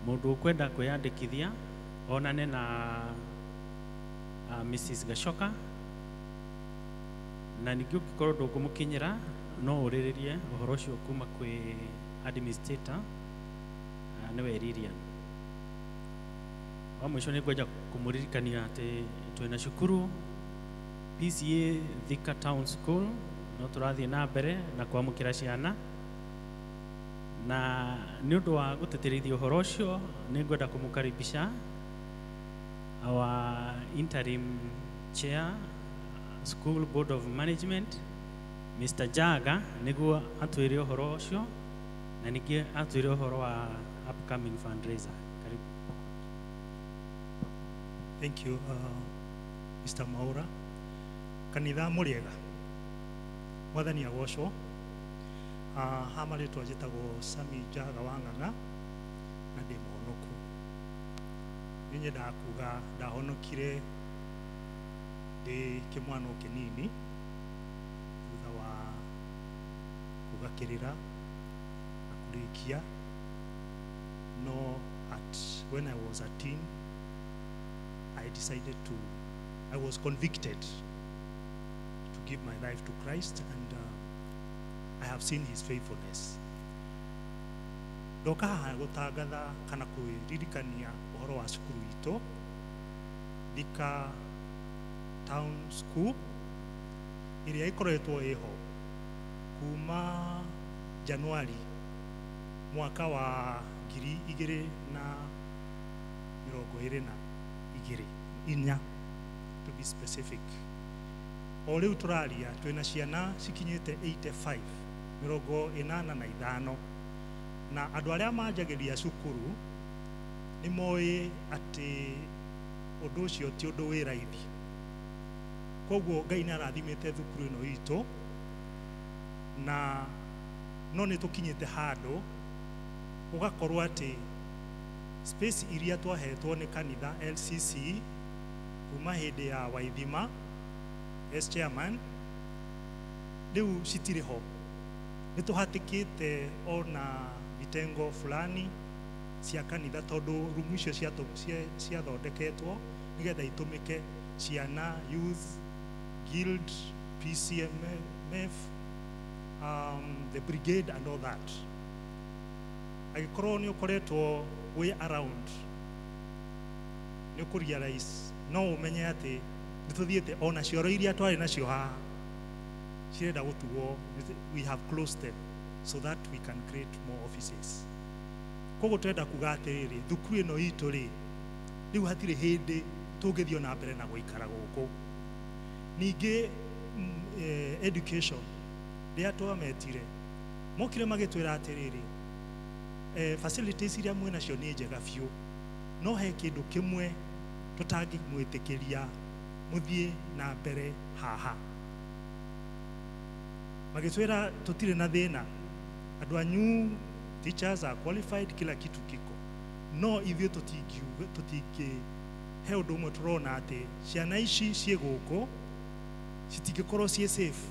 Mũndũ ũkwenda kwĩyandĩkithia onane na Mrs. Gacoka, na ningĩ ũngĩkorwo ndũkũmũkinyĩra no ũrĩrĩrie ũhoro ũcio kuma kwĩ administrator nĩwe Lilian. Wa mũico nĩ ngwenda kũmũririkania atĩ twĩna cukuru PCA Thika Town School, no tũrathiĩ na mbere na kwamũkĩra ciana, na nĩ ũndũ wa gũtĩtĩrithia ũhoro ũcio nĩ ngwenda kũmũkaribisha our interim chair School Board of Management Mr. Jaga nĩguo atwĩre ũhoro ũcio na ningĩ atwĩre ũhoro wa upcoming fundraiser. Karibu. Thank you, Mr. Maura. Kanitha mũrĩega, mwathani agocwo. Ha marĩtwa njĩtagwo Sami Njaga wa Ng'ang'a na ndĩ mũhonoku. Nĩ nyendaga kuga ndahonokire ndĩ kĩmwana o kĩnini thutha wa kuga kĩrĩra na kũrĩkia, no at But when I was a teen, I decided to, I was convicted to give my life to Christ, and I have seen his faithfulness. Ndoka haha gũtangatha kana kwĩririkania ũhoro wa cukuru itũ, Thika Town School, ĩrĩa ĩkoretwo ĩho kuma Januari mwaka wa 2024, to be specific. O rĩu tũraria twĩna ciana cikinyĩte 85, 85, na andũ arĩa manjagĩria cukuru nĩ moĩ atĩ ũndũ ũcio ti ũndũ wĩ raithi. Koguo Ngai nĩ arathimĩte thukuru ĩno itũ, na no nĩ tũkinyĩte handũ ũgakorwo atĩ space iria twahetwo nĩ kanitha LCC kuma hĩndĩ ya Waithima as chairman rĩu citirĩ ho. Nĩ tũhatĩkĩte ona vitengo fulani cia kanitha tondũ rumu icio ciathondeketwo nĩgetha itũmĩke ciana, youth guild, PCMF, the brigade and all that. Angĩkorwo nĩ ũkoretwo wĩ around nĩ ũkũrealize no ũmenye atĩ nĩ tũthiĩte ona cioro iria twarĩ nacio haha cirenda gũtuo, we have closed them so that we can create more offices. Koguo tũrenda kuga atĩrĩrĩ, thukuru ĩno itũ rĩ, rĩu hatirĩ hĩndĩ tũngĩthiĩ na mbere na gũikara gũkũ. Ningĩ education rĩrĩa twametire mokire magĩtwĩra atĩrĩrĩ, facilities iria mwĩ nacio nĩ njega biũ, no he kĩndũ kĩmwe tũtangĩmwĩtĩkĩria mũthiĩ na mbere haha. Magĩtwĩra tũtirĩ na thĩna, andũ anyu teachers are qualified, kila kitu kiko, no ithuĩ tũtingĩ he ũndũ ũmwe tũrona atĩ ciana ici ciĩ gũkũ citingĩkorwo ciĩ safe,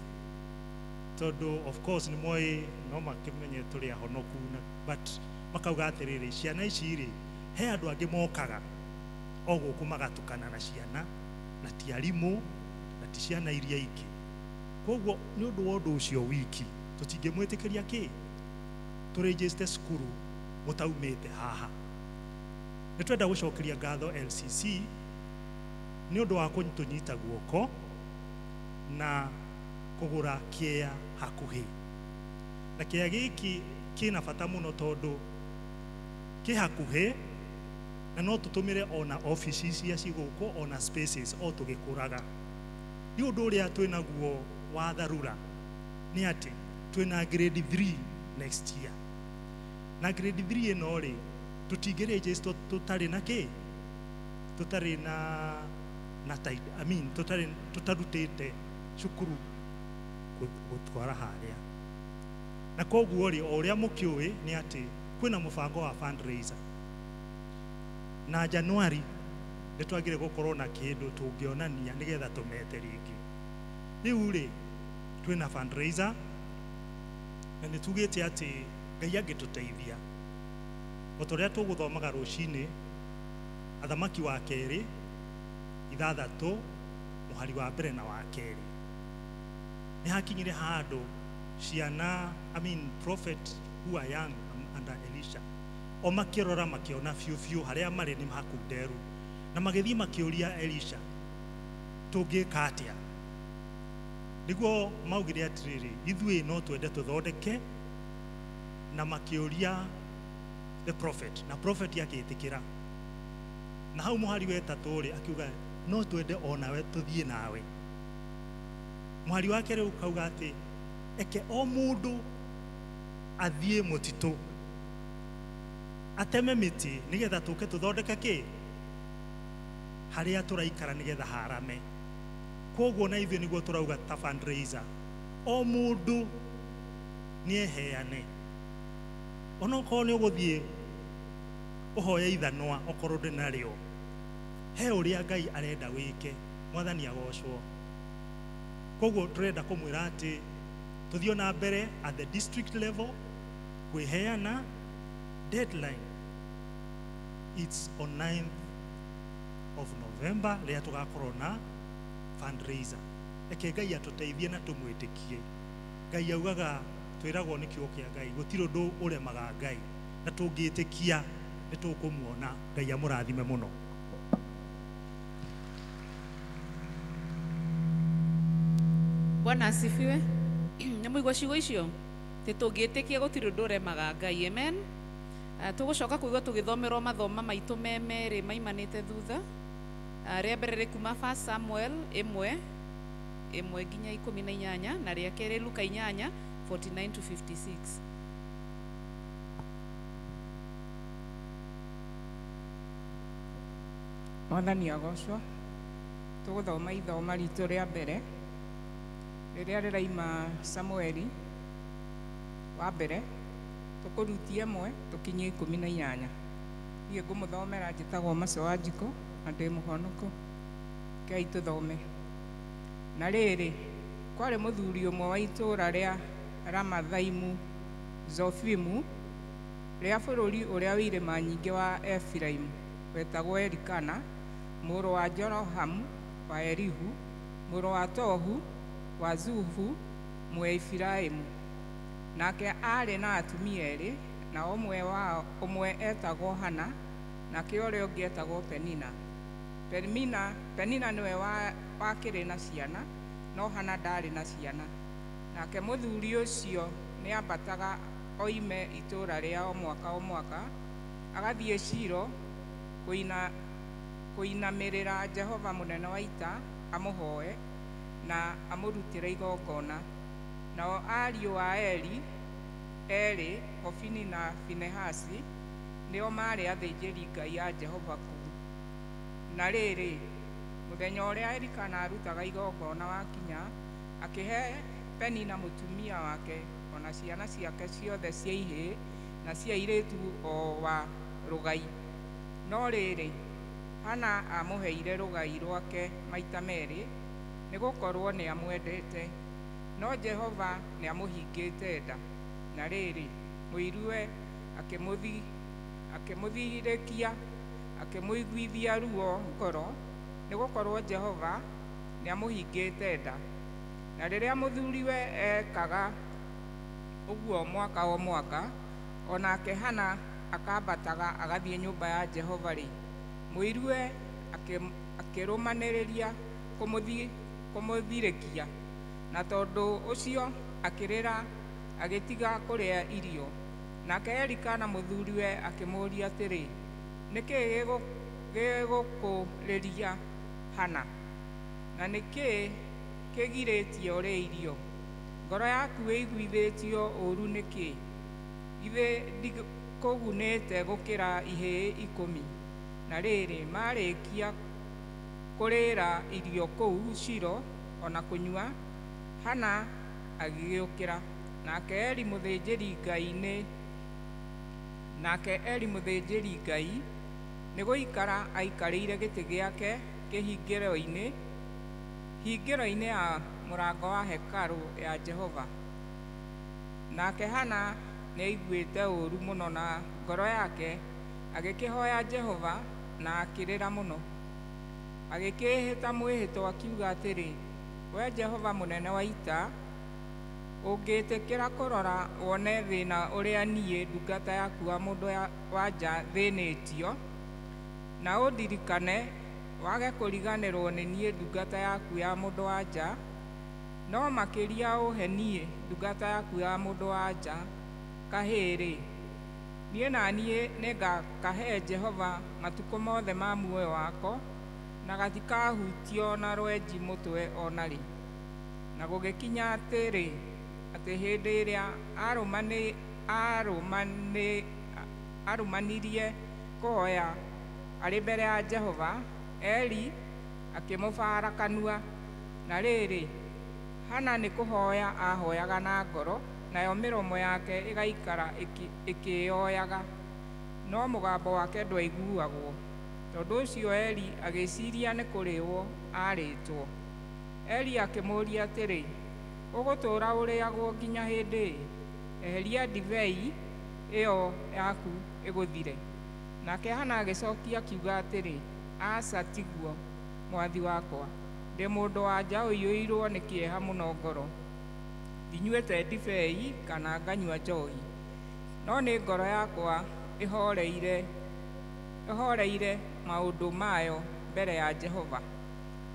tondũ of course nĩ moĩ no makĩmenye tũrĩ ahonoku, but makauga atĩrĩrĩ, ciana ici rĩ, he andũ angĩ mokaga o gũkũ magatukana na ciana, na ti arimũ na ti ciana iria ingĩ. Koguo nĩ ũndũ wa ũndũ ũcio wiki tũtingĩmwĩtĩkĩria kĩ tũrĩnjĩte cukuru mũtaumĩte haha. Nĩ twenda gũcokeria ngatho LCC nĩ ũndũ wa kũtũnyita guoko na kũgũra kĩea hakuhĩ. Na kĩea gĩkĩ kĩna bata mũno tondũ kĩ hakuhĩ na no tũtũmĩre ona offices iria ci gũkũ ona spaces o tũgĩkũraga. Nĩ ũndũ ũrĩa twĩnaguo wa dharura nĩ atĩ twĩna grade 3 next year, na grade 3 ĩno rĩ tũtingĩregister tũtarĩ na kĩ, tũtarĩ na I mean tũtarĩ tũtarutĩte cukuru gũtwara harĩa. Na koguo rĩ, o ũrĩa mũkĩũĩ nĩ atĩ kwĩna mũbango wa fundraiser, na Januari nĩ twagire gũkorwo na kĩndũ tũngĩonania nĩgetha tũmete rĩngĩ. Rĩu rĩ twĩna fundraiser na nĩ tugĩte atĩ Ngai angĩtũteithia o ta ũrĩa tũgũthomaga rũcinĩ Athamaki wa kerĩ 6 mũhari wa mbere na wa kerĩ, nĩ hakinyire handũ ciana, I mean prophet who are young under Elisha, o makĩrora makĩona biũ biũ harĩa marĩ nĩ hakunderu, na magĩthiĩ makĩũria Elisha tũngĩka atĩa. Nĩguo maugire atĩrĩrĩ, ithuĩ no twende tũthondeke, na makĩũria the prophet, na prophet akĩĩtĩkĩra. Na hau mũhari wa 3 rĩ akiuga no twende onawe tũthiĩ nawe. Mũhari wa kerĩ ũkauga atĩ eke o mũndũ athiĩ mũtitũ ateme mĩtĩ nĩgetha tũke tũthondeke kĩ harĩa tũraikara nĩgetha harame. Koguo na ithuĩ nĩguo tũrauga ta fundraiser, o mũndũ nĩeheane, onokorwo nĩ ũgũthiĩ ũhoye ithanwa okorwo ndĩ narĩo, he ũrĩa Ngai arenda wĩke, Mwathani agocwo. Koguo tũrenda kũmwĩra atĩ tũthiĩ na mbere at the district level kwĩheana deadline It's on 9th of November rĩrĩa tũgakorwo na fundraiser. Reke Ngai atũteithie na tũmwĩtĩkie. Ngai augaga twĩragwo nĩ kiugo kĩa Ngai gũtirĩ ũndũ ũremaga Ngai, na tũngĩtĩkia nĩ tũkũmuona. Ngai amũrathime mũno. Bwana asifiwe. Nĩ mũigua ciugo icio tĩ tũngĩtĩkia gũtirĩ ũndũ ũremaga Ngai. Amen. Tũgũcoka kũigua tũgĩthomerwo mathoma maitũ me merĩ maimanĩte thutha. Rĩa mbere rĩ kuma 1 Samuel 1 nginya 18 na rĩa kerĩ Luka 8 49 to 56. Mwathani agocwo. Tũgũthoma ithoma ritũ rĩa mbere rĩrĩa rĩraima Samueli wa mbere, tũkũrutia 1 tũkinye 18. Niĩ ngũmũthomera njĩtagwo Maco wa Njikũ na ndĩ mũhonoko. Rekei tũthome. Na rĩrĩ, kwarĩ mũthuri ũmwe wa itũũra rĩa Ramathaimu Zofimu rĩa bũrũri ũrĩa wĩ irĩma nyingĩ wa Efiraimu, wetagwo Elikana mũrũ wa Jerohamu wa Elihu mũrũ wa Tohu wa Zufu Mũefiraimu. Nake aarĩ na atumia erĩ, na ũmwe etagwo Hana nake ũrĩa ũngĩ etagwo Penina. Penina nĩwe wakĩrĩ na ciana, no Hana ndaarĩ na ciana. Nake mũthuri ũcio nĩambataga oime itũũra rĩao mwaka o mwaka agathiĩ Shilo kũinamĩrĩra Jehova mũnene wa ita amũhoe na amũrutĩre igongona. Nao ariũ a Eli erĩ, Hofini na Finehasi, nĩo maarĩ athĩnjĩri Ngai a Jehova kũu. Na rĩrĩ, mũthenya ũrĩa Elikana arutaga igongona wakinya, akĩhe Penina mũtumia wake ona ciana ciake ciothe cia ihĩĩ na cia airĩtu o wa rũgai. No rĩrĩ, Hana amũheire rũgai rwake maita merĩ, nĩgũkorwo nĩamwendete, no Jehova nĩamũhingĩte nda. Na rĩrĩ, mũiruwe akĩmũthirĩkia, akĩmũiguithia ruo ngoro, nĩgũkorwo Jehova nĩamũhingĩte nda. Na rĩrĩa mũthuriwe ekaga ũguo mwaka o mwaka, onake Hana akambataga agathiĩ nyũmba ya Jehova-rĩ, mũiruwe akĩrũmanĩrĩria kũmũthirĩkia, na tondũ ũcio akĩrĩra agĩtiga kũrĩa irio. Nake Elikana mũthuriwe akĩmũũria atĩrĩ, nĩkĩĩ gĩgũkũrĩria Hana? Na nĩkĩĩ kĩgirĩtie ũrĩe irio? Ngoro yaku ĩiguithĩtio ũũru nĩkĩ? Githĩ ndikũgunĩte gũkĩra ihĩĩ 10? Na rĩrĩ, marĩkia kũrĩĩra irio kũu Shilo ona kũnyua, Hana agĩũkĩra. Nake Eli mũthĩnjĩri Ngai nĩ gũikara aikarĩire gĩtĩ gĩake kĩhingĩro-inĩ hingĩro-inĩ ya mũrango wa hekarũ ya Jehova. Nake Hana nĩaiguĩte ũũru mũno na ngoro yake, agĩkĩhoya Jehova na akĩrĩra mũno. Agĩkĩĩhĩta mwĩhĩtwa akiuga atĩrĩ, we Jehova mũnene wa ita, ũngĩtĩkĩra kũrora wone thĩna ũrĩa niĩ ndungata yaku wa mũndũ wa nja thĩnĩtio, na ũndirikane wage kũriganĩrwo nĩ niĩ ndungata yaku ya mũndũ wa nja, no makĩria ũhe niĩ ndungata yaku ya mũndũ wa nja kahĩĩ-rĩ, niĩ na niĩ nĩngakahe Jehova matukũ mothe ma muoyo wako, na gatikahutio na rwenji mũtwe ona rĩ. Na gũgĩkinya atĩrĩ, atĩ hĩndĩ ĩrĩa arũmanirie kũhoya arĩ mbere ya Jehova, Eli akĩmũbara kanua. Na rĩrĩ, Hana nĩ kũhoya ahoyaga na ngoro, nayo mĩromo yake ĩgaikara ĩkĩyoyaga, no mũgambo wake ndwaiguagwo. Tondũ ũcio Eli agĩciria nĩ kũrĩwo arĩtwo. Eli akĩmũũria atĩrĩ, ũgũtũũra ũrĩagwo nginya hĩndĩ ĩ? Eheria ndibei ĩyo yaku ĩgũthire. Nake Hana agĩcokia akiuga atĩrĩ, aca tiguo, mwathi wakwa, ndĩ mũndũ wa nja ũiyũirwo nĩ kĩeha mũno ngoro. Ndinyuĩte ndibei kana nganyua njohi, no nĩ ngoro yakwa ĩhoreire maũndũ mayo mbere ya Jehova.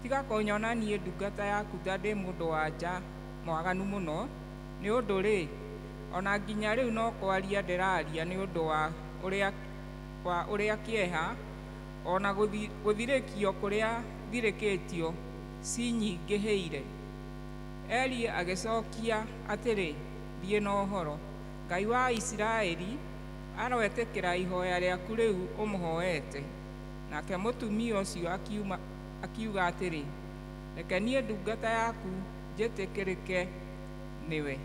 Tiga kũnyona niĩ ndungata yaku ta ndĩ mũndũ wa nja mwaganu mũno, nĩ ũndũ rĩ, ona nginya rĩu no kwaria ndĩraria nĩ ũndũ wa ũrĩa kĩeha ona gũthirĩkio kũrĩa thirĩkĩtio cinyingĩhĩire. Eli agĩcokia atĩrĩ, thiĩ na ũhoro, Ngai wa Isiraeli aroetĩkĩra ihoya rĩaku rĩu ũmũhoete. Nake mũtumia ũcio akiuga atĩrĩ, reke niĩ ndungata yaku njĩtĩkĩrĩke nĩwe.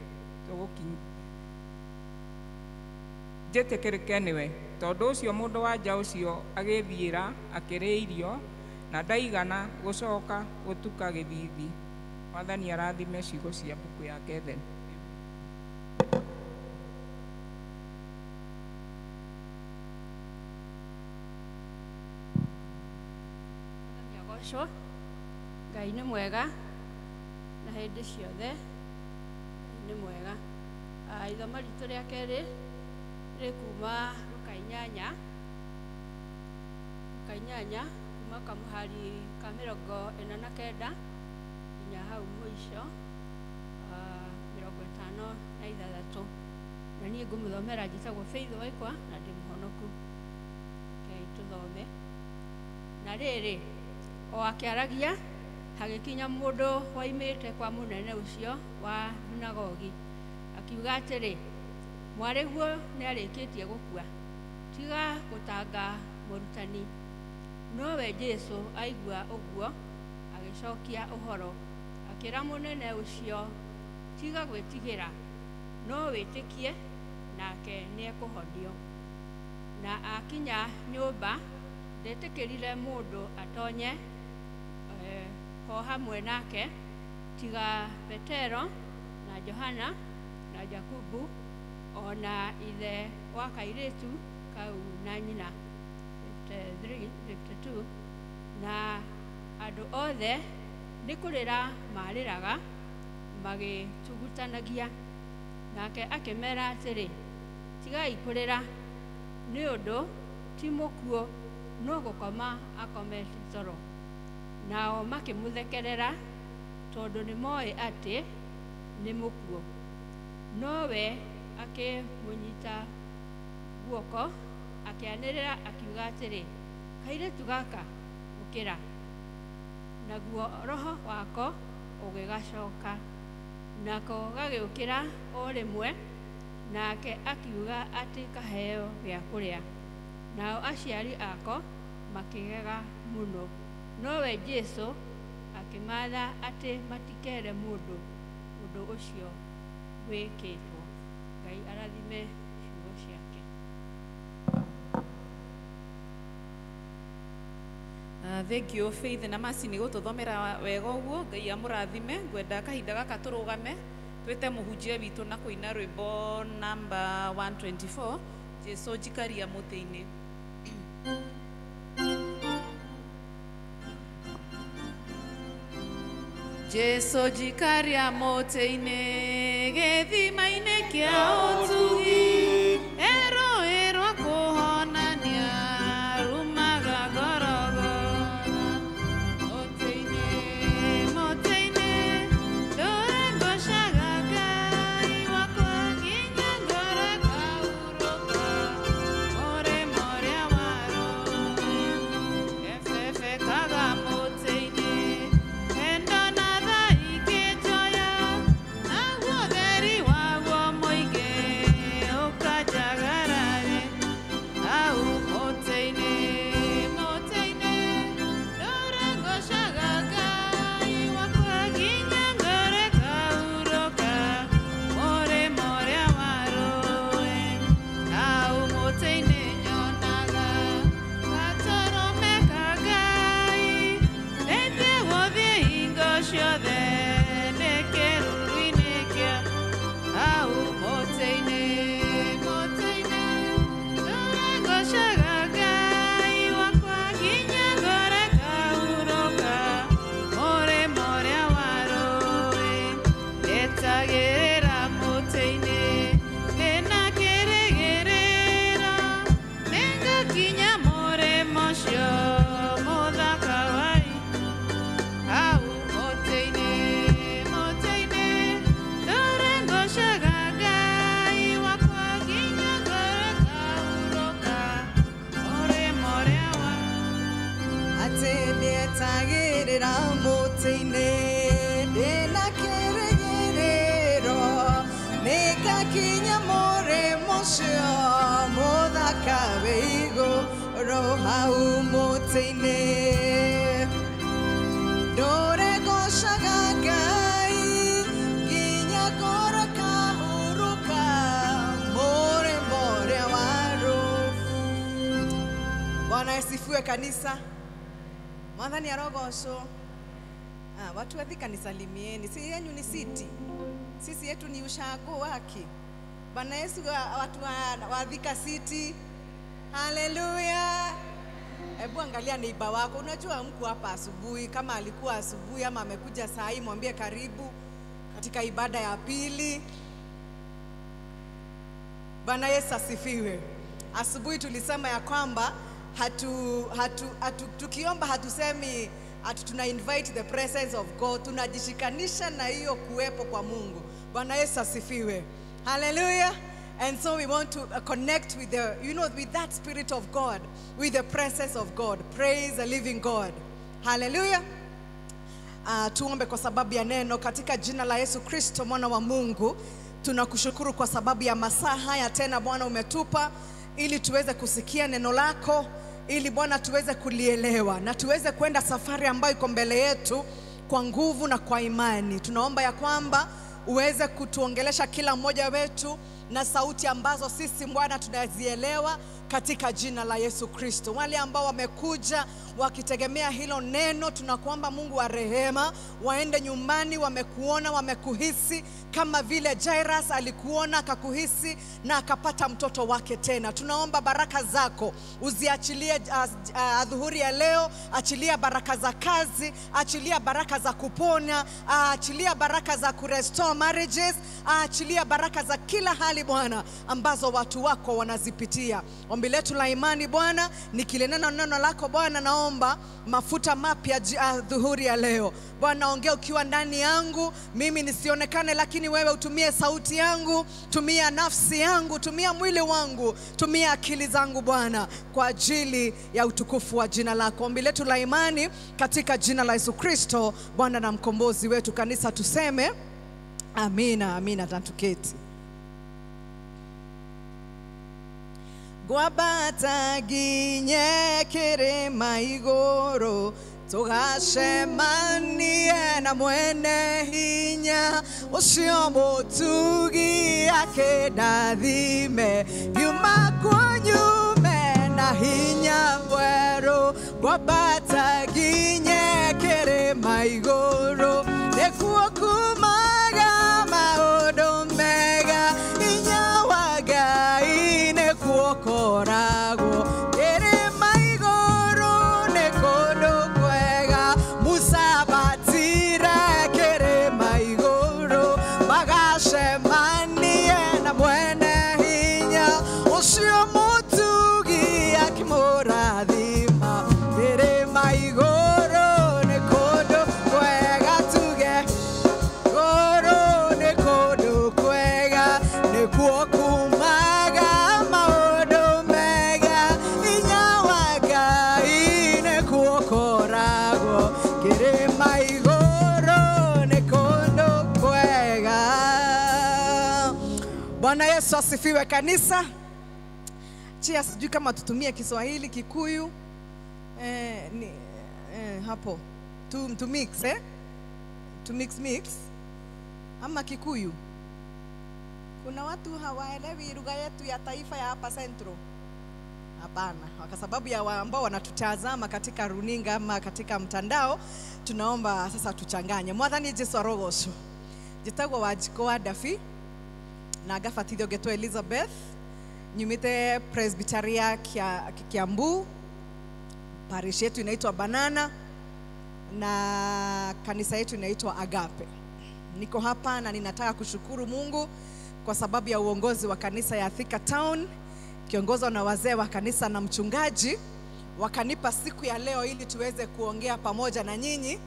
Njĩtĩkĩrĩke nĩwe. Tondũ ũcio mũndũ wa nja ũcio agĩthiĩra akĩrĩa irio na ndaigana gũcoka gũtuka gĩthithi. Mwathani arathime ciugo cia mbuku yake theru. Mwathani agocwo. Ngai nĩ mwega na hĩndĩ ciothe Ngai nĩ mwega. Ithomo ritũ rĩa kerĩ rĩ kuma Luka inyanya kuma kamũhari ka 49 nginya hau mũico 56. Na niĩ ngũmũthomera njĩtagwo Faith Waikwa na ndĩ mũhonoku. Rekei tũthome. Na rĩrĩ, o akĩaragia hagĩkinya mũndũ woimĩte kwa mũnene ũcio wa thunagogi akiuga atĩrĩ, mwarĩguo nĩarĩkĩtie gũkua, tiga gũtanga mũrutani. Nowe Jesũ aigua ũguo agĩcokia ũhoro akĩra mũnene ũcio, tiga gwĩtigĩra, no wĩtĩkie, nake nĩekũhonio. Na akinya nyũmba ndetĩkĩrire mũndũ atonye ho hamwe nake tiga Petero na Johana na Jakubu ona ithe wa kairĩtu kau na nyina. 53, 52. Na andũ othe nĩ kũrĩra marĩraga magĩtugutanagia. Nake akĩmera atĩrĩ, tigai kũrĩra, nĩ ũndũ ti mũkuũ, no gũkoma akomete toro. Nao makĩmũthekerera tondũ nĩmoĩ atĩ nĩ mũkuũ. Nowe akĩmũnyita guoko akĩanĩrĩra akiuga atĩrĩ, kairĩtu gaka ũkĩra. Naguo roho wako ũgĩgacoka, nako gagĩũkĩra o rĩmwe, nake akiuga atĩ kaheo gĩa kũrĩa. Nao aciari ako makĩgega mũno. Nowe Jesũ akĩmatha atĩ matikere mũndũ ũndũ ũcio wĩkĩtwo. Ngai arathime ciugo ciake. Thank you Faith na Mercy nĩ gũtũthomera wega ũguo. Ngai amũrathime. Ngwenda kahinda gaka tũrũgame twĩte mũhunjia witũ na kũina rwĩmbo namba 124 Jesũ njikaria mũtĩ-inĩ. Jesũ njikaria mũtĩ-inĩ gĩthima-inĩ kĩa ũtugi, erũĩ rwa kũhonania rumaga ngorogoro. Mũtĩ-inĩ, mũtĩ-inĩ ndũre ngocaga Ngai wakwa nginya ngoro ĩkahurũka mũrĩmo ũrĩa wa rũũĩ. Ebebekaga mũtĩ-inĩ wendo na tha ikĩnjoya, naguo ũtheri waguo mũingĩ. Ngĩkĩrĩra mũtĩ-inĩ ndĩna kĩrĩgĩrĩro nĩngakinya mũrĩmo ũcio mũthaka wĩ igũrũ hau mũtĩ-inĩ ndũre ngocaga Ngai nginya ngoro kahurũka mũrĩmo ũrĩa wa rũbu. Bwana asifiwe kanisa. Mwathani arogocwo. Watu wa Thika nisalimieni. Si yenyu ni city. Sisi yetu ni ushago waki. Bwana Yesu watu wa Thika City. Haleluya. Hebu angalia neighbor wako. Unajua mku hapa asubuhi, kama alikuwa asubuhi ama amekuja saa hii, mwambie karibu katika ibada ya pili. Bwana Yesu asifiwe. Asubuhi tulisema ya kwamba tukiomba hatusemi tuna invite the presence of God, tunajishikanisha na hiyo kuwepo kwa Mungu. Bwana Yesu asifiwe. Hallelujah. And so we want to connect with the, you know, with that spirit of God, with the presence of God. Praise the living God. Hallelujah. Tuombe kwa sababu ya neno katika jina la Yesu Kristo mwana wa Mungu. Tunakushukuru kwa sababu ya masaa haya tena Bwana umetupa ili tuweze kusikia neno lako, ili Bwana tuweze kulielewa na tuweze kwenda safari ambayo iko mbele yetu kwa nguvu na kwa imani. Tunaomba ya kwamba uweze kutuongelesha kila mmoja wetu na sauti ambazo sisi Bwana tunazielewa katika jina la Yesu Kristo. Wale ambao wamekuja wakitegemea hilo neno, tunakuomba Mungu wa rehema, waende nyumbani wamekuona, wamekuhisi kama vile Jairus alikuona akakuhisi na akapata mtoto wake tena. Tunaomba baraka zako uziachilie adhuhuri ya leo. Achilia baraka za kazi, achilia baraka za kupona, achilia baraka za kurestore marriages, achilia baraka za kila hali Bwana ambazo watu wako wanazipitia. Ombi letu la imani Bwana, nikilinena neno lako Bwana, naomba mafuta mapya dhuhuri ya leo. Bwana ongea ukiwa ndani yangu, mimi nisionekane, lakini wewe utumie sauti yangu, tumia nafsi yangu, tumia mwili wangu, tumia akili zangu Bwana, kwa ajili ya utukufu wa jina lako. Ombi letu la imani katika jina la Yesu Kristo Bwana na mkombozi wetu. Kanisa tuseme amina, amina. Tatuketi. Gwabata ginye kirima igoro tugacemanie na mwene hinya ucio mutugi akindathime ngiuma kuo nyume na hinya mwerũ. Gwabata ginye kirima igoro nĩkuo kumaga maũndũ mega, hinya wa Ngai nĩkuo ũkoragwo. Kĩrĩma igũrũ nĩ kũndũ kwega, Musa ambatire kĩrĩma igũrũ magacemanie na mwene hinya ũcio mũtugi akĩmũrathima. Kĩrĩma igũrũ nĩ kũndũ kwega, tuge igũrũ nĩ kũndũ kwega, nĩkuo kumaga maũndũ mega, hinya wa Ngai nĩkuo ũkoragwo. Kĩrĩma igũrũ nĩ kũndũ kwega. Bwana Yesu asifiwe kanisa. Chia, sijui kama tutumie Kiswahili, Kikuyu, hapo to mix, to mix ama Kikuyu. Kuna watu hawaelewi lugha yetu ya taifa ya hapa Central. Hapana, kwa sababu ya ambao wanatutazama katika runinga ama katika mtandao, tunaomba sasa tuchanganye. Mwathani Jesu arogocwo. Njĩtagwo Wanjikũ wa Dabi na ngabatithio ngetwo Elizabeth, nyumĩte Presbyteria Kiambu. Parish yetu inaitwa Banana na kanisa yetu inaitwa Agape. Niko hapa na ninataka kushukuru Mungu kwa sababu ya uongozi wa kanisa ya Thika Town, kiongozwa na wazee wa kanisa na mchungaji, wakanipa siku ya leo ili tuweze kuongea pamoja na nyinyi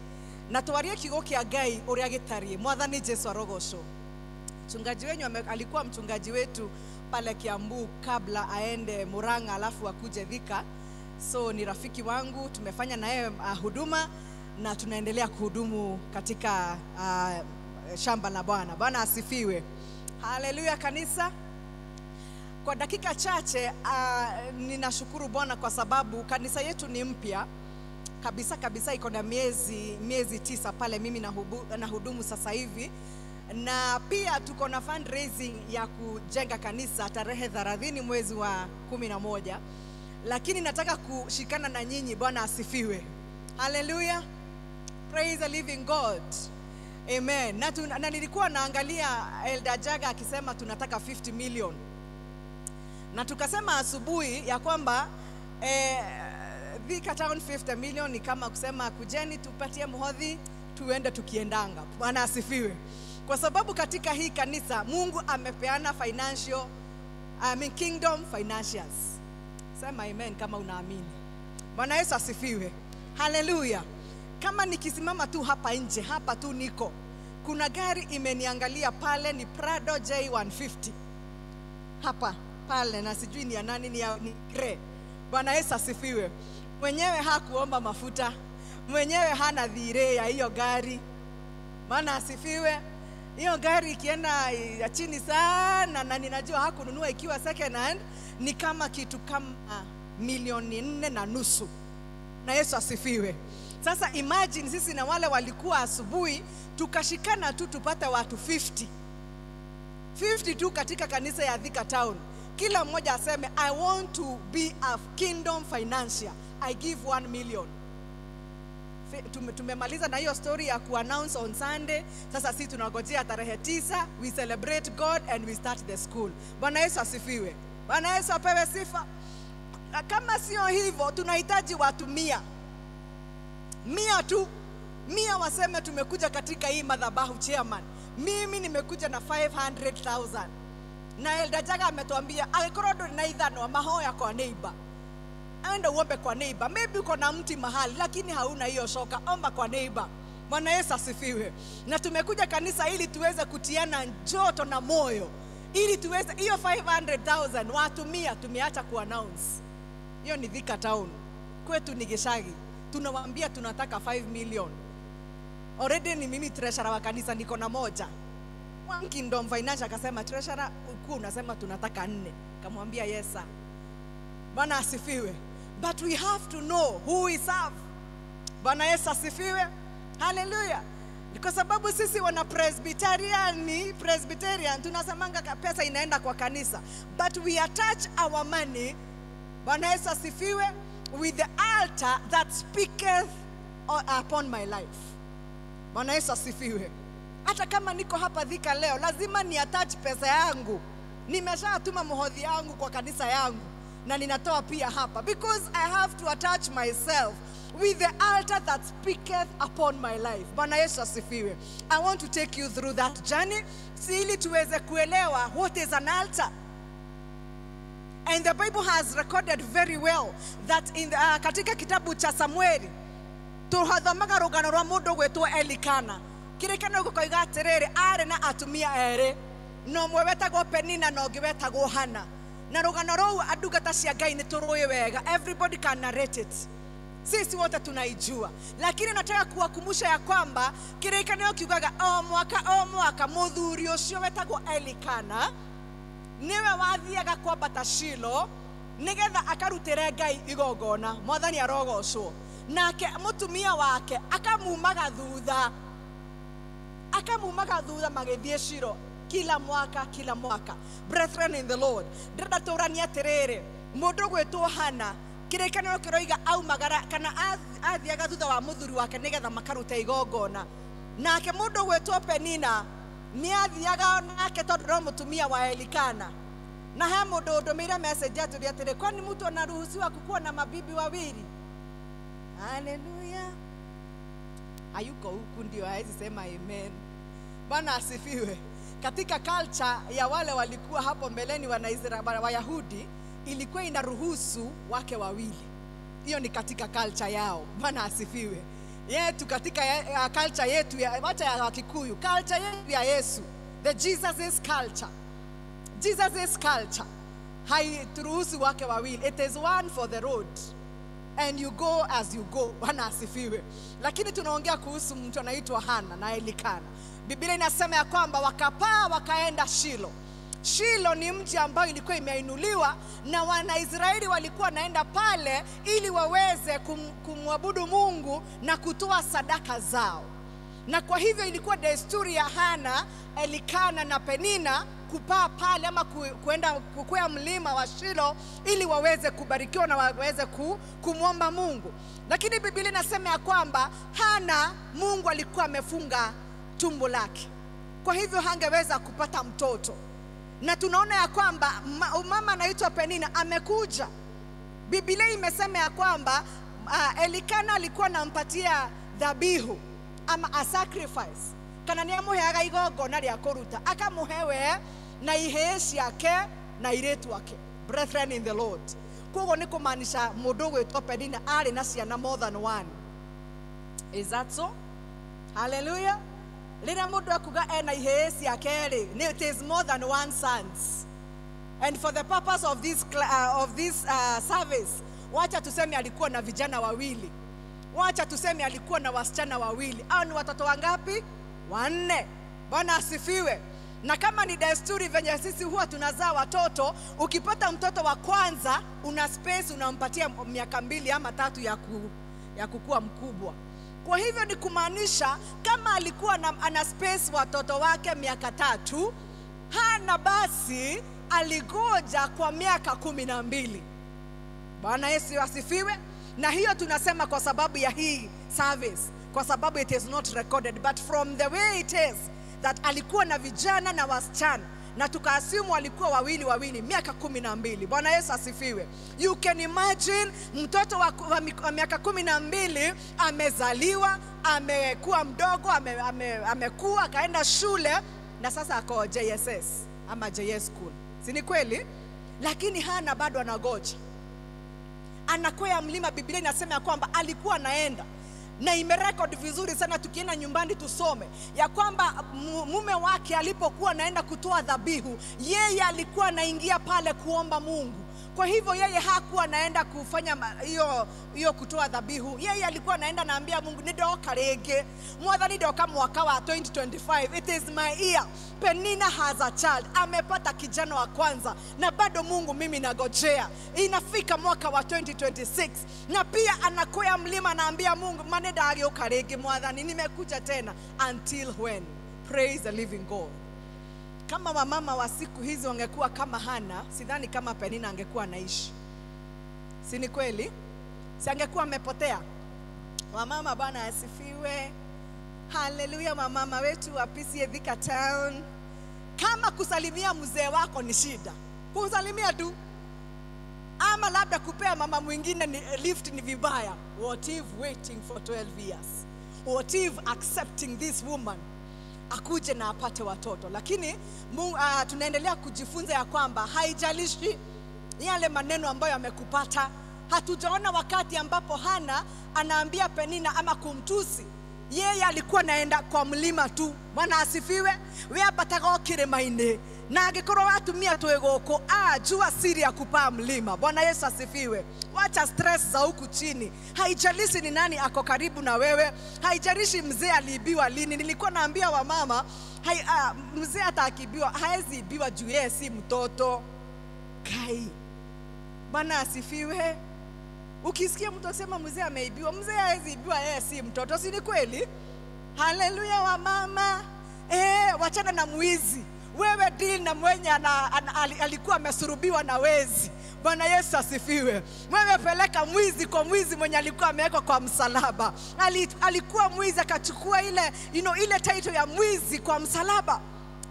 na twarie kiugo kia Ngai uria gitarie. Mwathani Jesu arogocwo. Mchungaji wenyu alikuwa mchungaji wetu pale Kiambu kabla aende Murang'a alafu akuje Thika. So ni rafiki wangu, tumefanya naye huduma na tunaendelea kuhudumu katika shamba la Bwana. Bwana asifiwe. Haleluya kanisa. Kwa dakika chache ninashukuru Bwana kwa sababu kanisa yetu ni mpya kabisa kabisa, iko na miezi 9 pale mimi nahudumu sasa hivi. Na pia tuko na fundraising ya kujenga kanisa tarehe 30 mwezi wa 11. Lakini nataka kushikana na nyinyi. Bwana asifiwe. Hallelujah. Praise the living God. Amen. Na nilikuwa naangalia Elder Jaga akisema tunataka 50 million. Na tukasema asubuhi ya kwamba Thika Town 50 million ni kama kusema kujeni tupatie muhodhi tuende tukiendanga. Bwana asifiwe. Kwa sababu katika hii kanisa Mungu amepeana financial, kingdom financials. Sema amen kama unaamini. Bwana Yesu asifiwe. Hallelujah. Kama nikisimama tu hapa nje, hapa tu niko, kuna gari imeniangalia pale, ni Prado J150. Hapa pale, na sijui ni ya nani, ni grey. Bwana Yesu asifiwe. Mwenyewe hakuomba mafuta, mwenyewe hana dhire ya hiyo gari. Bwana asifiwe. Hiyo gari ikienda ya chini sana, na ninajua hakununua ikiwa second hand, ni kama kitu kama 4.5 milioni. Na Yesu asifiwe. Sasa imagine sisi na wale walikuwa asubuhi tukashikana tu tupate watu 50. 50 tu katika kanisa ya Thika Town. Kila mmoja aseme I want to be a kingdom financier. I give 1 million. Tumemaliza na hiyo story ya kuannounce on Sunday. Sasa sisi tunangojea tarehe 9, we celebrate God and we start the school. Bwana Yesu asifiwe. Bwana Yesu apewe sifa. Kama sio hivyo tunahitaji watu 100. 100 tu. 100 waseme tumekuja katika hii madhabahu chairman. Mimi nimekuja na 500,000. Na Elder Jaga ametuambia angĩkorwo na ithano mahoya kwa neighbor. Enda uombe kwa neighbor. Maybe uko na mti mahali lakini hauna hiyo shoka, omba kwa neighbor. Bwana Yesu asifiwe. Na tumekuja kanisa ili tuweze kutiana joto na moyo. Ili tuweze hiyo 500,000 watu 100 tumeacha kuannounce. Hiyo ni Thika Town. Kwetu ni Gishagi. Tunawaambia tunataka 5 million. Already ni mimi treasurer wa kanisa niko na moja. One Kingdom Financial akasema treasurer ukuu unasema tunataka 4. Kamwambia yes sir. Bwana asifiwe. But we have to know who we serve. Bwana Yesu asifiwe. Hallelujah. Kwa sababu sisi wana Presbyterian tunasemanga pesa inaenda kwa kanisa. But we attach our money, Bwana Yesu asifiwe, with the altar that speaketh upon my life. Bwana Yesu asifiwe. Hata kama niko hapa Thika leo, lazima ni attach pesa yangu. Nimeshatuma muhodhi yangu kwa kanisa yangu na ninatoa pia hapa, because I have to attach myself with the altar that speaketh upon my life. Bwana Yesu asifiwe. I want to take you through that journey si ili tuweze kuelewa what is an altar. And the Bible has recorded very well that in the, katika kitabu cha Samueli tuhathomaga rugano rwa mundu gwitwo Elikana. Kirikano gukoiga atiriri, ari na atumia eri, no mwe wetagwo Penina na ungi wetagwo Hana. Na rugano rou andungata cia Ngai ni turui wega, everybody can narrate it. Sisi wote tunaijua. Lakini nataka kuwakumbusha ya kwamba kirikano kiugaga o mwaka muthuri ucio wetagwo Elikana niwe wathiaga kwambata Shilo nigetha akarutire Ngai igongona. Mwathani arogocwo. Nake mutumia wake akamumaga thutha magithie Shilo kila mwaka kila mwaka. Brethren in the Lord, ndĩrenda tũranie atĩrĩrĩ, mũndũ gwĩtwo Hana kĩrĩkanĩro kĩroiga aumagara kana athiaga thutha wa mũthuri wake nĩgetha makarute igongona. Nake mũndũ gwĩtwo Penina nĩ athiaga nake tondũ no mũtumia wa Elikana. Na he mũndũ ũndũmĩire message atũria atĩrĩ, kwani mtu anaruhusiwa kukuwa na mabibi wawili? Haleluya. Hayuko huku ndio haezi sema amen. Bwana asifiwe. Katika culture ya wale walikuwa hapo mbeleni Wayahudi, ilikuwa inaruhusu wake wawili. Hiyo ni katika culture yao. Bwana asifiwe. Yetu katika culture yetu ya wacha ya Wakikuyu, culture yetu ya Yesu, the Jesus is culture. Jesus is culture. Haituruhusu wake wawili. It is one for the road. And you go as you go. Bwana asifiwe. Lakini tunaongea kuhusu mtu anaitwa Hana na Elikana. Biblia inasema ya kwamba wakapaa wakaenda Shilo. Shilo ni mji ambao ilikuwa imeinuliwa na Wanaisraeli walikuwa naenda pale ili waweze kumwabudu Mungu na kutoa sadaka zao. Na kwa hivyo ilikuwa desturi ya Hana, Elikana na Penina kupaa pale ama kuenda kukwea mlima wa Shilo ili waweze kubarikiwa na waweze kumwomba Mungu. Lakini Biblia inasema ya kwamba Hana, Mungu alikuwa amefunga tumbo lake. Kwa hivyo hangeweza kupata mtoto. Na tunaona ya kwamba mama anaitwa Penina amekuja. Biblia imesema ya kwamba Elikana alikuwa anampatia dhabihu ama a sacrifice. Kana ni amuheaga igongona rĩa kũruta, akamuhe we na ihĩĩ ciake na airĩtu ake. Brethren in the Lord. Koguo nĩ kũmaanisha mũndũ ũgwĩtwo Penina arĩ na ciana more than one. Is that so? Hallelujah. Rĩrĩa mũndũ akuga ena ihĩĩ ciake rĩ, it is more than one sons. And for the purpose of this service, wacha tuseme alikuwa na vijana wawili. Wacha tuseme alikuwa na wasichana wawili. Au ni watoto wangapi? 4. Bwana asifiwe. Na kama ni desturi venye sisi huwa tunazaa watoto, ukipata mtoto wa kwanza una space, unampatia miaka 2 ama 3 ya kukua mkubwa. Kwa hivyo ni kumaanisha kama alikuwa ana space watoto wake miaka 3, Hana basi aligoja kwa miaka 12. Bwana Yesu asifiwe. Na hiyo tunasema kwa sababu ya hii service, kwa sababu it is not recorded, but from the way it is that alikuwa na vijana na wasichana, na tukaasimu alikuwa wawili wawili miaka 12. Bwana Yesu asifiwe. You can imagine mtoto wa miaka 12 amezaliwa, amekuwa mdogo, amekuwa akaenda shule na sasa ako JSS ama JS school. Si ni kweli? Lakini Hana bado anagoja. Anakwea mlima. Biblia inasema ya kwamba alikuwa anaenda, na imerekodi vizuri sana, tukienda nyumbani tusome ya kwamba mume wake alipokuwa anaenda kutoa dhabihu, yeye alikuwa anaingia pale kuomba Mungu. Kwa hivyo yeye hakuwa anaenda kufanya hiyo kutoa dhabihu. Yeye alikuwa anaenda naambia Mungu, nidoka rege mwathani ndoka mwaka wa 2025, it is my year. Penina has a child, amepata kijana wa kwanza, na bado Mungu mimi nagojea. Inafika mwaka wa 2026 na pia anakwea mlima naambia Mungu, manenda agĩũka rĩngĩ mwathani, nimekuja tena. Until when? Praise the living God. Kama wamama wa siku hizi wangekuwa kama Hana, sidhani kama Penina angekuwa anaishi. Si ni kweli? Si angekuwa amepotea. Wamama, Bwana asifiwe. Haleluya, wamama wetu wa PCEA Thika Town. Kama kusalimia mzee wako ni shida, kusalimia tu, ama labda kupea mama mwingine ni lift ni vibaya. What if waiting for 12 years? What if accepting this woman akuje na apate watoto? Lakini tunaendelea kujifunza ya kwamba haijalishi yale maneno ambayo amekupata. Hatujaona wakati ambapo Hana anaambia Penina ama kumtusi. Yeye alikuwa naenda kwa mlima tu. Bwana asifiwe. We ambataga o kĩrĩma-inĩ, na angĩkorwo watumia twĩ gũkũ, jua siri ya kupaa mlima. Bwana Yesu asifiwe. Wacha stress za huku chini. Haijalishi ni nani ako karibu na wewe, haijalishi mzee aliibiwa lini. Nilikuwa naambia wamama, mzee hata akiibiwa haezi ibiwa juu yeye si mtoto. Kai. Bwana asifiwe. Ukisikia mtu asema mzee ameibiwa, mzee haezi ibiwa, yeye si mtoto. Si ni kweli? Haleluya wamama. Wachana na mwizi. Wewe deal na mwenye alikuwa amesurubiwa na wezi. Bwana Yesu asifiwe. Wewe peleka mwizi kwa mwizi mwenye alikuwa amewekwa kwa msalaba. Alikuwa mwizi akachukua ile, ile title ya mwizi kwa msalaba.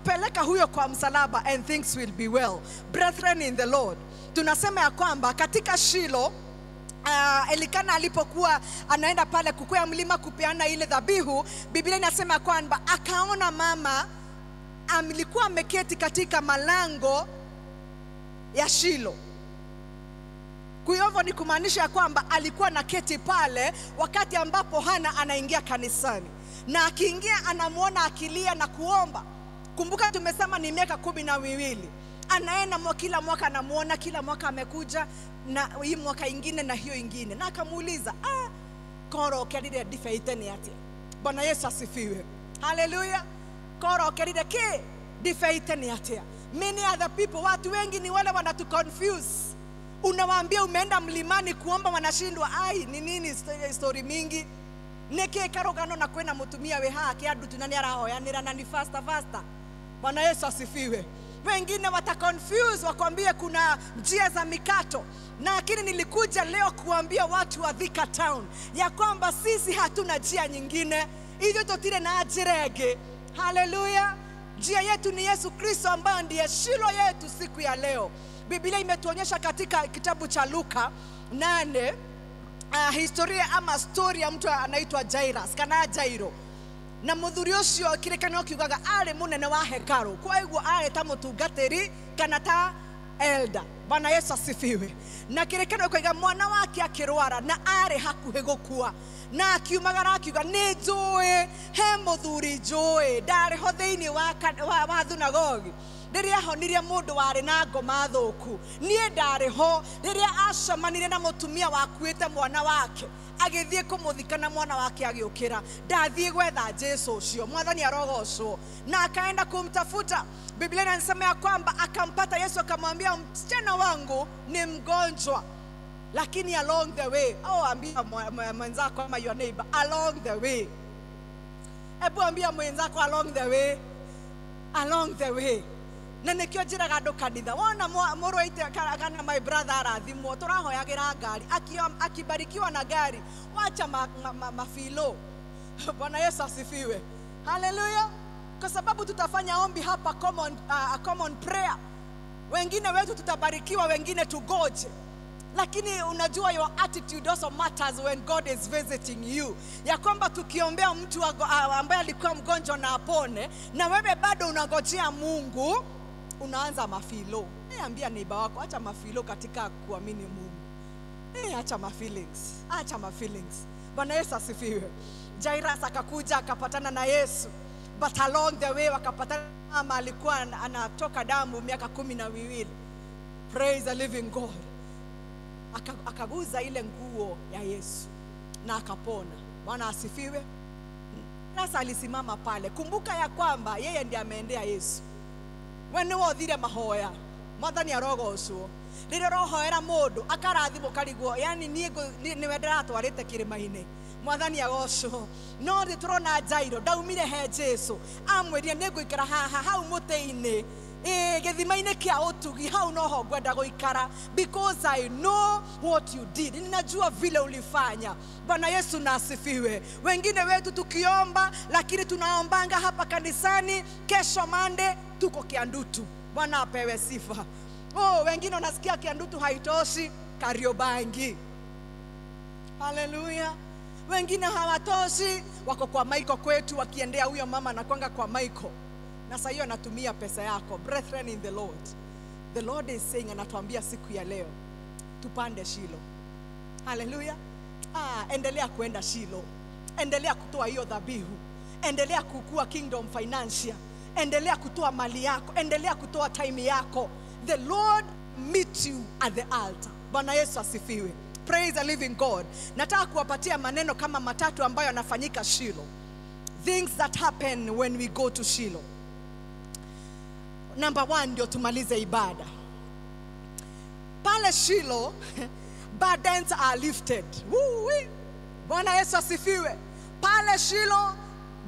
Peleka huyo kwa msalaba and things will be well. Brethren in the Lord, tunasema ya kwamba katika Shilo, Elikana alipokuwa anaenda pale kukwea mlima kupeana ile dhabihu, Biblia inasema kwamba akaona mama alikuwa ameketi katika malango ya Shilo. Kwa hivyo ni kumaanisha kwamba alikuwa na keti pale wakati ambapo Hana anaingia kanisani. Na akiingia anamuona akilia na kuomba. Kumbuka tumesema ni miaka 12. Anaenda kila mwaka anamuona, kila mwaka amekuja. Na hii mwaka ingine na hiyo ingine. Na akamuuliza, koro kerire ndibei ni atia? Bwana Yesu asifiwe. Haleluya. Koro kerire ki ndibei ni atia? Many other people, watu wengi ni wale wanatu confuse. Unawaambia umeenda mlimani kuomba, wanashindwa, ai ni nini story mingi. Niki karogano na kwena mutumia we haha kiandutu na niarahoyanira na ni faster faster. Bwana Yesu asifiwe. Wengine wataconfuse wakwambie kuna njia za mikato. Na lakini nilikuja leo kuambia watu wa Thika Town ya kwamba sisi hatuna njia nyingine, ithuĩ tũtirĩ na njĩra ĩngĩ. Haleluya. Njia yetu ni Yesu Kristo ambaye ndiye Shilo yetu siku ya leo. Biblia imetuonyesha katika kitabu cha Luka 8 historia ama story ya mtu anaitwa Jairus kana Jairo. Na muthuri ucio kirikanio kiugaga ari munene wa hekaru, kwa iguo ari ta mutungatiri kana ta elder. Bwana Yesu asifiwe. Na kirikanio kiugaga mwana wake akirwara na ari hakuhi gukua, na akiumagara akiuga ni njui he muthuri njui ndari ho thiini wa thunagogi riria ahonirie mundu wari na ngoma thuku, nie ndari ho riria acemanire na mutumia wakuite mwana wake agithie kumuthika na mwana wake agiukira, ndathie gwetha Jesu ucio. Mwathani arogocwo. Na akaenda kumtafuta. Biblia inasema ya kwamba akampata Yesu akamwambia msichana wangu ni mgonjwa. Lakini along the way, ambia mwenzako ama your neighbor, along the way. Ebu ambia mwenzako along the way. Along the way. Na nikio njiraga andu kanitha wona mũrũ wa ithe kana my brother arathimwo tũrahoyagĩra ngari, akibarikiwa na gari, wacha mafilo. Bwana Yesu asifiwe. Haleluya. Kwa sababu tutafanya ombi hapa common prayer. Wengine wetu tutabarikiwa, wengine tugoje. Lakini unajua your attitude also matters when God is visiting you. Ya kwamba tukiombea mtu ambaye alikuwa mgonjwa na apone, na wewe bado unangojea Mungu, unaanza mafilo. Ambia neighbor wako, acha mafilo katika kuamini Mungu. Acha ma feelings. Acha ma feelings. Bwana Yesu asifiwe. Jairus akakuja akapatana na Yesu. But along the way wakapatana, mama alikuwa anatoka damu miaka 12. Praise the living God. Akaguza ile nguo ya Yesu na akapona. Bwana asifiwe. Sasa alisimama pale. Kumbuka ya kwamba yeye ndiye ameendea Yesu. We nĩ wothire mahoya, Mwathani arogocwo. Rĩrĩa ũrohoera mũndũ akarathimwo karigwo, yani niĩ nĩwe ndĩratwarĩte kĩrĩma-inĩ. Mwathani agocwo. No nĩ tũrona Jairo ndaumire he Jesu, amwĩrire nĩ ngũikara haha hau mũtĩ-inĩ, gĩthima-inĩ kĩa ũtugi, hau noho ngwenda gũikara, because I know what you did. Ninajua vile ulifanya. Bwana Yesu na asifiwe. Wengine wetu tukiomba, lakini tunaombanga hapa kanisani, kesho Monday tuko Kiandutu. Bwana apewe sifa. Oh, wengine wanasikia Kiandutu haitoshi, Kariobangi. Haleluya. Wengine hawatoshi, wako kwa Michael kwetu, wakiendea huyo mama anakwanga kwa Michael. Na sasa hiyo anatumia pesa yako. Brethren in the Lord, the Lord is saying, anatuambia siku ya leo tupande Shilo. Haleluya. Endelea kuenda Shilo. Endelea kutoa hiyo dhabihu. Endelea kukua kingdom financial. Endelea kutoa mali yako. Endelea kutoa time yako. The Lord meet you at the altar. Bwana Yesu asifiwe. Praise the living God. Nataka kuwapatia maneno kama matatu ambayo yanafanyika Shilo. Things that happen when we go to Shiloh. Number 1, ndio tumalize ibada. Pale Shiloh, burdens are lifted. Woo-wee. Bwana Yesu asifiwe. Pale Shiloh,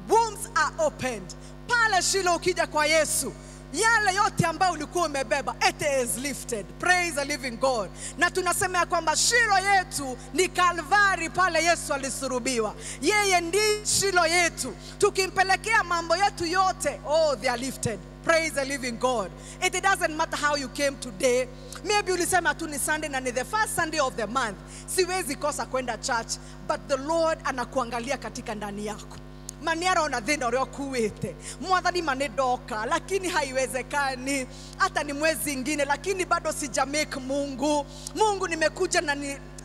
wombs are opened. Pale Shiloh ukija kwa Yesu, yale yote ambayo ulikuwa umebeba, it is lifted. Praise the living God. Na tunasema ya kwamba Shilo yetu ni Kalvari, pale Yesu alisulubiwa. Yeye ndiye Shilo yetu. Tukimpelekea mambo yetu yote, oh, they are lifted. Praise the living God. It doesn't matter how you came today. Maybe ulisema tu ni Sunday na ni the first Sunday of the month, siwezi kosa kwenda church. But the Lord anakuangalia katika ndani yako. Maniara ona thina uria ukuite, Mwathani mane ndoka, lakini haiwezekani. Hata ni mwezi ingine, lakini bado sija make Mungu. Mungu nimekuja na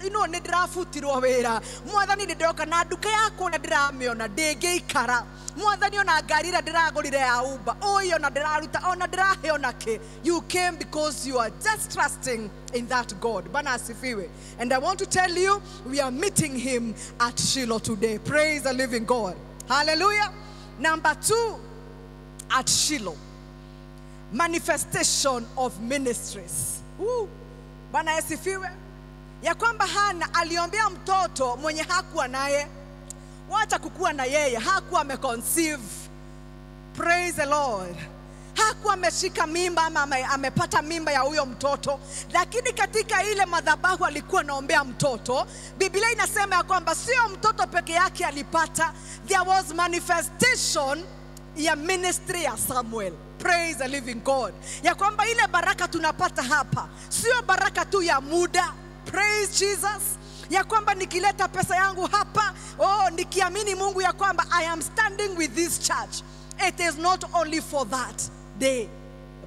know nĩ ndĩrabutirwo wĩra mwathani nĩ ndĩroka na nduka yakwa na ndĩramĩona ndĩngĩikara mwathani ona ngari ĩrĩa ndĩragũrire ya Uber ũyũ ona ndĩraruta ona ndĩraheo nakĩ. You came because you are just trusting in that God. Bwana asifiwe. And I want to tell you, we are meeting him at Shiloh today. Praise the living God. Hallelujah. Number 2, at Shiloh, manifestation of ministries. Bwana asifiwe. Ya kwamba Hana aliombea mtoto mwenye hakuwa naye, wacha kukua na yeye, hakuwa ameconceive. Praise the Lord. Hakuwa ameshika mimba ama amepata mimba ya huyo mtoto, lakini katika ile madhabahu alikuwa naombea mtoto. Biblia inasema ya kwamba sio mtoto peke yake alipata, there was manifestation ya ministry ya Samuel. Praise the living God. Ya kwamba ile baraka tunapata hapa sio baraka tu ya muda. Praise Jesus. Ya kwamba nikileta pesa yangu hapa, oh, nikiamini Mungu ya kwamba I am standing with this church, it is not only for that day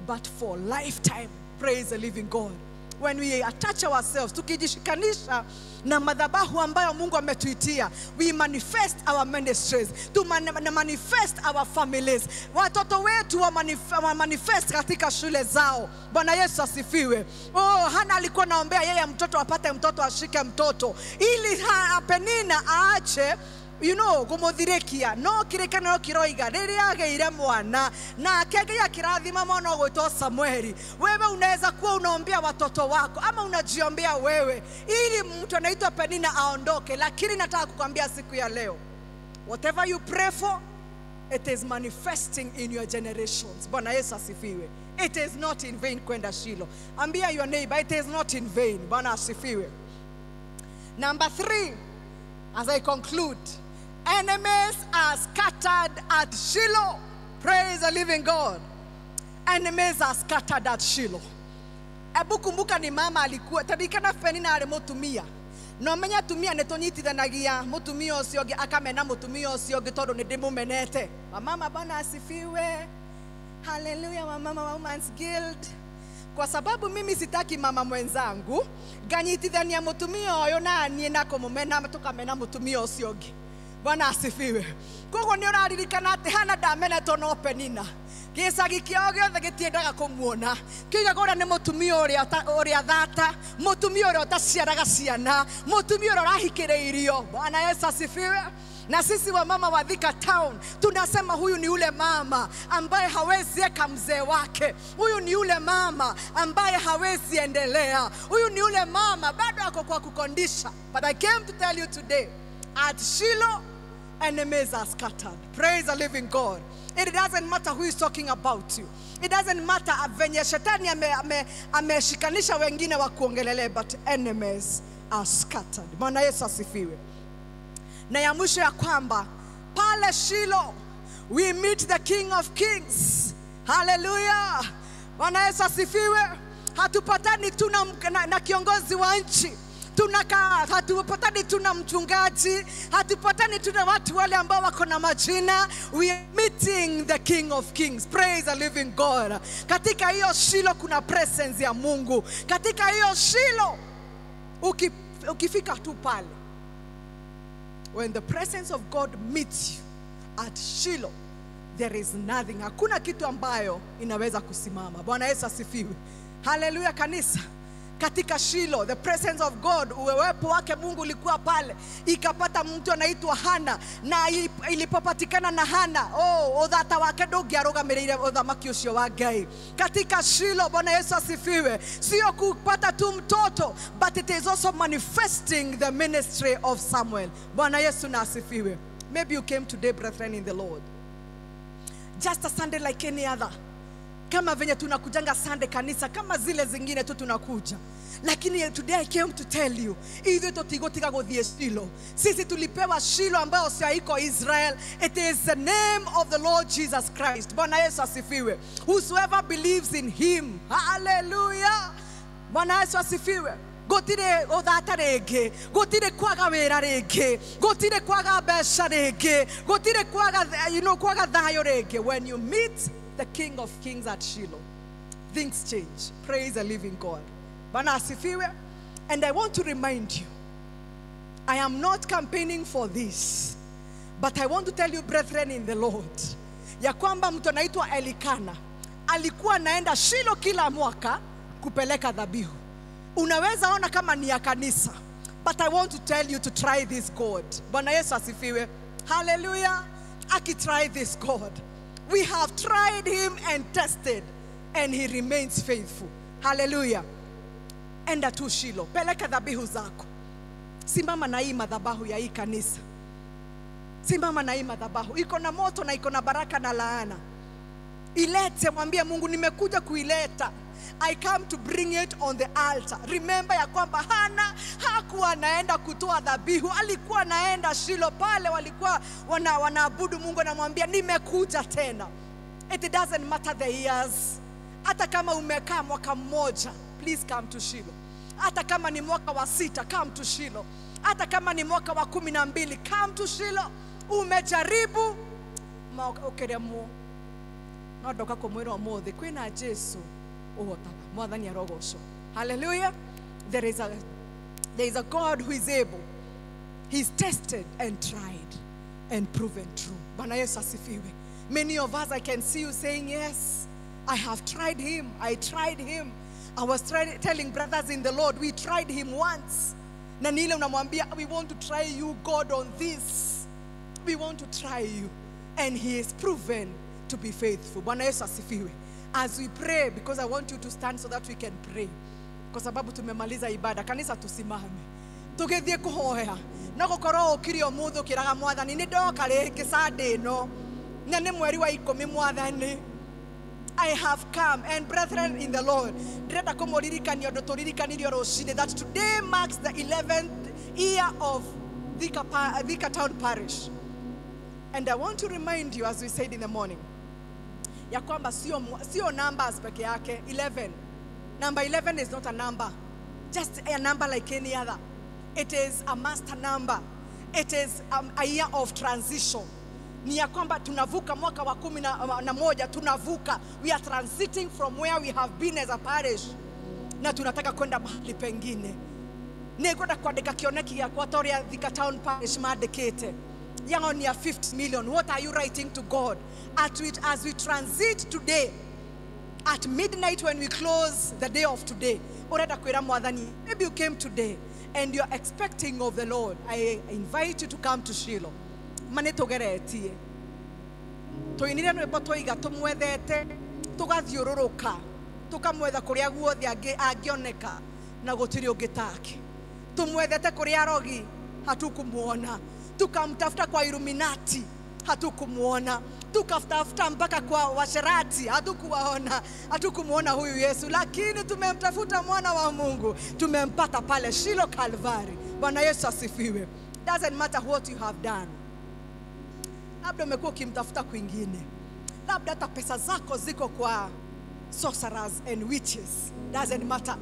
but for lifetime. Praise the living God. When we attach ourselves, tukijishikanisha na madhabahu ambayo Mungu ametuitia, we manifest our ministries, to manifest our families. Watoto wetu wa manifest katika shule zao. Bwana Yesu asifiwe. Oh, Hana alikuwa naombea yeye mtoto apate mtoto, ashike mtoto, ili Penina aache, you know, gumuthirekia no kirekano kiroiga riria ageire mwana na akegea kirathima mwana gwitwo Samueli. Wewe unaweza kuwa unaombea watoto wako ama unajiombea wewe ili mtu anaitwa Penina aondoke, lakini nataka kukwambia siku ya leo, whatever you pray for, it is manifesting in your generations. Bwana Yesu asifiwe. It is not in vain kwenda Shiloh. Ambia your neighbor, it is not in vain. Bwana asifiwe. Number 3, as I conclude, enemies are scattered at Shiloh. Praise the living God. Enemies are scattered at Shiloh. Ebu kumbuka ni mama alikuwa tarikana Penina ari mutumia. No menya tumia ne tonyitithanagia mutumia ucio ungi akamena mutumia ucio ungi tondu ni ndimumenete. Wamama, Bwana asifiwe. Hallelujah, wamama wa Women's Guild. Kwa sababu mimi sitaki mama mwenzangu nganyitithania mutumia uyu na nie na kumumena tukamena mutumia ucio ungi. Bwana asifiwe. Koguo ni uraririkana ati Hana ndamenetwo no Penina. Gĩcagi kĩao gĩothe gĩtiendaga kũmuona, kĩugaga ũrĩa nĩ mũtumia ũrĩa thata, mũtumia ũrĩa ũtaciaraga ciana, mũtumia ũrĩa ũrahikĩrĩirio. Bwana Yesu asifiwe. Na sisi wa mama wa Thika Town tunasema huyu ni yule mama ambaye hawezi eka mzee wake, huyu ni yule mama ambaye hawezi endelea, huyu ni yule mama bado ako kwa kukondisha. But I came to tell you today, at Shiloh, enemies are scattered. Praise the living God. It doesn't matter who is talking about you. It doesn't matter venye shetani ameshikanisha wengine wa kuongelele, but enemies are scattered. Bwana Yesu asifiwe. Na ya mwisho ya kwamba pale Shiloh we meet the King of Kings. Hallelujah. Bwana Yesu asifiwe. Hatupatani tu na kiongozi wa nchi, hatupatani tu na mchungaji, hatupatani tu na watu wale ambao wako na majina. We are meeting the King of Kings. Praise the living God. Katika hiyo Shiloh kuna presence ya Mungu. Katika hiyo Shiloh ukifika tu pale, when the presence of God meets you at Shiloh, there is nothing. Hakuna kitu ambayo inaweza kusimama. Bwana Yesu asifiwe. Hallelujah kanisa. Katika Shiloh, the presence of God, uwepo wake Mungu ulikuwa pale. Ikapata mtu anaitwa Hana, na ilipopatikana na Hana, oh, uthata wake ndũngĩarũgamĩrĩire uthamaki ũcio wa Ngai. Katika Shiloh, Bwana Yesu asifiwe, sio kupata tu mtoto, but it is also manifesting the ministry of Samuel. Bwana Yesu na asifiwe. Maybe you came today, brethren in the Lord, just a Sunday like any other. Kama venye tunakujanga Sunday kanisa, kama zile zingine tu tunakuja. Lakini today I came to tell you, ithuĩ tũtigũtiga gũthiĩ Shiloh. Sisi tulipewa Shiloh ambayo sio iko Israel. It is the name of the Lord Jesus Christ. Bwana Yesu asifiwe. Whosoever believes in him. Hallelujah. Bwana Yesu asifiwe. Gũtirĩ ũthata rĩngĩ, gũtirĩ kwaga wĩra rĩngĩ, gũtirĩ kwaga mbeca rĩngĩ, gũtirĩ kwaga, you know, kwaga thayũ rĩngĩ. When you meet the King of Kings at Shiloh, things change. Praise the living God. Bwana asifiwe. And I want to remind you, I am not campaigning for this, but I want to tell you, brethren in the Lord, ya kwamba mtu anaitwa Elikana alikuwa anaenda Shilo kila mwaka kupeleka dhabihu. Unaweza ona kama ni ya kanisa, but I want to tell you to try this God. Bwana Yesu asifiwe. Hallelujah. Aki try this God. We have tried him and tested, and he remains faithful. Hallelujah. Enda tu Shilo, peleka dhabihu zako. Simama na hii madhabahu ya hii kanisa. Simama na hii madhabahu. Iko na moto na iko na baraka na laana. Ilete, mwambie Mungu nimekuja kuileta. I come to bring it on the altar. Remember ya kwamba Hana hakuwa anaenda kutoa dhabihu, alikuwa anaenda Shilo pale walikuwa wanaabudu Mungu, anamwambia nimekuja tena. It doesn't matter the years. Hata kama umekaa mwaka mmoja, please come to Shilo. Hata kama ni mwaka wa 6, come to Shilo. Hata kama ni mwaka wa 12, come to Shilo. Umejaribu ukeremwo. No ndoka kumwira umuthi kwina Jesu uhotaga. Mwathani arogocwo. Hallelujah. There is a God who is able. He's tested and tried and proven true. Bwana Yesu asifiwe. Many of us, I can see you saying, yes, I have tried him. I tried him. I was telling brothers in the Lord, we tried him once. Na ni ile unamwambia, we want to try you, God, on this. We want to try you. And he is proven to be faithful. Bwana Yesu asifiwe. As we pray, because I want you to stand so that we can pray. Kwa sababu tumemaliza ibada, kanisa tusimame. Tugithie kuhoya. No gukorwo ukire umuthi ukiraga Mwathani ni ndoka ringi Sunday ino. Na ni mweri wa 10 Mwathani. I have come. And brethren in the Lord, ndĩrenda kũmũririkania ũndũ tũririkanirio rũcinĩ, that today marks the 11th year of Thika Town Parish. And I want to remind you, as we said in the morning, ya kwamba sio numbers peke yake, 11. Number 11 is not a number, just a number like any other. It is a master number. It is a year of transition. Ni ya kwamba tunavuka mwaka wa 11, tunavuka. We are transiting from where we have been as a parish. Na tunataka kwenda mahali pengine. Nĩngwenda kwandĩka kĩoneki gĩakwa ta ũrĩa Thika Town Parish mandĩkĩte. Yao ni ya 50 million. What are you writing to God? As we transit today, at midnight when we close the day of today, urenda kwĩra Mwathani, maybe you came today and you're expecting of the Lord. I invite you to come to Shiloh. Mane tugeretie. Tuinire rwĩmbo twoiga tumwethete, tugathiũrũrũka, tukamwetha kũrĩa guothe angĩoneka na gũtirĩ ũngĩ take. Tumwethete kũrĩa arogi, hatukumuona. Tukamtafuta kwa Illuminati, hatukumuona. Tukatafuta mpaka kwa washerati, hatukuwaona, hatukumuona huyu Yesu. Lakini tumemtafuta mwana wa Mungu, tumempata pale Shilo Calvary. Bwana Yesu asifiwe. Doesn't matter what you have done. Labda umekuwa ukimtafuta kwingine. Labda hata pesa zako ziko kwa sorcerers and witches. Doesn't matter.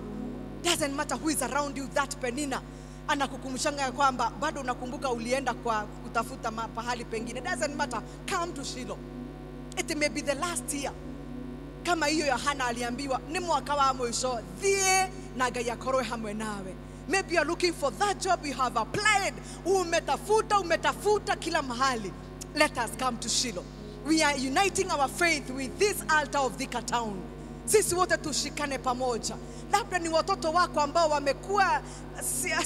Doesn't matter who is around you, that Penina anakukumshanga kwamba bado unakumbuka ulienda kwa kutafuta pahali pengine. Doesn't matter. Come to Shiloh. It may be the last year. Kama hiyo Yohana aliambiwa ni mwaka wa mwisho, thie na Ngai akorwe hamwe nawe. Maybe you are looking for that job you have applied. Umetafuta, umetafuta kila mahali. Let us come to Shiloh. We are uniting our faith with this altar of Thika Town. Sisi wote tushikane pamoja. Labda ni watoto wako ambao wamekuwa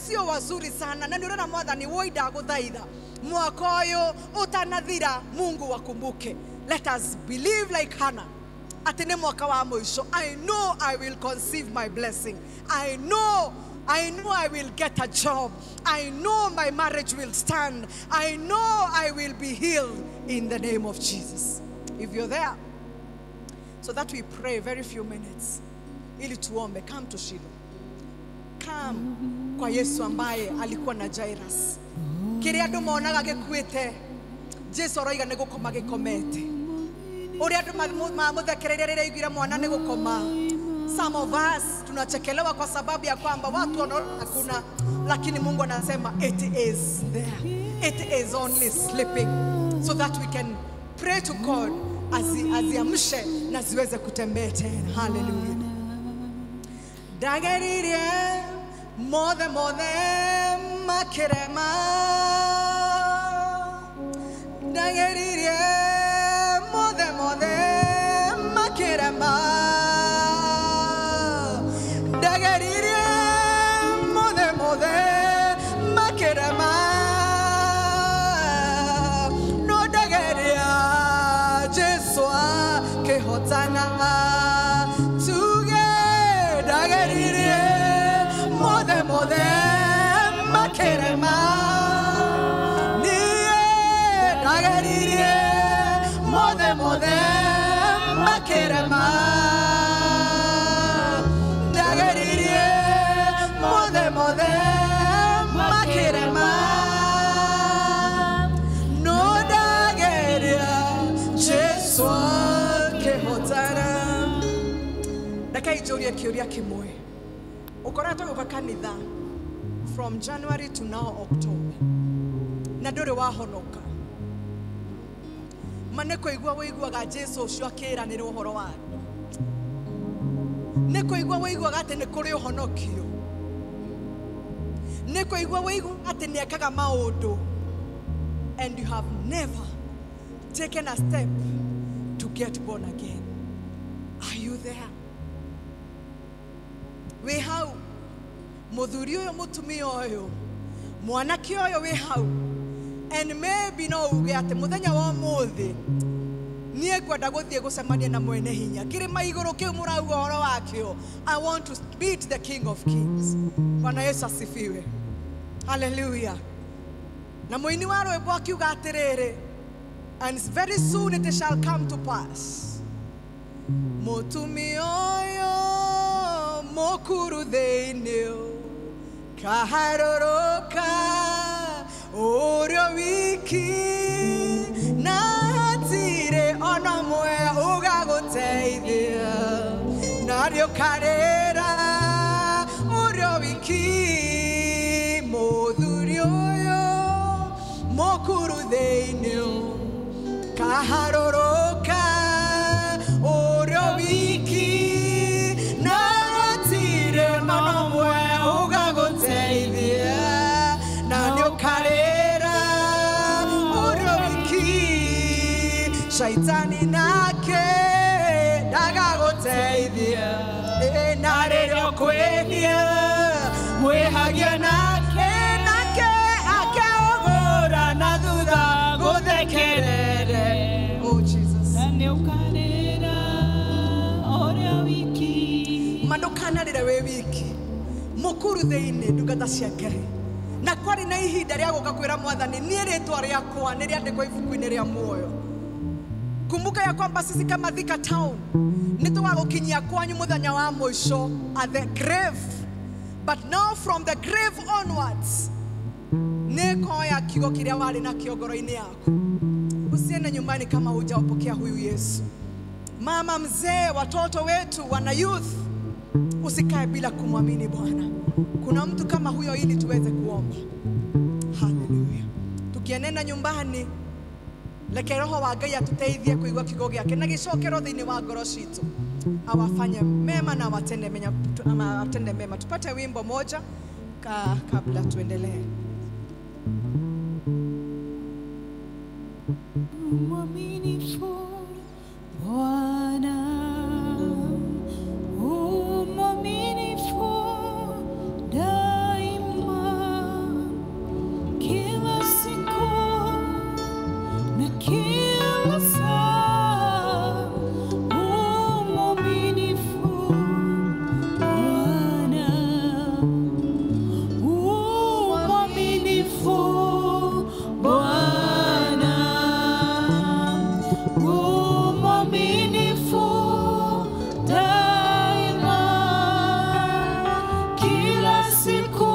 sio wazuri sana. Na ndio Mwathani woida guthaitha. Mwaka ũyũ utanathira, Mungu wakumbuke. Let us believe like Hannah. Ati ni mwaka wa mwisho. I know I will conceive my blessing. I know I will get a job. I know my marriage will stand. I know I will be healed in the name of Jesus. If you're there, so that we pray very few minutes. Ili tuombe, come to Shiloh. Come kwa Yesu ambaye alikuwa na Jairus. Kĩrĩa andũ monaga gĩkuĩte, Jesu aroiga nĩ gũkoma gĩkomete. Ũrĩa andũ mamũthekereire rĩrĩa aiguire mwana nĩ gũkoma. Some of us tunachekelewa kwa sababu ya kwamba watu wanaona hakuna, lakini Mungu anasema it is there. It is only sleeping, so that we can pray to God aziamshe na ziweze kutembea tena. Hallelujah. Ndageririe mothe mothe makĩrema ndageririe mothe mothe makĩrema ndageririe mothe mothe makĩrema no ndageria Jesu akĩhotana tuge ndageririe mothe mothe makĩrema niĩ ndageririe mothe mothe makĩrema ndageririe mothe mothe makĩrema no ndageria Jesu akĩhotana. Reke njũrie kĩũria kĩmwe. Ũkoretwo ũgĩũka kanitha from January to now October na ndũrĩ wahonoka, ma nĩ kũigua wĩiguaga Jesu ũcio akĩĩranĩra ũhoro wake, nĩ kũigua wĩiguaga atĩ nĩ kũrĩ ũhonokio, nĩ kũigua wĩiguaga atĩ nĩ ekaga maũndũ, and you have never taken a step to get born again. Are you there? Wĩ hau mũthuri ũyũ, mũtumia ũyũ, mwanake ũyũ wĩ hau, and maybe no uge atĩ mũthenya wa ũmũthĩ niĩ ngwenda gũthiĩ gũcemania na mwene hinya kĩrĩma igũrũ kĩu mũrauga ũhoro wakĩo. I want to meet the King of Kings. Bwana Yesu asifiwe. Hallelujah. Na mũini wa rwĩmbo akiuga atĩrĩrĩ, and very soon it shall come to pass, mũtumia ũyũ mũkuru thĩinĩ kaharũrũka ũrĩa wiki na hatirĩ ona ũmwe ũgagũteithia na nĩũkarĩra ũrĩa wiki mũthuri ũyũ mũkuru thĩinĩ kaharũrũka ũrĩa wiki na hatirĩ ona ũmwe ũgagũteithia na nĩũkarĩra ũrĩa wiki shaitani nake ndagagũteithia na rĩrĩa ũkwĩhia mwĩhagia nake nake akeũgũra na thutha gũthekerere. Oh Jesus. Na nĩũkarĩra ũrĩa wiki. Ma ndũkanarĩre wĩ wiki mũkuru thĩinĩ ndungata cia Ngai, na kwarĩ na ihinda rĩa gũka kwĩra mwathani niĩ rĩtwa rĩakwa nĩ rĩandĩkwo ibuku-inĩ rĩa muoyo. Kumbuka ya kwamba sisi kama Thika Town nĩ tũgagũkinyia kwanyu mũthenya wa mũico at the grave, but now from the grave onwards nĩ koya kiugo kĩrĩa warĩ nakĩo ngoro-inĩ yaku. Usiende nyumbani kama hujaupokea huyu Yesu. Mama, mzee, watoto wetu, wana youth, usikae bila kumwamini Bwana. Kuna mtu kama huyo ili tuweze kuomba. Hallelujah. Tukienenda nyumbani, leke Roho wa Ngai atuteithie kuigua kiugo gĩake na gĩcokero thĩinĩ wa ngoro citũ, awafanye mema na awatende mema, ama atende mema. Tupate wimbo moja kabla tuendelee. Mwaminifu Bwana, mwaminifu daima, kila siku na kila saa, mwaminifu Bwana, mwaminifu Bwana, mwaminifu daima, kila siku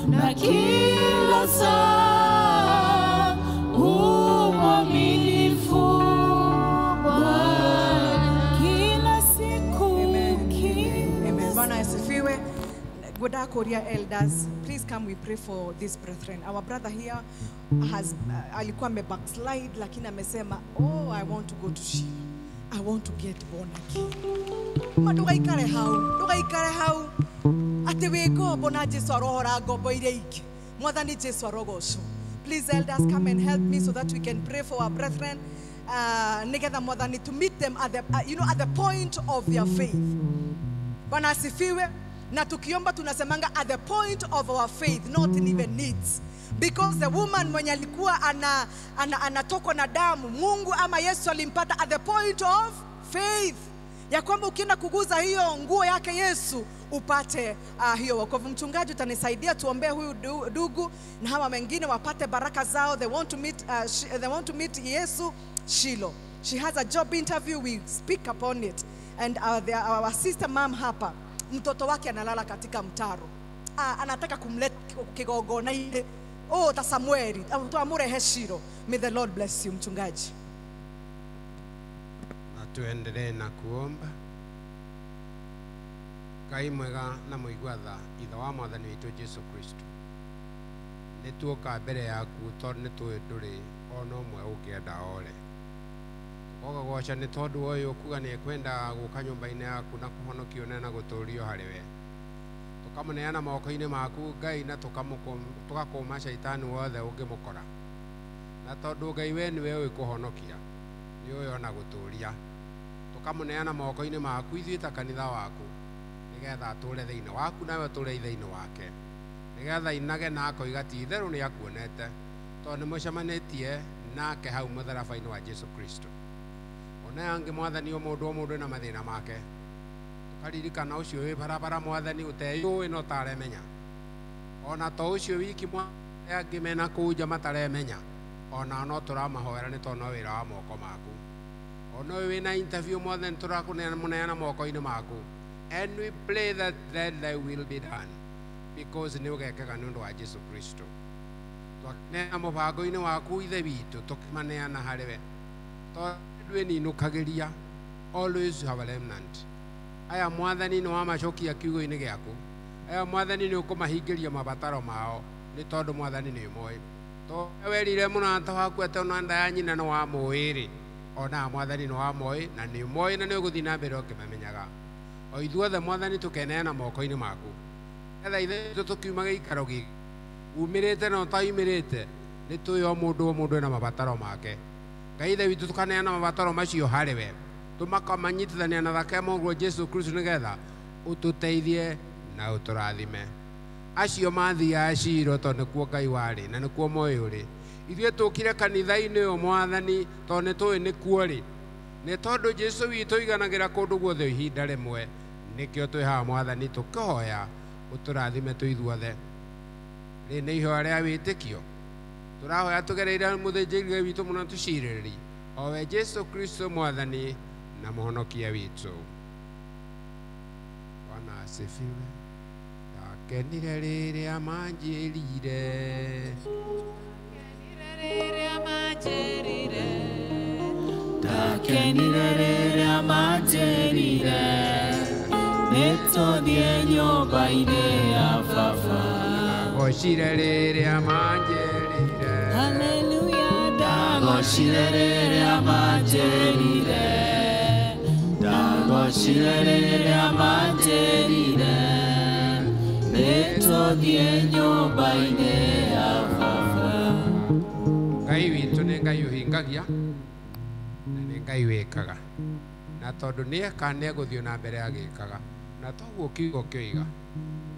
na kila saa, mwaminifu Bwana, kila siku. Amen. Bwana asifiwe. Goda Korea elders, please come, we pray for these brethren. Our brother here has alikuwa ame backslide, lakini amesema, oh, I want to go to Shiloh. I want to get born again. Ma ndugaikare hau, ndugaikare hau ati wi ngombo na Jesu arohora ngombo iria ingĩ. Mwathani Jesu arogocwo. Please elders, come and help me so that we can pray for our brethren, nigetha Mwathani to meet them at the, at the point of their faith. Bwana asifiwe. Na tukiomba tunasemanga at the point of our faith, not in even needs. Because the woman mwenye alikuwa anatokwa na damu, Mungu ama Yesu alimpata at the point of faith. Ya kwamba ukienda kuguza hiyo nguo yake Yesu upate hiyo wokovu. Mchungaji utanisaidia tuombee huyu dugu na hawa wengine wapate baraka zao. They want to meet, they want to meet Yesu Shilo. She has a job interview, we speak upon it. And our sister mom hapa, mtoto wake analala katika mtaro. Anataka kumleta kigogona ile. Oh, ta Samueli, tuamurehe Shilo. May the Lord bless you, mchungaji. Na tuendelee na kuomba. Ngai mwega na mũigua tha, ithe wa Mwathani witũ Jesu Kristo, nĩ tuoka mbere yaku tondũ nĩ tũĩ ndũrĩ ona ũmwe ũngĩenda ore. Tũkagũgoca nĩ tondũ ũyũ kuga nĩ ekwenda gũka nyũmba-inĩ yaku na kũhonokio na gũtũũrio harĩ we. Tũkamũneana moko-inĩ maku Ngai, na tũgakũma caitani wothe ũngĩmũkora. Na tondũ Ngai we nĩwe ũĩ kũhonokia, nĩ ũĩ ona gũtũũria, tũkamũneana moko-inĩ maku ithuĩ ta kanitha waku, nigetha atũre thĩinĩ waku nawe ũtũre thĩinĩ wake, nigetha inage na akoiga ti itherũ nĩ akuonete, tondũ nĩ mũcemanĩtie nake hau mũtharaba-inĩ wa Jesu Kristo. Ona angĩ Mwathani, o mũndũ o mũndũ na mathĩna make, tũkaririkana ũcio wĩ barabara Mwathani ũteyũĩ no taremenya, ona to ũcio wiki angĩ mena kũu nja mataremenya, ona no tũramahoera nĩ tondũ no wĩra wa moko maku. Ona ũyũ wĩna interview Mwathani, tũrakũneana moko-inĩ maku. And we pray that thy will be done, because nĩ ũgekega nĩ ũndũ wa Jesu Kristo. Twaneana mũbango-inĩ waku ithe witũ, tũkĩmaneana harĩ we, tondũ ndwĩninũkagĩria. Always you have a remnant. Aya Mwathani nĩ wamacokia kiugo-inĩ gĩaku. Aya Mwathani nĩ ũkũmahingĩria mabataro mao, nĩ tondũ Mwathani nĩ ũmoĩ. Tondũ werire mũrata waku atĩ ona nda ya nyina nĩ wamũĩ-rĩ, ona Mwathani nĩ wamoĩ na nĩ ũmoĩ na nĩ ũgũthiĩ na mbere ũkĩmamenyaga. O ithuothe Mwathani tũkeneana moko-inĩ maku, etha ithe witũ tũkiuma gĩikaro gĩkĩ umĩrĩte na ũtaumĩrĩte, nĩ tũĩ o mũndũ o mũndũ ena mabataro make. Ngai ithe witũ tũkaneana mabataro macio harĩ we, tũmakamanyitithania na thakame ũguo Jesu Kristo, nĩgetha ũtũteithie na ũtũrathime. Acio mathiaga Shilo tondũ nĩkuo Ngai warĩ na nĩkuo moĩ ũrĩ. Ithuĩ tũkire kanitha-inĩ ũyũ Mwathani tondũ nĩ tũĩ nĩkuo rĩ, nĩ tondũ Jesu witũ iganagĩra kũndũ guothe ihinda rĩmwe. Nĩkĩo twĩ haha Mwathani tũkĩhoya ũtũrathime twĩ ithuothe. Rĩ nĩ ihoya rĩa wĩtĩkio tũrahoya tũgereire mũthĩnjĩri witũ mũno tũcirĩrĩri, o we Jesu Kristo Mwathani na mũhonokia witũ. Bwana asifiwe. Ndakenire rĩrĩa manjĩrire, ndakenire rĩrĩa manjĩrire, nĩtũthiĩ nyũmba-inĩ ya Baba. Ndagocire rĩrĩa manjĩrire, Haleluya, ndagocire rĩrĩa manjĩrire, ndagocire rĩrĩa manjĩrire, nĩtũthiĩ nyũmba-inĩ ya Baba. Ngai witũ nĩ Ngai ũhingagia na nĩ Ngai wĩkaga, na tondũ nĩeka nĩegũthiĩ na mbere agĩkaga, na toguo kiugo kĩoiga.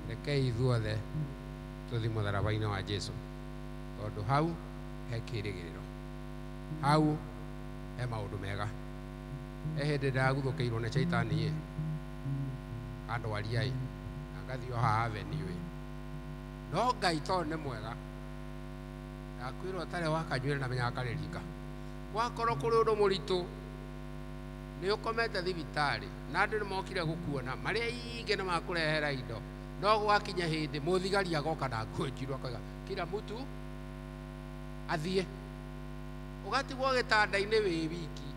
Rekei ithuothe tũthiĩ mũtharaba-inĩ wa Jesu, tondũ hau he kĩĩrĩgĩrĩro, hau he maũndũ mega. He hĩndĩ ndaguthũkĩirwo nĩ caitani ĩ, kandwaria ĩ, na ngathiĩ o haha avenue ĩ, no Ngai tondũ nĩ mwega, ndakwĩrwo ũtarĩ wakanyuĩra na menyaga karĩringa. Gwakorwo kũrĩ ũndũ mũritũ, nĩ ũkomete thibitarĩ na andũ nĩ mokire gũkuona, marĩ aingĩ nĩ makũrehera indo, no gwakinya hĩndĩ mũthigari agoka na nguo njirũ akoiga kila mtu athiĩ, ũgatigwo gĩtanda-inĩ wĩ wiki,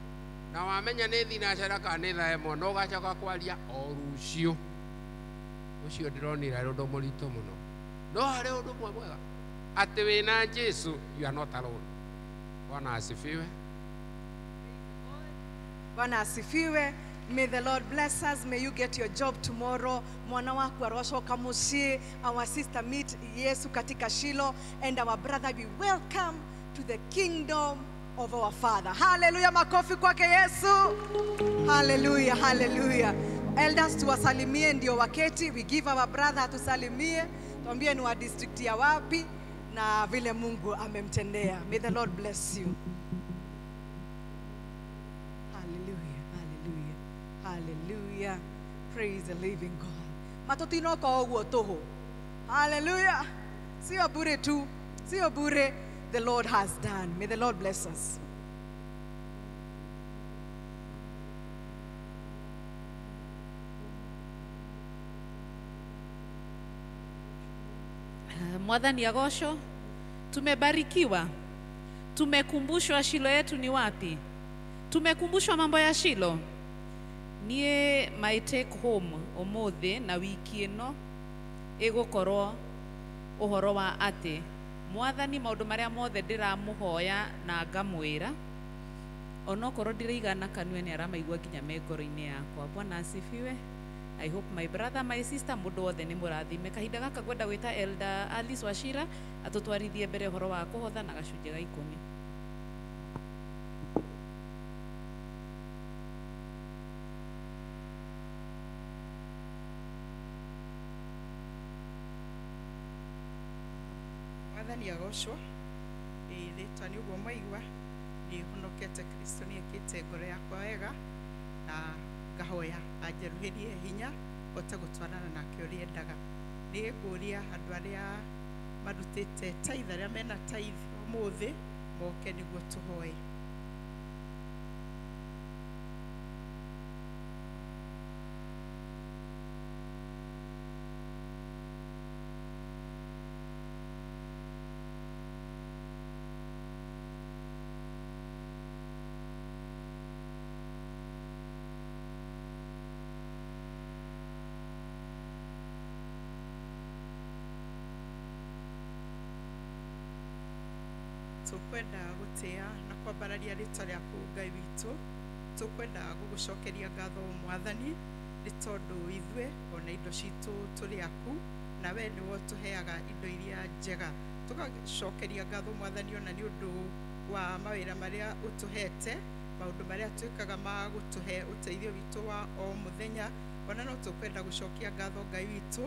na wamenya nĩ thinacara kana nĩ thaa ĩmwe, no ũgacoka kwaria o rũciũ. Ũcio ndĩronire arĩ ũndũ mũritũ mũno, no harĩ ũndũ ũmwe mwega, atĩ wĩna Jesu you are not alone. Bwana asifiwe. Bwana asifiwe. May the Lord bless us. May you get your job tomorrow. Mwana waku arocoka muciĩ. Our sister meet Yesu katika Shilo, and our brother be welcome to the kingdom of our Father. Hallelujah. Makofi kwake Yesu. Hallelujah, hallelujah. Elders tuwasalimie ndio waketi. We give our brother tusalimie. Tuambie ni wa district ya wapi na vile Mungu amemtendea. May the Lord bless you. Hallelujah, hallelujah, hallelujah. Praise the living God. Matutinoka ũguo tũhũ. Hallelujah. Sio bure tu, sio bure. The Lord has done. May the Lord bless us. Mwathani agocwo. Tumebarikiwa, tumekumbushwa Shilo yetu ni wapi, tumekumbushwa mambo ya Shilo. Nie my take home umuthi na wiki ino igukorwo uhoro wa ati Mwathani maundu maria mothe ndiramuhoya na ngamwira onokorwo ndiraigana kanua ni aramaigua nginya me ngoro-inĩ yakwa. Bwana asifiwe. I hope my brother, my sister, mundu wothe ni murathime. Kahinda gaka ngwenda gwita Elder Alice Wachira atutwarithie mbere uhoro wa kuhotha na gacunjĩ ga 10. Mwathani agocwo. Rĩtwa nĩ ũguo mwaigua, nĩ honokete Kristo nĩ ekĩte ngoro yakwa wega, na ngahoya anjerũhĩrie hinya hote gũtwarana nake ũrĩa endaga. Nĩ ngũria andũ arĩa marutĩte tithe, arĩa mena tithe ũmũthĩ moke nĩguo tũhoe. Tukwenda gũtĩa na kwambararia rĩtwa rĩaku Ngai witũ. Tukwenda gũgũcokeria ngatho Mwathani nĩ tondũ ithuĩ ona indo citũ tũrĩ aku, na we nĩwe ũtũheaga indo iria njega. Tũgacokeria ngatho Mwathani ona nĩ ũndũ wa mawĩra marĩa ũtũhete, maũndũ marĩa twĩkaga ma gũtũhe ũteithio witũ wa o mũthenya. Ona no tũkwenda gũcokia ngatho Ngai witũ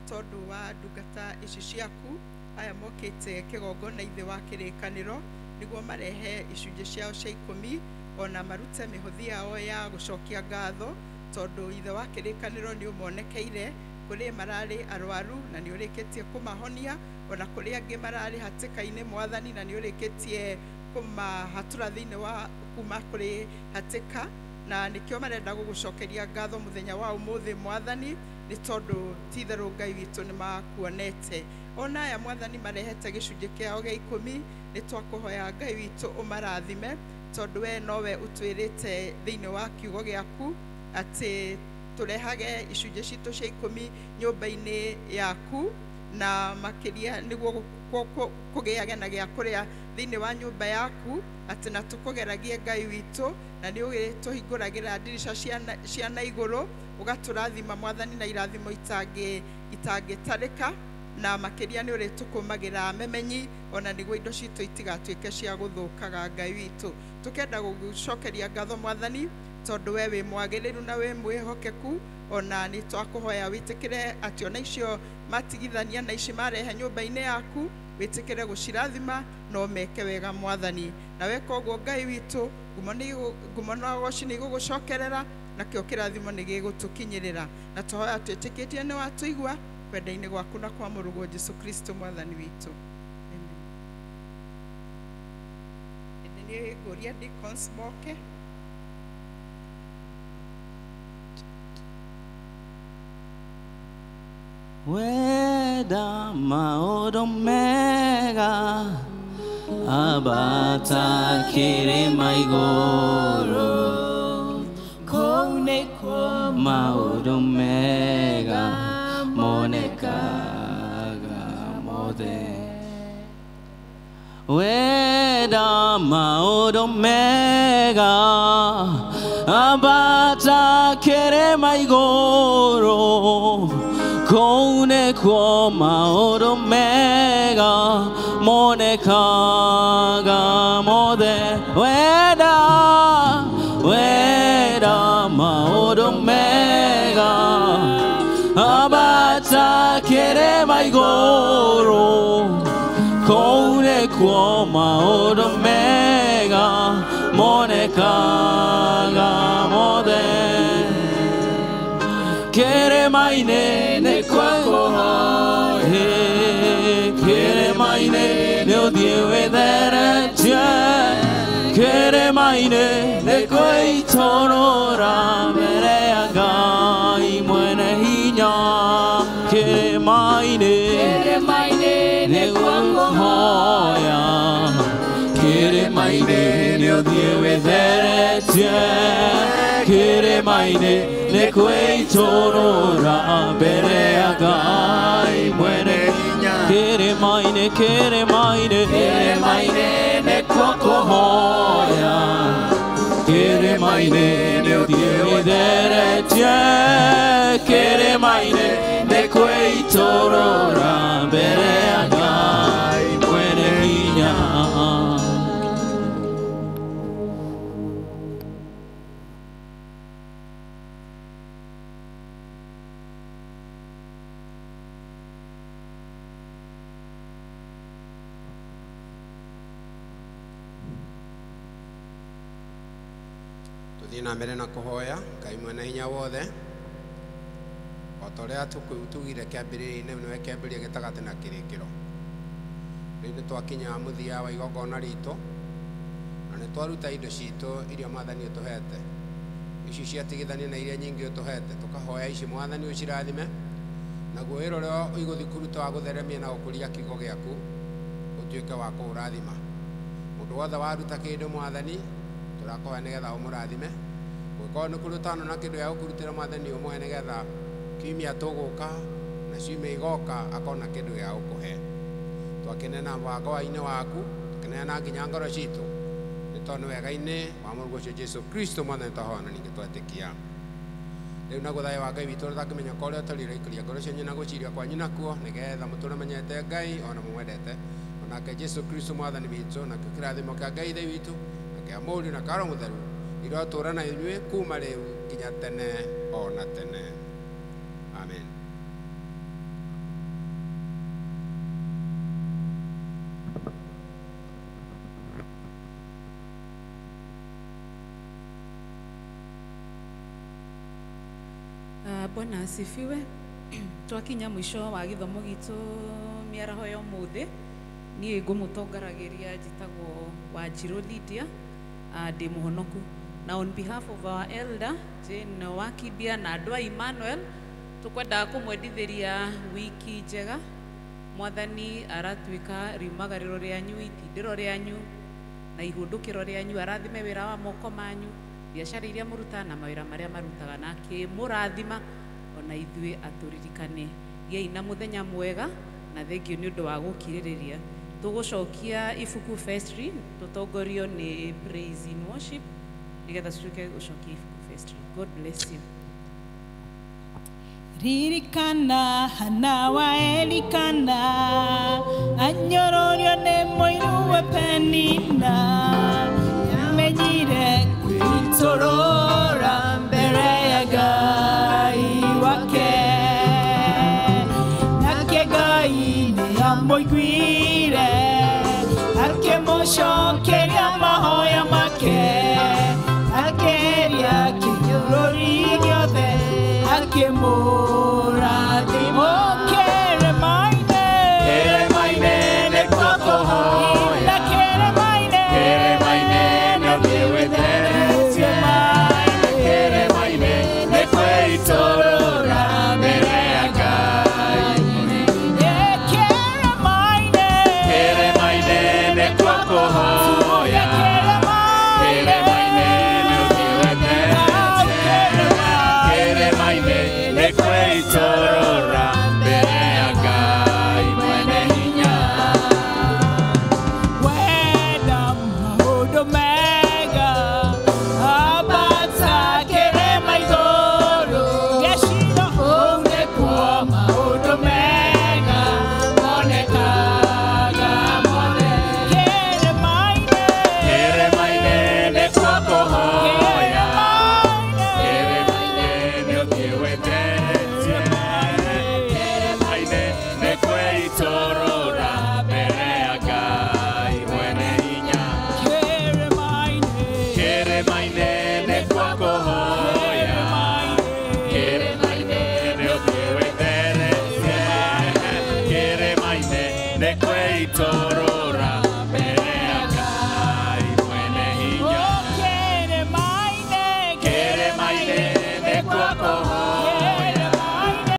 tondũ wa ndungata ici ciaku aya mokĩte kĩgongona ithe wa kĩrĩkanĩro nĩguo marehe icunjĩ ciao cia 10 ona marute mĩhothi yao ya gũcokia ngatho tondũ ithe wa kĩrĩkanĩro nĩ ũmonekeire. Kũrĩ mararĩ arwaru na nĩ ũrĩkĩtie kũmahonia, ona kũrĩ angĩ mararĩ hatĩka-inĩ Mwathani na nĩ ũrĩkĩtie kũmahatũra thĩinĩ wa kuma kũrĩ hatĩka, na nĩkĩo marenda gũgũcokeria ngatho mũthenya wa ũmũthĩ Mwathani nĩ tondũ ti itherũ Ngai witũ nĩ makuonete. Ona aya Mwathani marehete gĩcunjĩ kĩao gĩa 10 nĩ twakũhoya Ngai witũ ũmarathime tondũ we nowe ũtwĩrĩte thĩinĩ wa kiugo gĩaku atĩ tũrehage icunjĩ citũ cia 10 nyũmba-inĩ yaku, na makĩria nĩguo kũgĩage na gĩa kũrĩa thĩinĩ wa nyũmba yaku, atĩ na tũkũgeragie Ngai witũ na nĩ ũgĩtũhingũragĩra ndirica cia na igũrũ ũgatũrathima Mwathani na irathimo itangĩtarĩka, na makĩria nĩ ũrĩtũkũmagĩra memenyi ona nĩguo indo citũ itigatuĩke cia gũthũkaga Ngai witũ. Tũkenda gũgũcokeria ngatho Mwathani tondũ we wĩ mwagĩrĩru na wĩ mwĩhokeku, ona nĩ twakũhoya wĩtĩkĩre atĩ ona icio matigithania na ici marehe nyũmba-inĩ yaku wĩtĩkĩre gũcirathima no meke wega Mwathani. Na weka ũguo Ngai witũ ngumo na ũgoci nĩ igũgũcokerera, nakĩo kĩrathimo nĩ gĩgũtũkinyĩrĩra, na tũhoya twĩtĩkĩtie nĩ watũigua kwenda-inĩ gwaku na kwa mũrũguo Jesu Kristo Mwathani witũ. Amen. Nĩ ngũria deacons moke. Weda maũndũ mega ambata kĩrĩma igũrũ, kũu nĩkuo maũndũ mega monekaga mothe. Weda maũndũ mega Ambata kĩrĩma igũrũ kũu nĩkuo maũndũ mega monekaga mothe wenda wenda maũndũ mega ambata kĩrĩma igũrũ kũu nĩkuo maũndũ mega monekaga mothe kĩrĩma-inĩ nĩkuo kũhoe kĩrĩma-inĩ nĩ ũthiĩ wĩtheretie kĩrĩma-inĩ nĩkuo itũrũra mbere ya Ngai mwene hinya kĩrĩma-inĩ nĩkuo kũhoya kĩrĩma-inĩ nĩ ũthiĩ wĩtheretie kĩrĩma-inĩ nĩkuo itũrũra mbere ya Ngai mwene hinya kĩrĩma-inĩ kĩrĩma-inĩ kĩrĩma-inĩ nĩkuo kũhoya kĩrĩma-inĩ nĩ ũthiĩ wĩtheretie kĩrĩma-inĩ nĩkuo itũrũra mbere ya Ngai mwene hinya. Tuthiĩ na mbere na kũhoya Ngai mwene hinya wothe o ta ũrĩa tugire kĩambĩrĩria-inĩ nĩwe kĩambĩrĩria gĩtagatĩ na kĩrĩkĩro. Rĩu nĩ twakinya mũthia wa igongona ritũ na nĩ twaruta indo citũ iria Mwathani ũtũhete ici ciatigithania na iria nyingĩ ũtũhete tũkahoya ici Mwathani ũcirathime naguo wĩra ũrĩa ũigũthiĩ kũruta wa gũtheremia na gũkũria kiugo gĩaku ũtuĩke wa kũũrathima. Mũndũ wothe waruta kĩndũ Mwathani tũrakoya nĩgetha ũmũrathime gũkorwo nĩ kũrĩ ũtano na kĩndũ gĩa gũkũrutĩra Mwathani ũmũhe nĩgetha kiumia tũgũka na ciumia igoka akona kĩndũ gĩa gũkũhe. Twakenena mũbango-inĩ waku tũkeneana nginya ngoro citũ nĩ tondũ wega-inĩ wa Mũrũguo ũcio Jesũ Kristo Mwathani twahoya na ningĩ twetĩkia. Rĩu naguo thayũ wa Ngai witũ ũrĩa ũtangĩmenya ũrĩa ũtariĩ ũraikũria ngoro cianyu na gwĩciria kwanyu nakuo nĩgetha mũtũre menyete Ngai ona mũmwendete onake Jesũ Kristo Mwathani witũ nakĩo kĩrathimo kĩa Ngai Ithe witũ na kĩa Mũriũ na kĩa Roho Mũtheru irotũũra na inyuĩ kuma rĩu nginya tene ona tene. Amen. Bwana asifiwe. Twakinya mwisho wa githomo gitu miaraho ya umuthi niĩ ngũmũtongoragĩria njĩtagwo Wanjirũ Lydia, ndĩ mũhonoku na on behalf of our elder Jane Wakibia na andũ a Emmanuel tũkwendaga kũmwendithĩria wiki njega. Mwathani aratuĩka riumagarĩro rĩanyu, itindĩro rĩanyu na ihũndũkĩro rĩanyu, arathime wĩra wa moko manyu, biacara iria mũrutaga na mawĩra marĩa marutaga, na akĩmũrathima ona ithuĩ atũririkane. Gĩai na mũthenya mwega na thengio nĩ ũndũ wa gũkirĩrĩria. Tũgũcokia ibuku vestry tũtongorio nĩ praise in worship nĩgetha tũtuĩke gũcokia ibuku vestry. God bless you. Ririkana Hana wa Elikana anyororio nĩ mũiru we Penina yamenyire kwĩtorora mbere ya Ngai wake nake Ngai nĩamũiguire akĩmũcokeria mahoya make akĩeria kĩnyũrũri gĩothe akĩmũrathima.